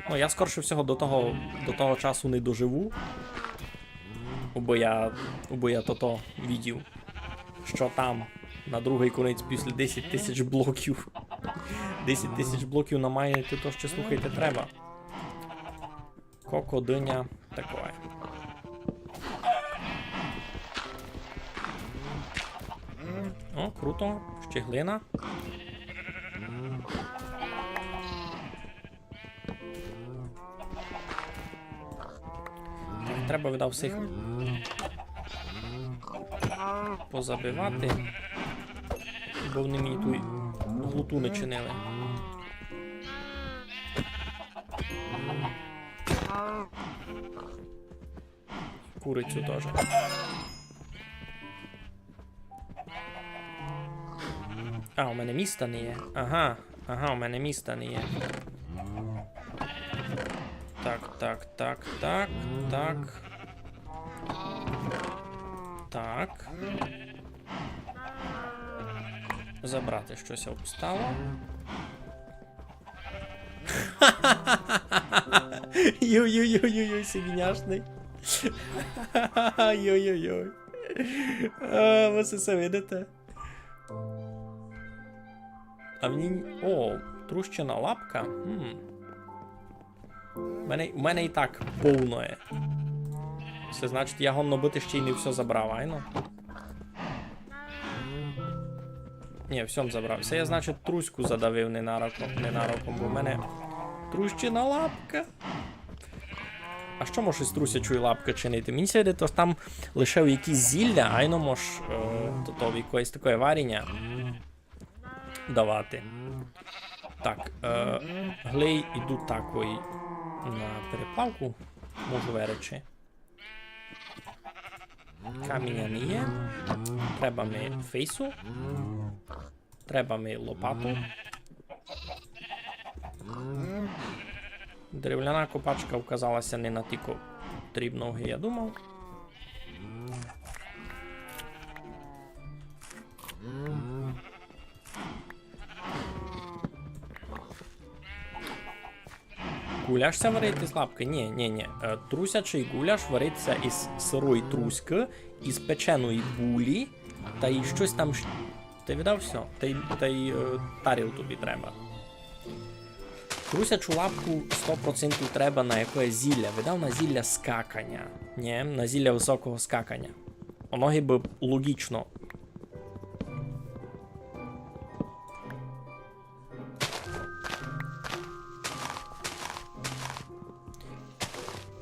Ну, я, скорше всього, до того, до того часу не доживу. Убы я, убы я тото видів. Што там на другый конець після десять тисяч блоків? Десять тисяч блоків намайнити, то ще, слухайте, треба. Коко, диня, такоє. О, круто, ще глина. Так, треба, видав, всіх позабивати, бо вони мені туй глуту не чинили. Курицю тоже. А, у мене міста не є. Ага, ага, у мене міста не є. Так, так, так, так, так. Так. Забрати штось обстало. Йой-йой-йой-йой, сивіняшный. Йой-йой-йой. А, вы се, се видите? А мені... О, трущена лапка. Хм. У мене, у мене і так повноє. Се значить, я годно быти ще й не всьо забрав, айно? Ні, всьо м забрав. Се я, значить, труську задавив ненароком, ненароком, бо в мене трущена лапка. А што мож із трусячої лапкы чинити? Мені ся видить, то там лише якісь зілля, айно мож, е, то, то якоєсь такоє варіня. давати. Так, е, глей, іду такой на переплавку, можу веречи. Каміня не є. Треба ми фейсу. Треба ми лопату. Деревляна копачка оказала ся не натілько потрібною, як я думав. Гуляш ся варить із лапкы? Нї, нї, нї. Е, трусячый гуляш варить ся із сырой труськы, із печеної булі, та й штось там ш-, Ты видав всьо? Та й, та й, е, таріл тобі треба. Трусячу лапку сто процентів треба на якоє зілля. Видав, на зілля скаканя. Нї, на зілля высокого скаканя. Оно гибы логічно.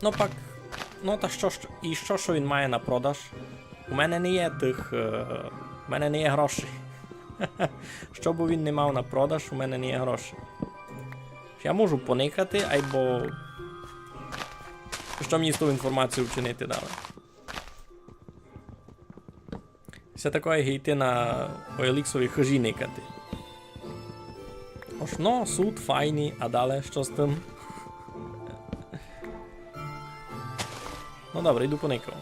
Ну пак, ну та што ж, і што, што він має на продаж? У мене не є тых, е, у мене не є грошей. Што бы він не мав на продаж, у мене не є грошей. Я можу поникати, айбо што мені з тою інформацією вчинити далі? Се такоє, як йти на Оеліксові хыжі никати. Ож, ну, суд файный, а далі што з тым? Ну добре, йду поникав.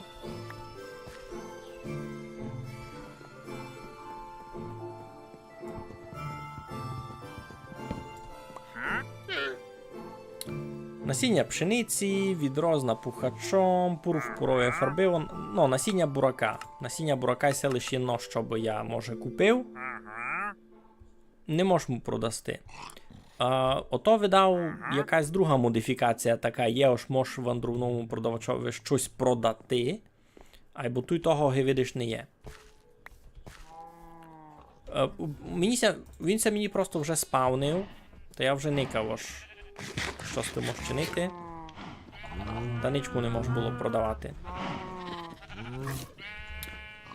Насіння пшениці, відро з напухачом, пурпурове фарбиво, ну, насіння бурака. Насіння бурака се лише єдно, што бы я, може, купив. Не мож му продасти. А, ото, видав, якась друга модифікація така є, ож мож вандровному продавачови штось продати. Айбо туй того, ги видиш, не є. Е, у, мені ся, він ся мені просто вже спавнив, та я вже никав, ож што з тым мож чинити. Та нич му не мож было продавати.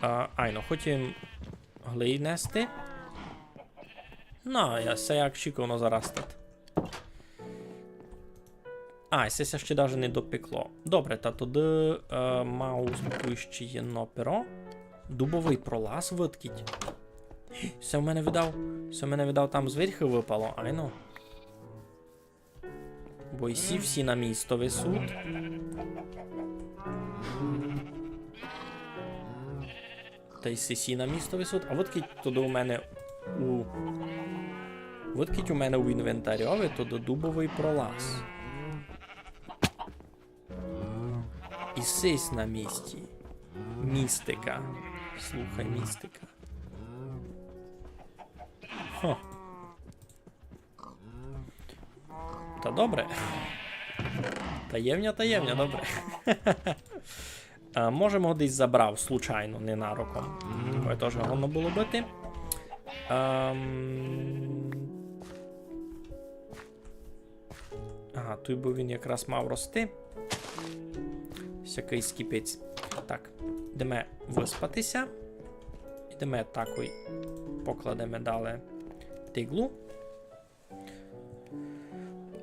Е, айно, хотів глей нести. Ну, я се як шиковно зарастат. А, се ся ще даже не допекло. Добре, та тогды, е, мав збоку ще єдно перо. Дубовый пролаз выткіть. Се в мене, видав, се в мене, видав, там зверху выпало, айно. Бо і сі всі на місто висуть. Та й сесі на місто висуть. А выткіть тогды у мене у... Выткіть у мене у інвентарьови, тогды дубовый пролаз. І сись на місці. Містика. Слухай, містика. Хо. Та добре. Таємня, таємня, добре. А, може, м го десь забрав случайно, ненароком. Бо тоже годно было быти. Ам. Ага, туй бы він якраз мав рости. Сякый скіпець. Так, йдеме выспати ся. Йдеме такой, покладеме дале тиглу.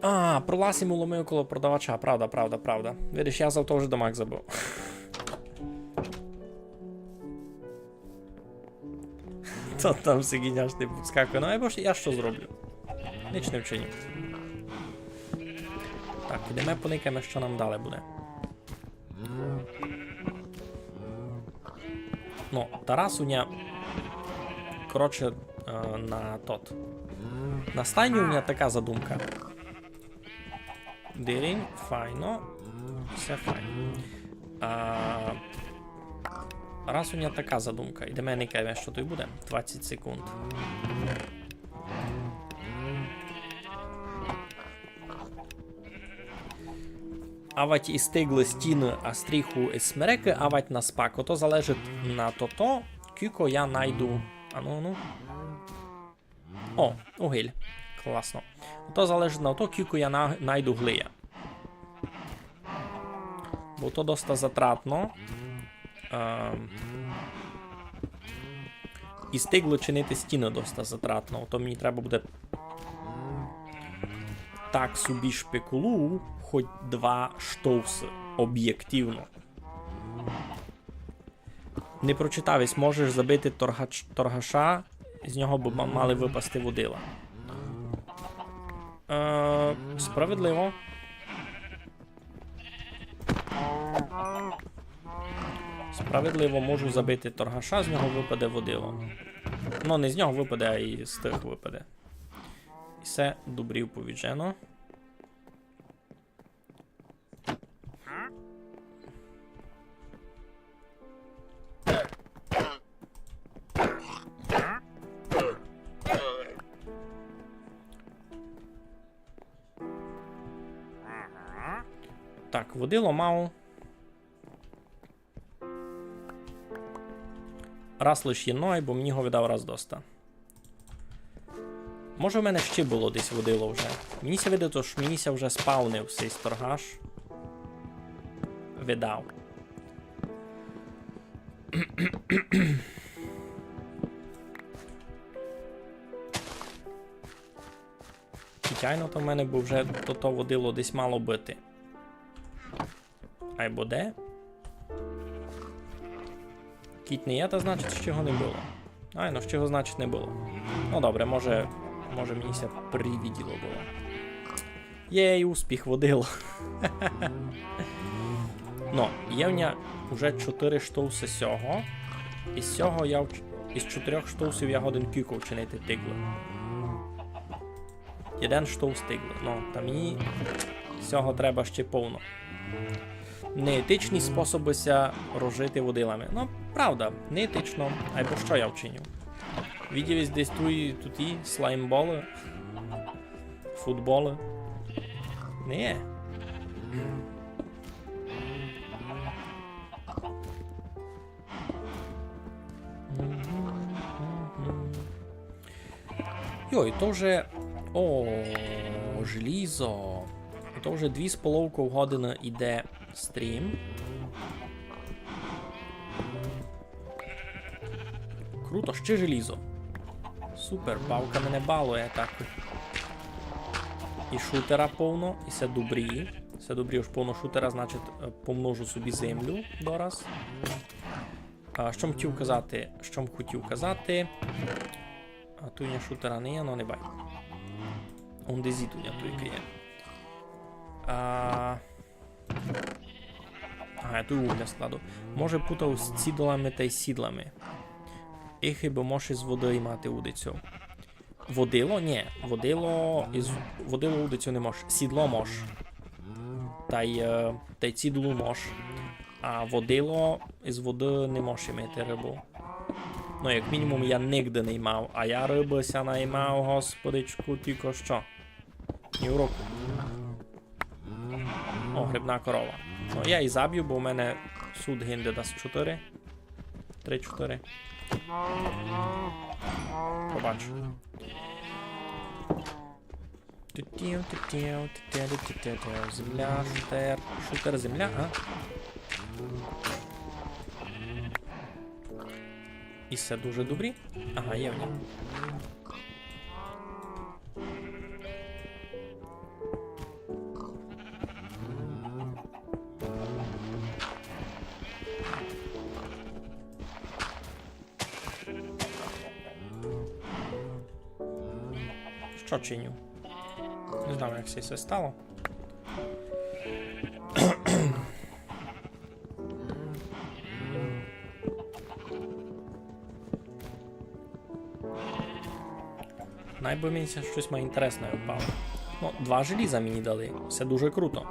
А, пролаз им уломив коло продавача, правда, правда, правда. Видиш, я за то вже домак забыв. То там сигіняш не підскакує. Ну, айбо ж я што зроблю? Нич не вчиню. Так, ідеме поникаєме, што нам дале буде. Ну, Тарас у ня, коротше, е, на тот. На стайню у ня така задумка. Дирінь, файно. Всьо файно. А, раз у ня така задумка. Йдеме, никаєме, што туй буде. Двадцять секунд. Авать из тиглы, стіны, а стріху из смерекы, авать на спак. Ото залежить на тото, кілько я найду. Ану, ану. О, угіль. Класно. Ото залежить на то, кілько я на-, найду глия. Бо то доста затратно. Ем, Із тиглы чинити стіны доста затратно, то мені треба буде так собі шпекулу, хоть два штовсы, обєктивно. Не прочитав єсь, можеш забити торгач-, торгаша, з нього б ма-, мали выпасти водила. Е, справедливо. Справедливо, можу забити торгаша, з нього выпаде водило. Ну, не з нього выпаде, а й з тых выпаде. І всьо, добрі, повіджено. Так, водило мав. Раз лиш єдно, бо мені го видав раз доста. Може, в мене ще было десь водило вже. Мені ся видить, ож мені ся вже спавнив сей торгаш. Видав. Звичайно, то в мене бы вже то, то водило десь мало быти. Айбо де? Кідь не є, та значить, ще го не было. Ай, ну, ще го, значить, не было. Ну, добре, може, може, мені ся привиділо было. Єй, успіх, водило. Ну, є в ня уже чотыри штовсы сього. Із сього я вч-, із чотырьох штовсів я годен кілько вчинити тиглы. Єден штовс тиглы. Ну, та мені сього треба ще повно. Неетичні способы ся рожити водилами. Ну, правда, неетично. Айбо што я вчиню? Видів єсь десь туй, туй слаймболы, футболы. Не є. Йой, то вже, о, желізо. То вже дві з половков годины іде стрім. Круто, ще желізо. Супер, бавка мене балує так. І шутера повно, і всьо добрі. Всьо добрі, ож повно шутера, значить, е, помножу собі землю дораз. А, што м хотів казати? Што м хотів казати? А туй у ня шутера не є, ну не бай. Онде зі туй у ня туйка є. А, ага, я туй угля складу. Може, путав з цідолами тай сідлами. Їх бы мож із воды ймати удицю. Водило? Нї. Водило із, водило удицю не мож. Сідло мож. Тай, е, тай цідлу мож. А водило із воды не мож імити рыбу. Ну, як мінімум, я нигде не ймав. А я рыбы ся наймав, господичку, тілько што. Нівроку. О, грибна корова. Ну, я її заб'ю, бо в мене сут гинде дасть чотыри. Три-чотыри. Побач. Тутів, тутів, тутів, тутів, тутів. Земля, шутер. Шутер, земля, а? І всьо дуже добрі. Ага, є в нього. Што чиню? Не знав, як се всьо стало. Най бы мені ся штось май інтересне впало. Ну, два желіза мені дали. Се дуже круто.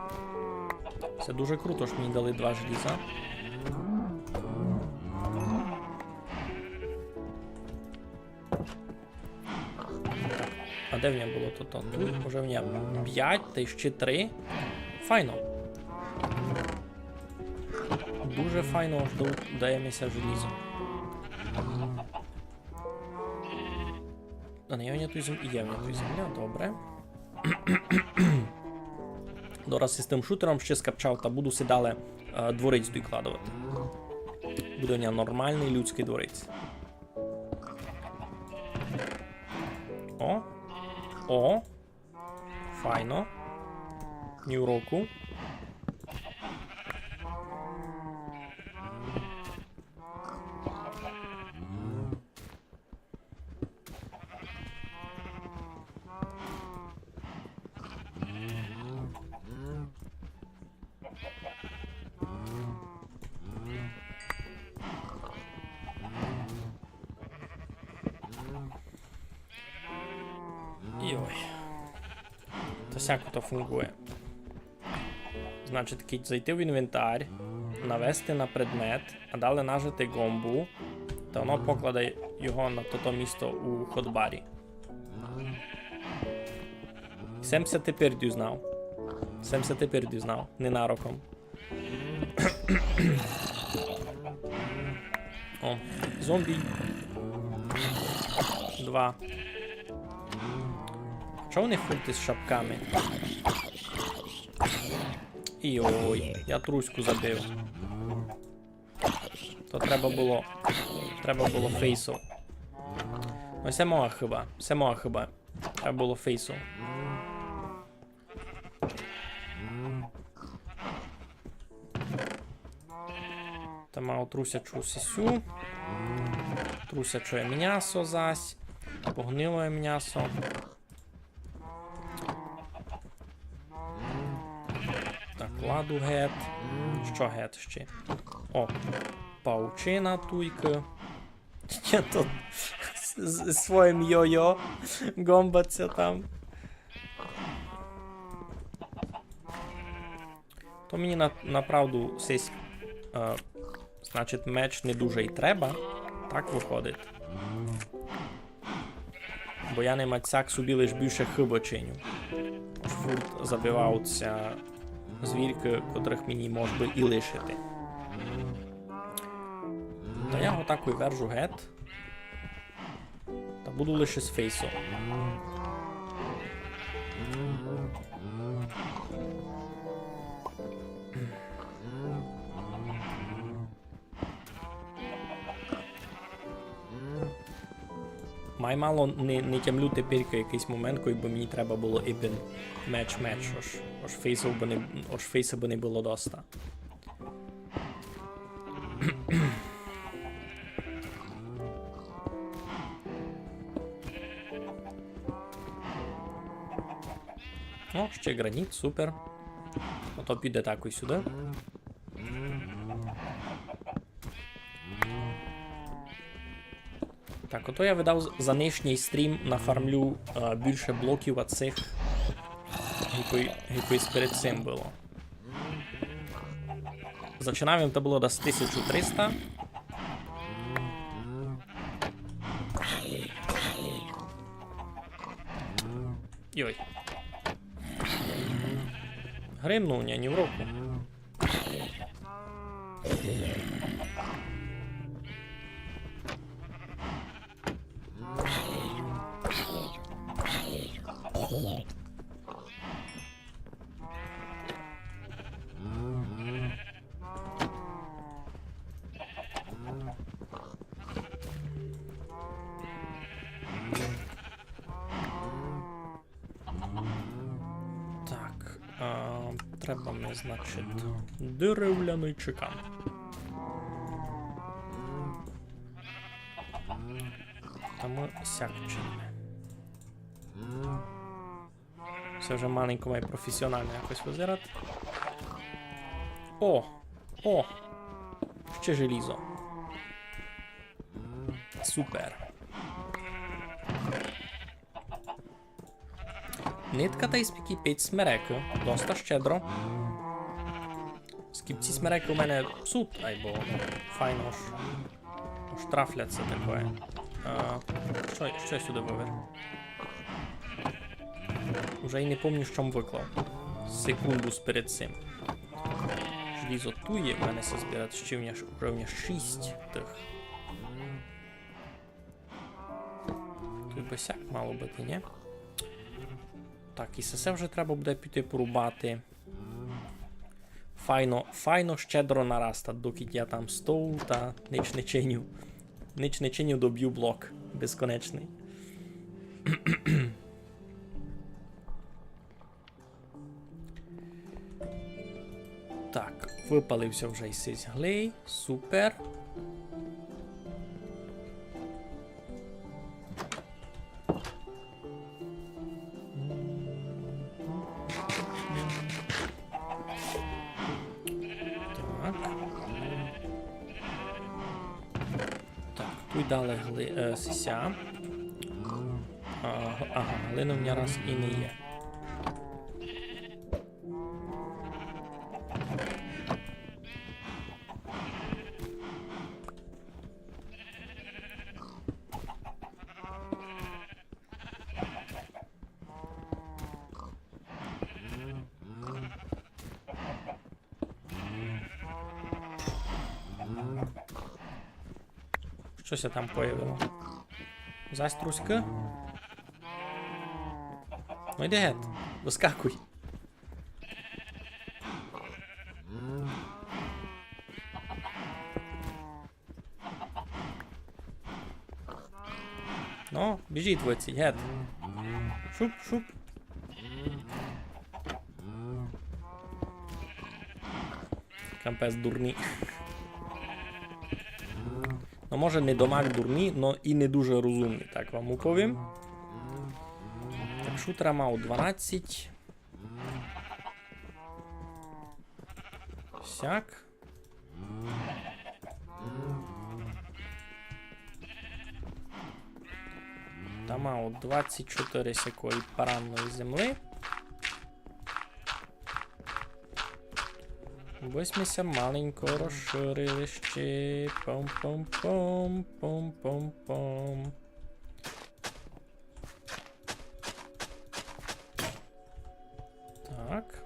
Се дуже круто, што мені дали два желіза. А де в мене было то? То туй. Уже в мене пять, та ще три. Файно. Дуже файно, ож дав-, дає ми ся желізо. А не є в мене туй зем-, є в мене туй земля, добре. Дораз із тым шутером ще скапчав, та буду си дале, е, дворець докладовати. Буде в мене нормалный людськый дворець. О! Файно. Ні уроку. Йой. Та сяко то фунґує. Значить, кидь зайти в інвентар, навести на предмет, а далі нажати ґомбу, та воно покладе його на тото місто у хотбарі. Сем ся тепер дізнав. Сем ся тепер дізнав. Ненароком. О, зомбі. Два. Чого вони фурт із шапками? Йой, я труську забив. То треба было, треба было фейсу. Ну, се моя хыба, се моя хыба. Треба было фейсу. Та мав трусячу сисю. Трусяче мнясо зась. Погнилоє мнясо. Так, ладу гет. Што гет ще? О, паучина туйка. Я тут з, з своїм йо-йо ґомбаться там. То мені на, направду сись, е, значить, меч не дуже й треба. Так выходить. Бо я ним ацяк собі лиш більше хыбы чиню. Ож фурт забивавуть ся звіркы, котрых мені мож бы і лишити. Та я го так вивержу гет. Та буду лише з фейсом. Май мало не, не тямлю тепер якыйсь момент, коли бы мені треба было ибен меч-меч, ож, ож фейсов бы не, ож фейса бы не было доста. О, ще ґраніт, супер. Ото піде так і сюды. Так, ото я видав з-, за нынішній стрім нафармлю, е, більше блоків од сих, якої, якоїсь перед цим было. Зачинав им то было десь тисячу триста. Йой. Гримнув, ня, ні в року. Так, а, треба ми, значить, деревляный чекан. Та мы сяк чиниме. Се вже маленько має професіонално якось визирати. О! О! Ще желізо. Супер. Нитка та й спікі пять смерекы. Доста щедро. Скіпці смерекы у мене псут, айбо файно ж. Ож трафляться такоє. А, што, што я сюды вывер? Уже й не помню, што м выклав. Секунду сперед сим. Желізо ту є, в мене ся збирать ще в ня, уже в ня шість тых. Туй бы сяк мало быти, нї? Так, і се вже треба буде піти порубати. Файно, файно щедро нараста, доки я там стою та нич не чиню. Нич не чиню, добю блок безконечный. Так, выпалив ся вже й сись глей. Супер. Так. Так, туй далі гли-, е, сися. А, ага, глины в мене раз і не є. Што ся там появило? Зась труськы? Ну йди гет, выскакуй. Ну, біжіть вы ці, гет. Шуп, шуп. Капець дурні. Ну, може, не домак дурні, но і не дуже розумні, так вам уповім. Так, шутера мав дванадцять. Сяк. Та мав двадцять чотири сякої паранної землі. Бы сьме ся маленько розширили ще. Пом-пом-пом, пом-пом-пом. Так.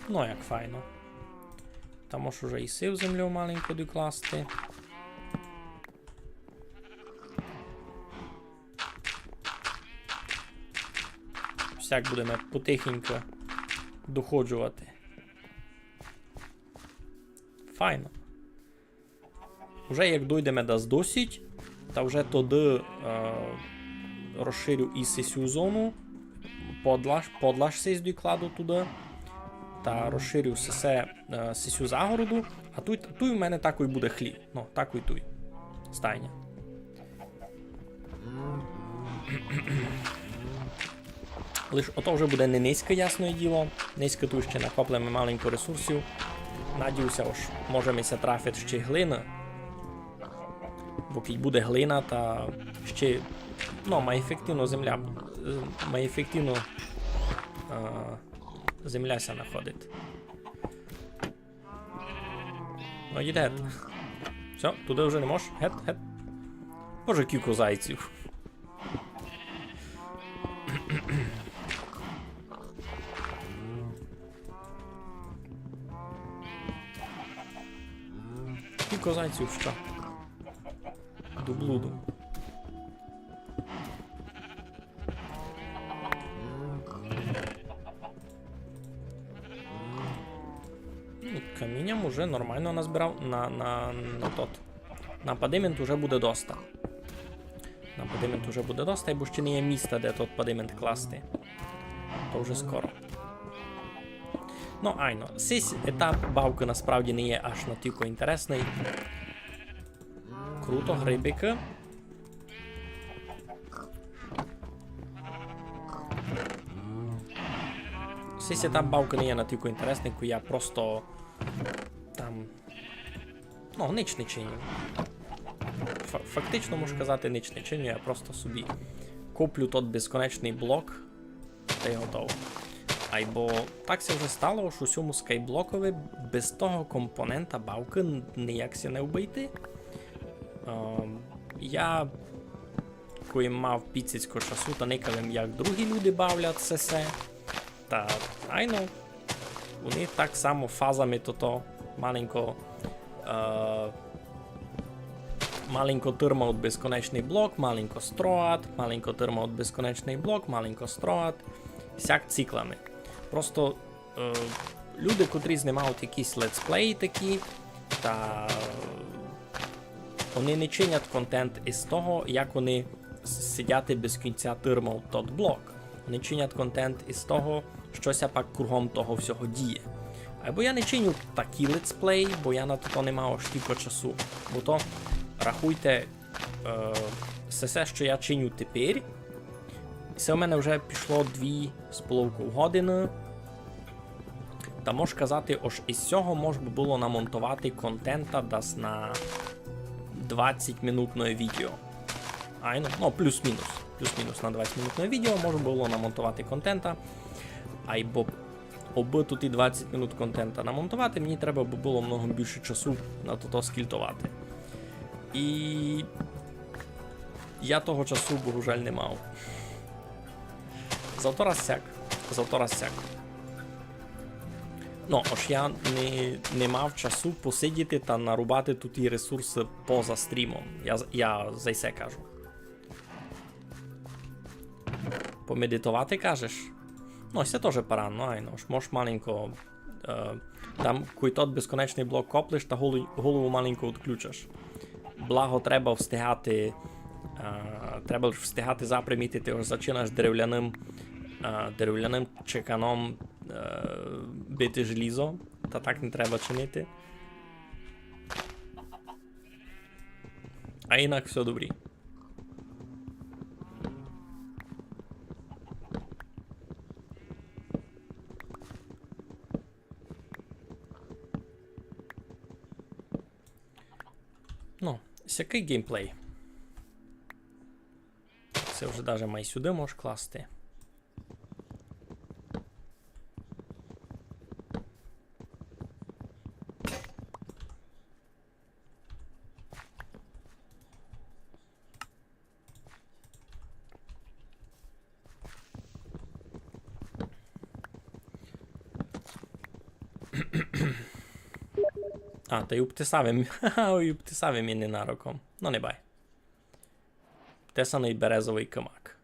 Ну, як файно. Та мож уже і сив землю маленько докласти. Всяк будеме потихеньку доходжовати. Файно. Уже як дойдеме дас досить, та вже тогды, е, розширю і сесю зону, подлаж, подлаж сись докладу туды, та розширю сесе, е, сесю загороду, а туй, туй у мене такой буде хлів. Ну, такой туй. Стайня. Лиш ото вже буде не низько, ясне діло. Низько туй ще накоплеме маленько ресурсів. Надію ся, ож може ми ся трафить ще глина. Бо кідь буде глина, та ще, ну, май ефективно земля, е, май ефективно, е, земля ся находить. Ну, йди гет. Всьо, туды вже не мож. Гет, гет. Боже, кілько зайців. Кілько зайців, што? До блуду. Ну, камінням уже нормално назбирав на, на, на тот. На падимент уже буде доста. На падимент уже буде доста, бо ще не є міста, де тот падимент класти. То вже скоро. Ну, айно, сись етап бавкы насправді не є аж натілько інтересный. Круто, грибикы. Сись етап бавкы не є натілько інтересный, ку я просто там, ну, нич не чиню. Фа-, фактично, можу казати, нич не чиню, я просто собі коплю тот безконечный блок, та й готово. Айбо так ся вже стало, ож у сьому скайблокови без того компонента бавкы н-, ніяк ся не обыйти. Ем, я, коли мав піцицько часу, та никав им, як другі люди бавлять сесе. Та, айно, они так само фазами тото маленько, е, маленько тырмають безконечный блок, маленько строять, маленько тырмають безконечный блок, маленько строять. Сяк циклами. Просто, е, люди, котрі знимають якісь летсплеї такі, та они не чинять контент из того, як они с-, сидять без кінця тырмають тот блок. Они чинять контент из того, што ся пак кругом того всього діє. Айбо я не чиню такі летсплеї, бо я на то не мав аж тілько часу. Бо то, рахуйте, е, се всьо, што я чиню тепер, се у мене вже пішло дві з половков годины. Та мож казати, ож из сього мож бы было намонтовати контента десь на двадцятьминутне відео. Айно, ну, плюс-мінус. Плюс-мінус на двадцятьминутне відео мож было намонтовати контента. Айбо обы туй двадцять минут контента намонтовати, мені треба бы было много більше часу на тото скільтовати. І я того часу, богужаль, не мав. Зато раз сяк. Зато раз сяк. Ну, ож я не, не мав часу посидіти та нарубати туй ресурсы поза стрімом. Я з-, я за се кажу. Помедитовати, кажеш? Ну, се тоже парадно, айно. Ож мож маленько, е, там, кой тот безконечный блок коплеш, та голу-, голову маленько одключаш. Благо треба встигати, е, треба лиш встигати запримітити, ож зачинаш деревляным, е, деревляным чеканом, е, бити желізо. Та так не треба чинити. А инак всьо добрі. Ну, сякый геймплей. Се вже даже май сюды мож класти. А, та й обтесав им. Ха-ха, ой, обтесав им і ненароком. Ну, не бай. Тесаный березовый кымак.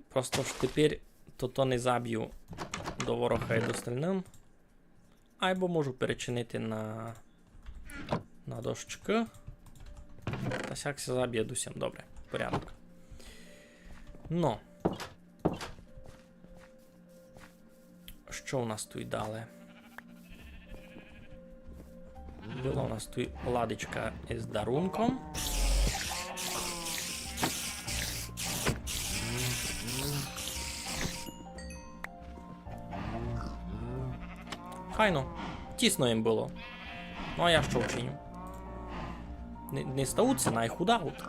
Просто ж тепер тото не забю до вороха і до стрільным. Айбо можу перечинити на, на дощкы. Та сяк ся забє з усім. Добре, порядок. Но. Што у нас туй дале? Была у нас туй ладичка из дарунком. Файно. Тісно їм было. Ну, а я што вчиню? Не, не стають ся, най худавуть.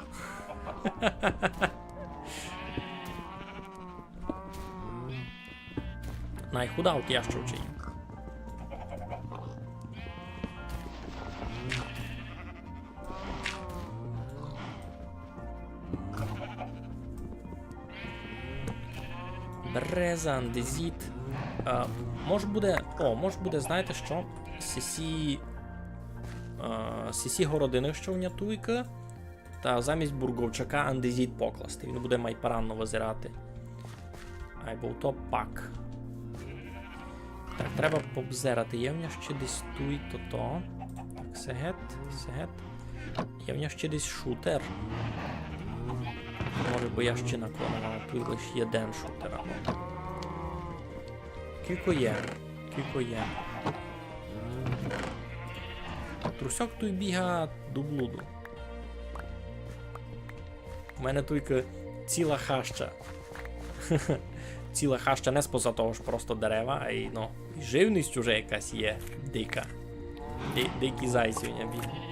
Най худавуть, я што вчиню? Береза, андезіт. А, мож буде, о, мож буде, знаєте што? Сесі, а, сесі городины, што в ня туйка, та замість бурговчака андезіт покласти. Він буде май парадно визирати. Айбо то пак. Так, треба побзирати. Є в ня ще десь туй тото. Так, се гет, се гет. Є в ня ще десь шутер. Може бы я ще наклонив, а туй лиш єден шутер. Кілько є? Кілько є? Трусьок туй біга до блуду. У мене туйка ціла хаща. Ціла хаща не споза того, што просто дерева, а й, ну, і живность уже якась є дика. Ди-, дикі зайці у мене бігають.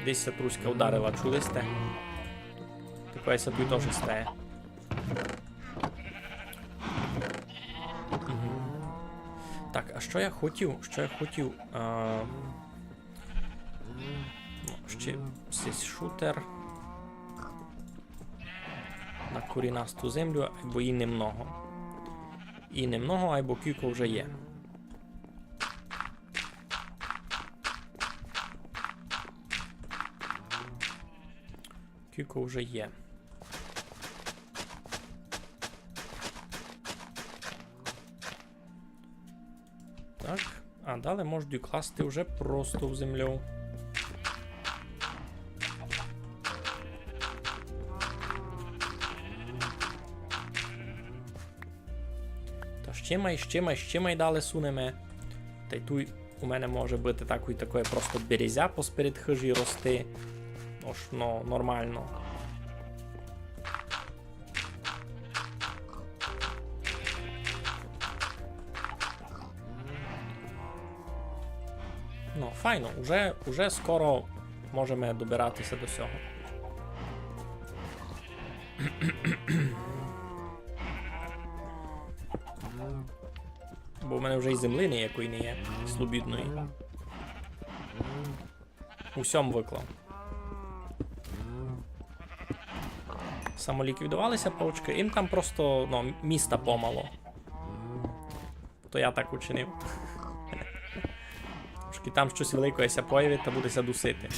Десь ся труська вдарила, чули сьте? Такоє ся туй тоже стає. Мгм. Так, а што я хотів? Што я хотів? А, ну, ще сись шутер. На корінасту землю, айбо її немного. І немного, айбо кілько вже є. Кілько вже є. Так, а далі можу класти вже просто в землю. Ще май, ще май, ще май далі сунеме. Тай туй у мене може быти такой, такоє просто березя посперед хыжі рости. Ож, ну, нормално. Ну, файно, уже, уже скоро можеме добирати ся до сього. Бо в мене вже й землі ніякої не є, слобідної. Усьом выклав. Самоліквідовали ся павучкы, їм там просто, ну, міста помало. То я так учинив. Трошки там штось великоє ся появить, та буде ся дусити.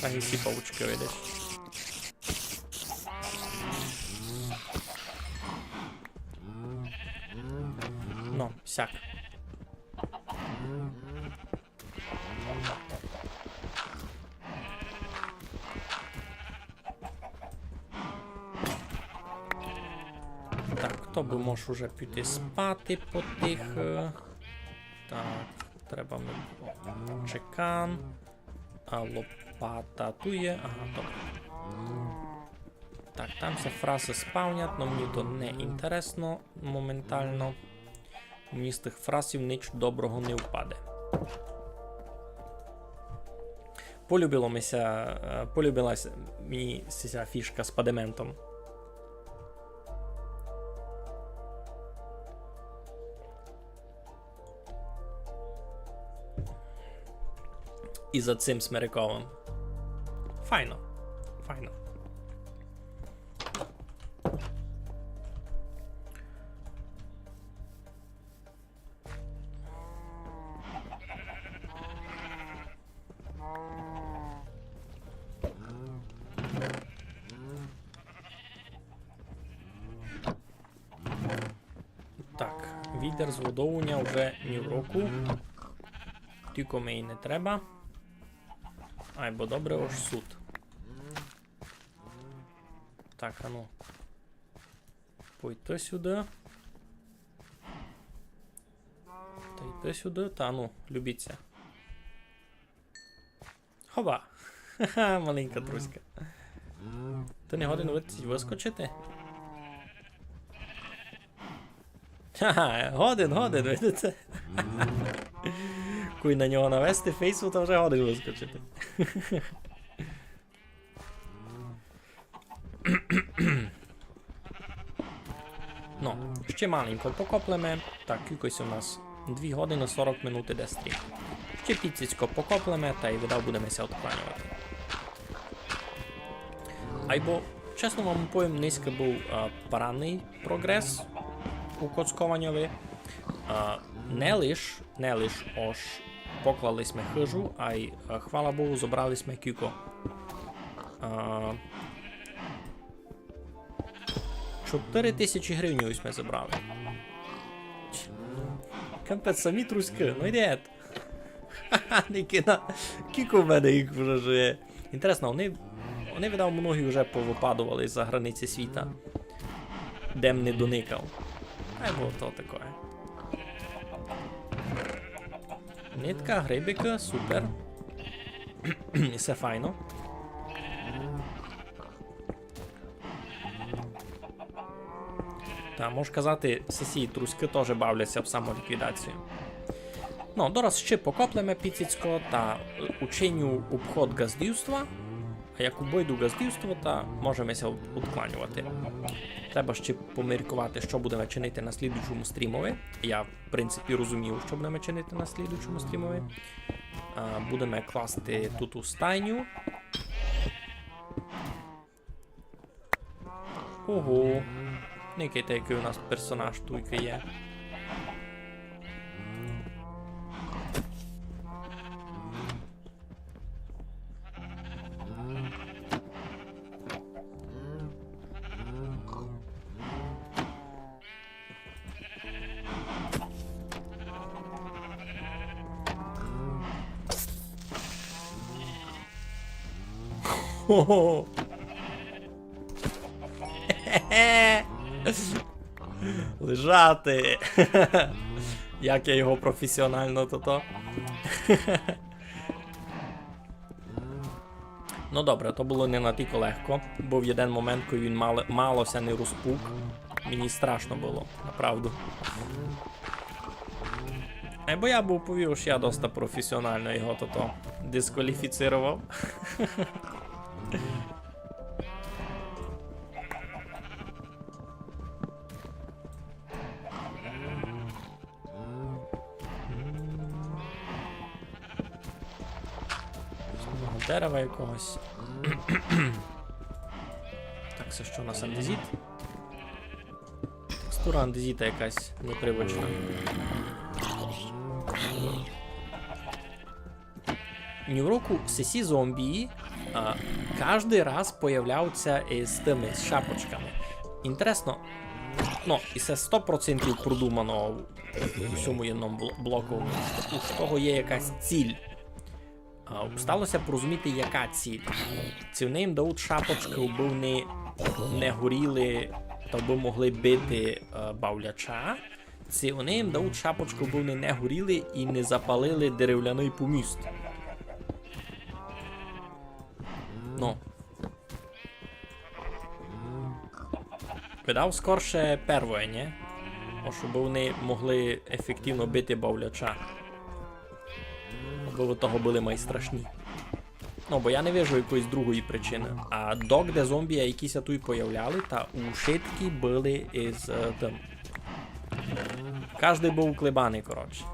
Так і всі павучкы, видиш. Ну, сяк. Так, то бы мож уже піти спати потихы. Так, треба ми чекан. А лопата туй є. Ага, добре. Так, там ся фрасы спавнять, но мені то не інтересно моментално. Мені з тых фрасів нич доброго не впаде. Полюбило ми ся, е, полюбила ся мені ся фішка з падементом. І за цим смерековым. Файно. Файно. Так, відер з водов у ня вже ні в року. Тілько ми й не треба. Айбо добре, ож сут. Так, ану. Пойти сюды. Та йти сюды. Та ану, любіться. Хоба! Ха-ха, маленька труська. Ты не годен выскочити? Ха-ха, годен, годен, видите? Кой на нього навести фейсу, то вже годен выскочити. Ну, ще маленько покоплеме. Так, кількость у нас дві годины сорок минут іде стрім. Ще піціцько покоплеме, та й видав будеме ся одкланювати. Айбо, чесно вам повім, нынька быв, а, парадный прогрес у коцкованьови. А, не лиш, не лиш ож поклали сьме хыжу, ай, а, хвала Богу, зобрали сьме кілько. А, чотыри тисячі гривень сьме зобрали. Капець, самі труськы, ну йде. Ха-ха, Нікіна, кілько в мене їх вже жиє. Інтересно, они, они, видав, многі вже повыпадовали за границі світа. Де м не доникав. Айбо то такоє. Нитка, грибикы, супер. Всьо файно. Та, мож казати, сесі труськы тоже бавляться в самоліквідацію. Ну, дораз ще покоплеме піціцько та, е, учиню обход ґаздівства. А як обойду ґаздівство, та можеме ся од-, одкланювати. Треба ще поміркувати, што будеме чинити на слідуючому стрімови. Я, в принципі, розумію, што будеме чинити на слідуючому стрімови. А, будеме класти тут у стайню. Ого. Никайте, якый у нас персонаж туйка є. Хо-хо. Лежати. Як я його професіонално тото. Ну добре, то было не натілько легко. Быв єден момент, коли він мало, мало ся не розпук. Мені страшно было, направду. Айбо я быв повів, ож я доста професіонално його тото дискваліфіцировав. Дерева якогось. Так, се што у нас, андезіт? Текстура андезіта якась непривычна. Нівроку сесі зомбі, а, каждый раз появляються із тыми, з шапочками. Інтересно, ну, і се сто процентів продумано у сьому єдному бл-, блоку. У того є якась ціль. А, стало ся порозуміти, яка ціль. Ци они їм дають шапочкы, абы они не горіли, та абы могли бити, е, бавляча. Ци они їм дають шапочкы, абы они не горіли і не запалили деревляный поміст. Ну. Видав скорше первоє, нї? О, щоб они могли ефективно бити бавляча. Абы од того были май страшні. Ну, бо я не вижу якоїсь другої причины. А догде зомбі, які ся туй появляли, та ушыткі были із, е, тым. Каждый быв уклебаный, коротше.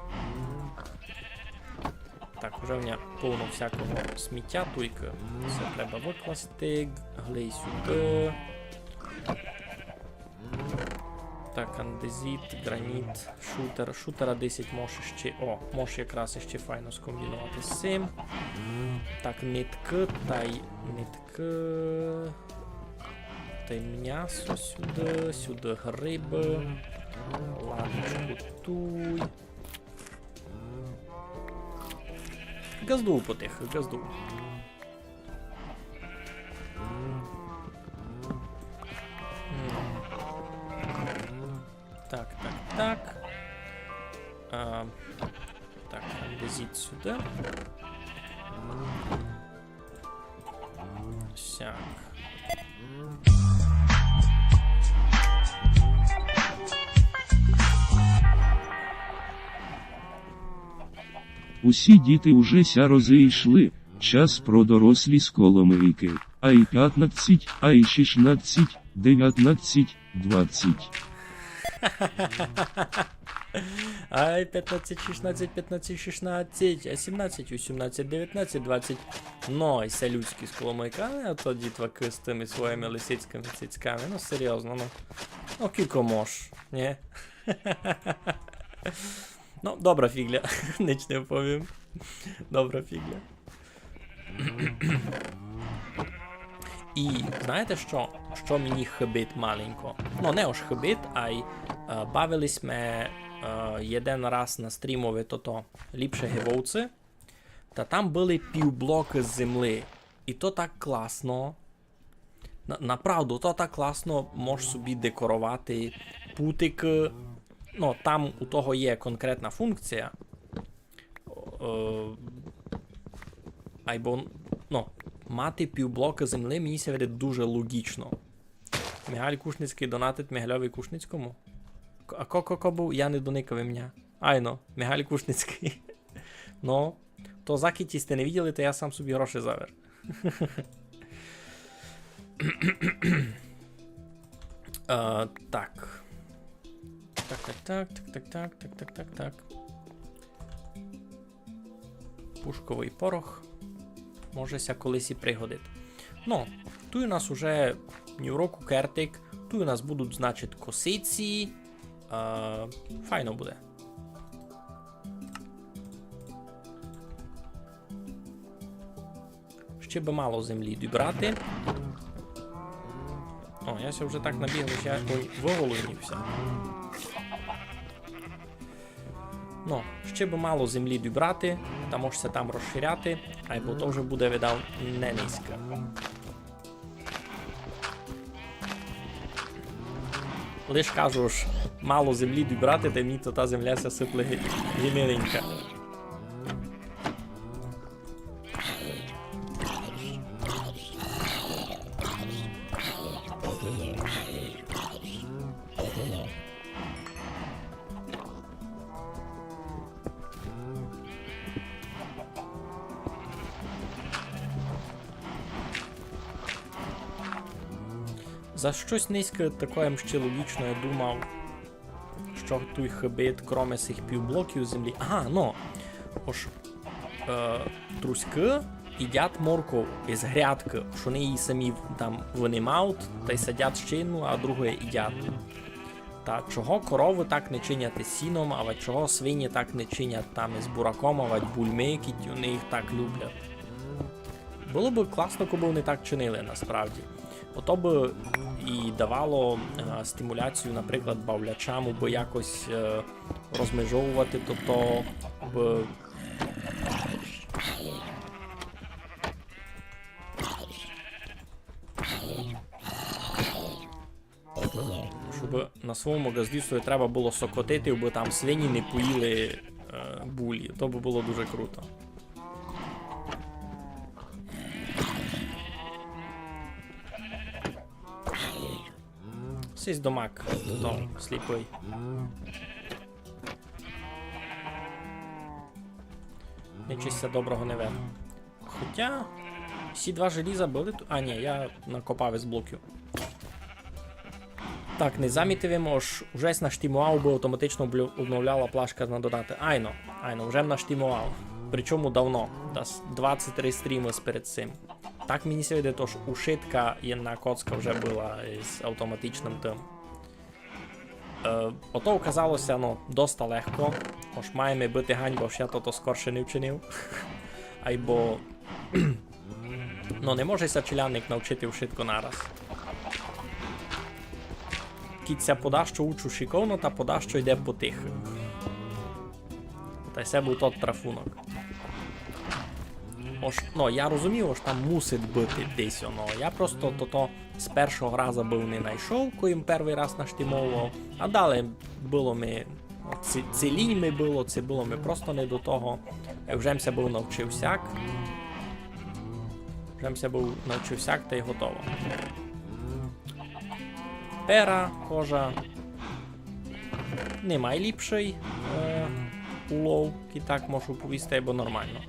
Так, уже в мене повно всякого сміття, туйкы. Всьо треба выкласти. Глей сюды. Так, андезіт, ґраніт, шутер. Шутера десять мож іщи. О, мож якраз іщи файно скомбіновати з сим. Так, ниткы, тай ниткы. Тай мнясо сюды, сюды грибы. Ладочку туй. Ґаздув потихы, ґаздув. М. Так, так, так. А, так, андезіт сюды. Сяк. Усі діти уже ся розійшли. Час про дорослі з коломийки. Ай пятнадцять, ай шістнадцять, девятнадцять, двадцять. Ай, пятнадцять, шістнадцять, пятнадцять, шістнадцять, ай, сімнадцять, вісімнадцять, девятнадцять, двадцять. Ну, і се людські з коломийками, а то дітвакы з тыми своїми лисицькыми цицьками. Ну, серйозно, ну. Ну, кілько мож, нї? Ну, добра фіґля. Нич не повім. Добра фіґля. І знаєте што? Што мені хыбить маленько? Ну, не ож хыбить, ай, е, бавили сьме, е, єден раз на стрімови тото «Ліпше ги вовци». Та там были півблокы землі. І то так класно. На-, направду, то так класно, мож собі декоровати путикы. Ну, там у того є конкретна функція. Е, айбо, ну, мати півблокы землі, мені ся видить, дуже лоґічно. Мигаль Кушницькый донатить Мигалёви Кушницькому. К-, а ко, ко, ко быв? Я не доникав імня. Айно, Мигаль Кушницькый. Ну, то закіть сьте не виділи, то я сам собі гроші завер. Е, так. Так, так, так. Пушковый порох. Може ся колись і пригодить. Ну, туй у нас уже нівроку кертик. Туй у нас будуть, значить, косиці. Е, файно буде. Ще бы мало землі добрати. О, я ся вже так набігав, ож я, ой, выголоднів ся. Ну, ще бы мало землі добрати, та мож ся там розширяти, айбо то вже буде, видав, не низько. Лиш кажу, ож мало землі добрати, та мені то та земля ся сипле ги-, ги миленька. За штось нынька такоє м ще логічно, я думав, што туй хыбить, кроме сих півблоків землі. Ага, ну. Ож, е, труськы їдять морков із грядкы, што они її самі там вынимають, тай садять ще єдну, а другу їдять. Та чого коровы так не чинять із сіном, а чого свині так не чинять там із бураком, а бульми, які они їх так люблять. Было бы класно, кобы они так чинили насправді. Ото бы і давало, е, стимуляцію, наприклад, бавлячам, бы якось, е, розмежовувати то, то бы Щоб на своєму ґаздівстві треба было сокотити, бо там свині не поїли, е, булі. То бы было дуже круто. Сись домак, то сліпый. Ничого ся доброго не видно. Хотя, сі два желіза были ту-, а, ні, я накопав із блоків. Так, не замітив им, ож уже сь наштімовав, бы автоматично облю-, обновляла плашка на донаты. Айно, айно, уже м наштімовав. Причому давно, дас двадцять три стрімы перед сим. Так мені ся видить, ож ушытка єдна коцка вже была із автоматичным тым. Е, ото оказало ся, ну, доста легко. Ож має ми быти ганьба, ож я тото скорше не вчинив. Айбо, ну, не може ся челядник навчити вшытко нараз. Кідь ся подашто учу шиковно, та подашто йде потихы. Та й се быв тот трафунок. Ож, ну, я розумів, ож там мусить быти десь оно. Я просто тото з першого раза быв не найшов, коли м первый раз наштімовував. А далі было ми, ци, ци лінь ми было, ци было ми просто не до того. Е, вже м ся быв навчив сяк. Вже м ся быв навчив сяк, та й готово. Пера, кожа. Не майліпшый, е, улов, і так можу повісти, бо нормално.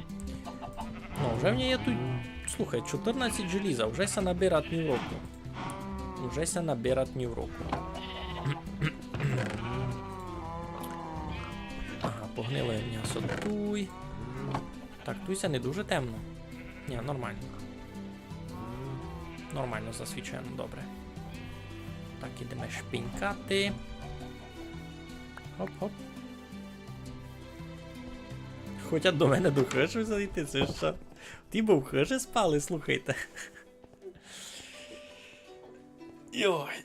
Ну, вже в ній є тут, слухай, чотирнадцять желіза, вже ся набирать ні в року. Вже ся набирать ні в року. Ага, погниле мнясо туй. Так, туй ся не дуже темно. Ні, нормално. Нормално засвічено, добре. Так, ідеме шпинькати. Хоп-хоп. Хотять до мене до хыжы зайти, ци што? Ті бы в хыжы спали, слухайте. Йой.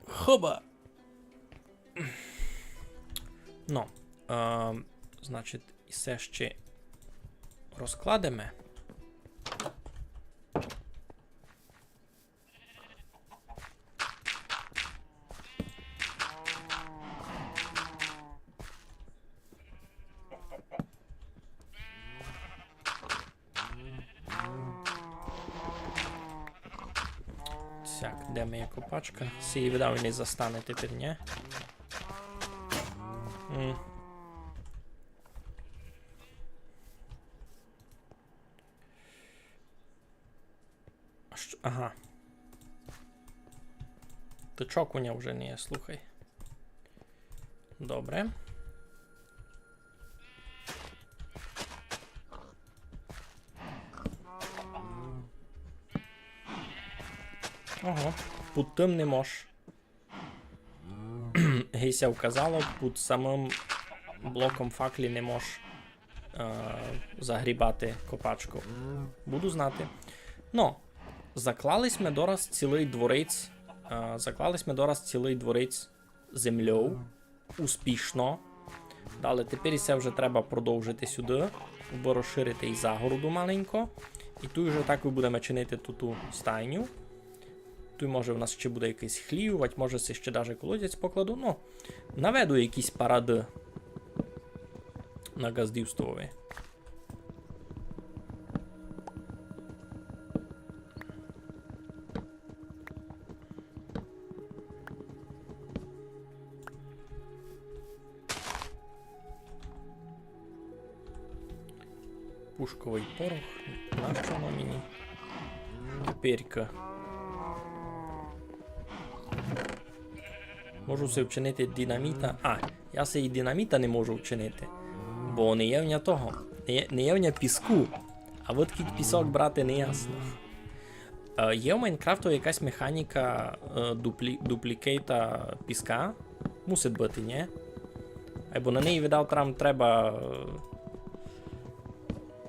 Хоба. Ну, е, значить, і се ще розкладеме. Так, де моя копачка? Сиї видав не застане тепер, ні? М. А што? Ага. Тычок у нього вже не є, слухай. Добре. Ого, під тым не мож. Ги ся вказало, під самым блоком факлі не мож, е, загрібати копачку. Буду знати. Но, заклали сьме дораз цілый дворець, е, заклали сьме дораз цілый дворець землёв. Успішно. Далі тепер ісе вже треба продовжити сюды, бо розширити і загороду маленько. І туй вже так і будеме чинити ту, ту стайню. Туй, може, у нас ще буде якыйсь хлів, вать, може, се ще даже колодязь покладу. Ну, наведу якісь парады на ґаздівствови. Пушковый порох. Нащо воно мені? Теперька. Можу се вчинити динаміта. А, я се і динаміта не можу вчинити. Бо не є в ня того. Не є, не є в ня піску. А от кідь пісок брати, не ясно. Е, є в Майнкрафту якась механіка, е, дуплі-, дуплікейта піска? Мусить быти, нє? Айбо на неї, видав, там треба, е,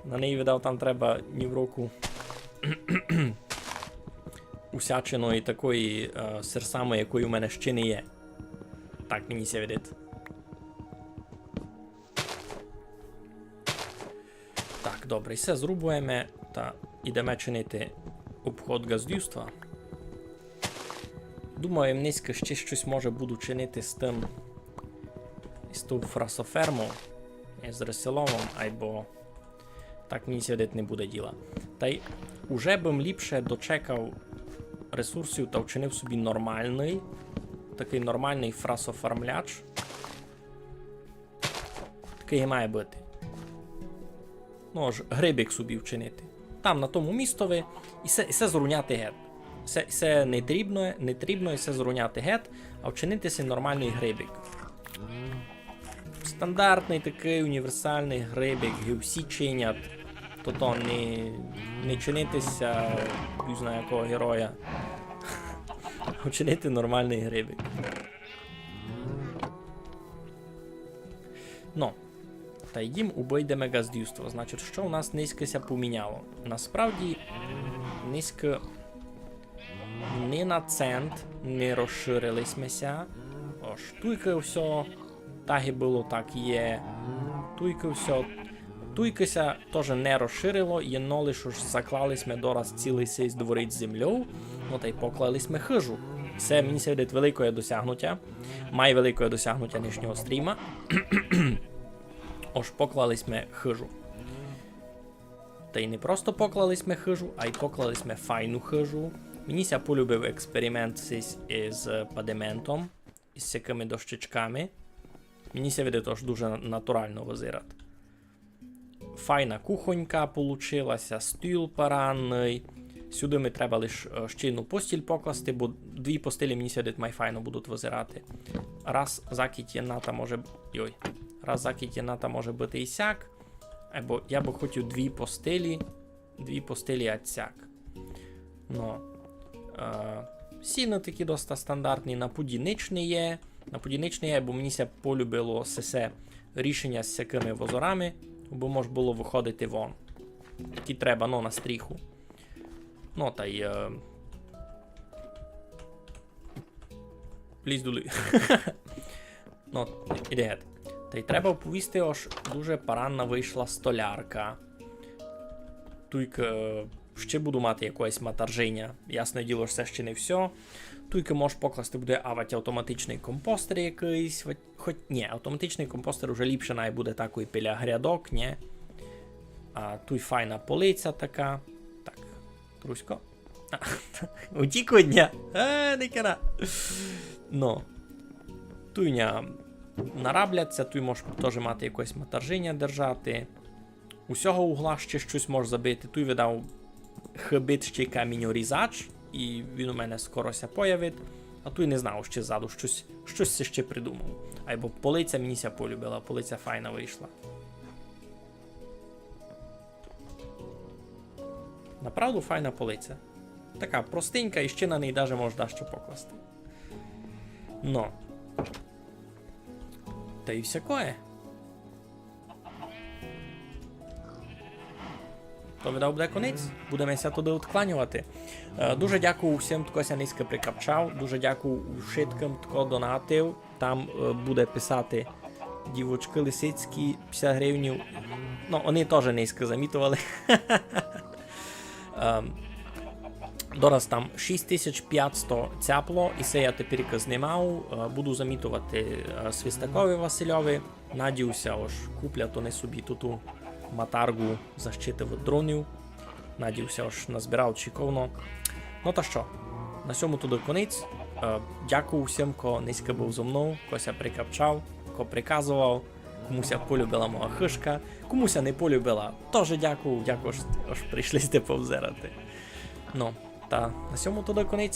на неї, видав, там треба нівроку усячиної такої, е, серсамы, якої у мене ще не є. Так мені ся видить. Так, добре, всьо зрубуєме та ідеме чинити обход ґаздівства. Думаю, нынька ще штось, може, буду чинити з тым, з ту фрасоферму, з рисоловом, айбо так мені ся видить не буде діла. Тай уже бым ліпше дочекав ресурсів та вчинив собі нормалный, такый нормалный фрасофармляч. Такый і має быти. Ну, ож грибик собі вчинити. Там, на тому містови, і се, і се зруняти гет. Се, се не трібно, не трібно, і се зруняти гет, а вчинити си нормалный грибик. Стандартный такый універсалный грибик, ги всі чинять. То то не, не чинити ся, не знаю, якого героя. А вчинити нормалный грибик. Ну, та йдім, обыйдеме ґаздівство. Значить, што у нас нынька ся поміняло? Насправді, нынька ни на цент не розширили сьме ся. Ож туйка всьо так і было, так і є. Туйка всьо. Туйка ся тоже не розширило, єдно лиш уж заклали сьме дораз цілый сись дворець землёв, ну тай поклали сьме хыжу. Се мені ся видить великоє досягнутя. Май великоє досягнутя нынішнього стріма. Ож поклали сьме хыжу. Тай не просто поклали сьме хыжу, ай поклали сьме файну хыжу. Мені ся полюбив експеримент сись із падементом, із сякыми дощечками. Мені ся видить, ож дуже натурално визирать. Файна кухонька получила ся, стіл паранный. Сюды ми треба лиш, е, ще єдну постіль покласти, бо дві постелі, мені ся видить, май файно будуть визирати. Раз закіть єдна та може б-, йой. Раз закіть єдна та може быти і сяк. Айбо я бы хотів дві постелі, дві постелі ацяк. Ну, е, сіны такі доста стандартні, на пуді нич не є. На пуді нич не є, бо мені ся полюбило сесе рішеня з сякыми возорами, бо мож было выходити вон. Такі треба, ну, на стріху. Ну, тай, е, лізь долі. Ну, іде гет. Тай треба оповісти, ож дуже паранна вышла столярка. Туйка, е, ще буду мати якоєсь матарженя. Ясне діло, ож се ще не всьо. Туйка мож покласти буде авать автоматичный компостер якыйсь. Вать, хоть, нє, автоматичный компостер уже ліпше най буде такой біля грядок, нє? А туй файна полиця така. Так, Русько. А, утік од ня. Е, не кара. Ну. Туй ня нарабляться, туй мож тоже мати якоєсь матарженя держати. У сього угла ще штось мож забити. Туй, видав, хыбить ще каміньорізач, і він у мене скоро ся появить. А туй не знав, ще ззаду штось, штось ся ще придумав. Айбо полиця мені ся полюбила, полиця файна вышла. Направду файна полиця. Така простенька, і ще на неї даже мож дашто покласти. Но. Тай всякоє. То, видав, буде конець. Будеме ся туды одкланьовати. Е, дуже дякую всім, тко ся нынька прикапчав. Дуже дякую вшыткым, тко донатив. Там, е, буде писати дівочкы Лисицькі, пятдесят гривнів. Ну, они тоже нынька замітовали. Ем, Дораз там шість тисяч пятсто цяпло, і се я тепер знімав, е, буду замітовати, е, Свистакови Васильови. Надію ся, ож куплять они собі туту матаргу защиты від дронів. Надію ся, ож назбирав шиковно. Ну та што, на сьому туды конець. Е, дякую всім, ко нынька быв зо мнов, ко ся прикапчав, ко приказовав, кому ся полюбила моя хыжка, кому ся не полюбила, тоже дякую, дякую, ож, ож прийшли сьте повзирати. Ну, та на сьому туды конець.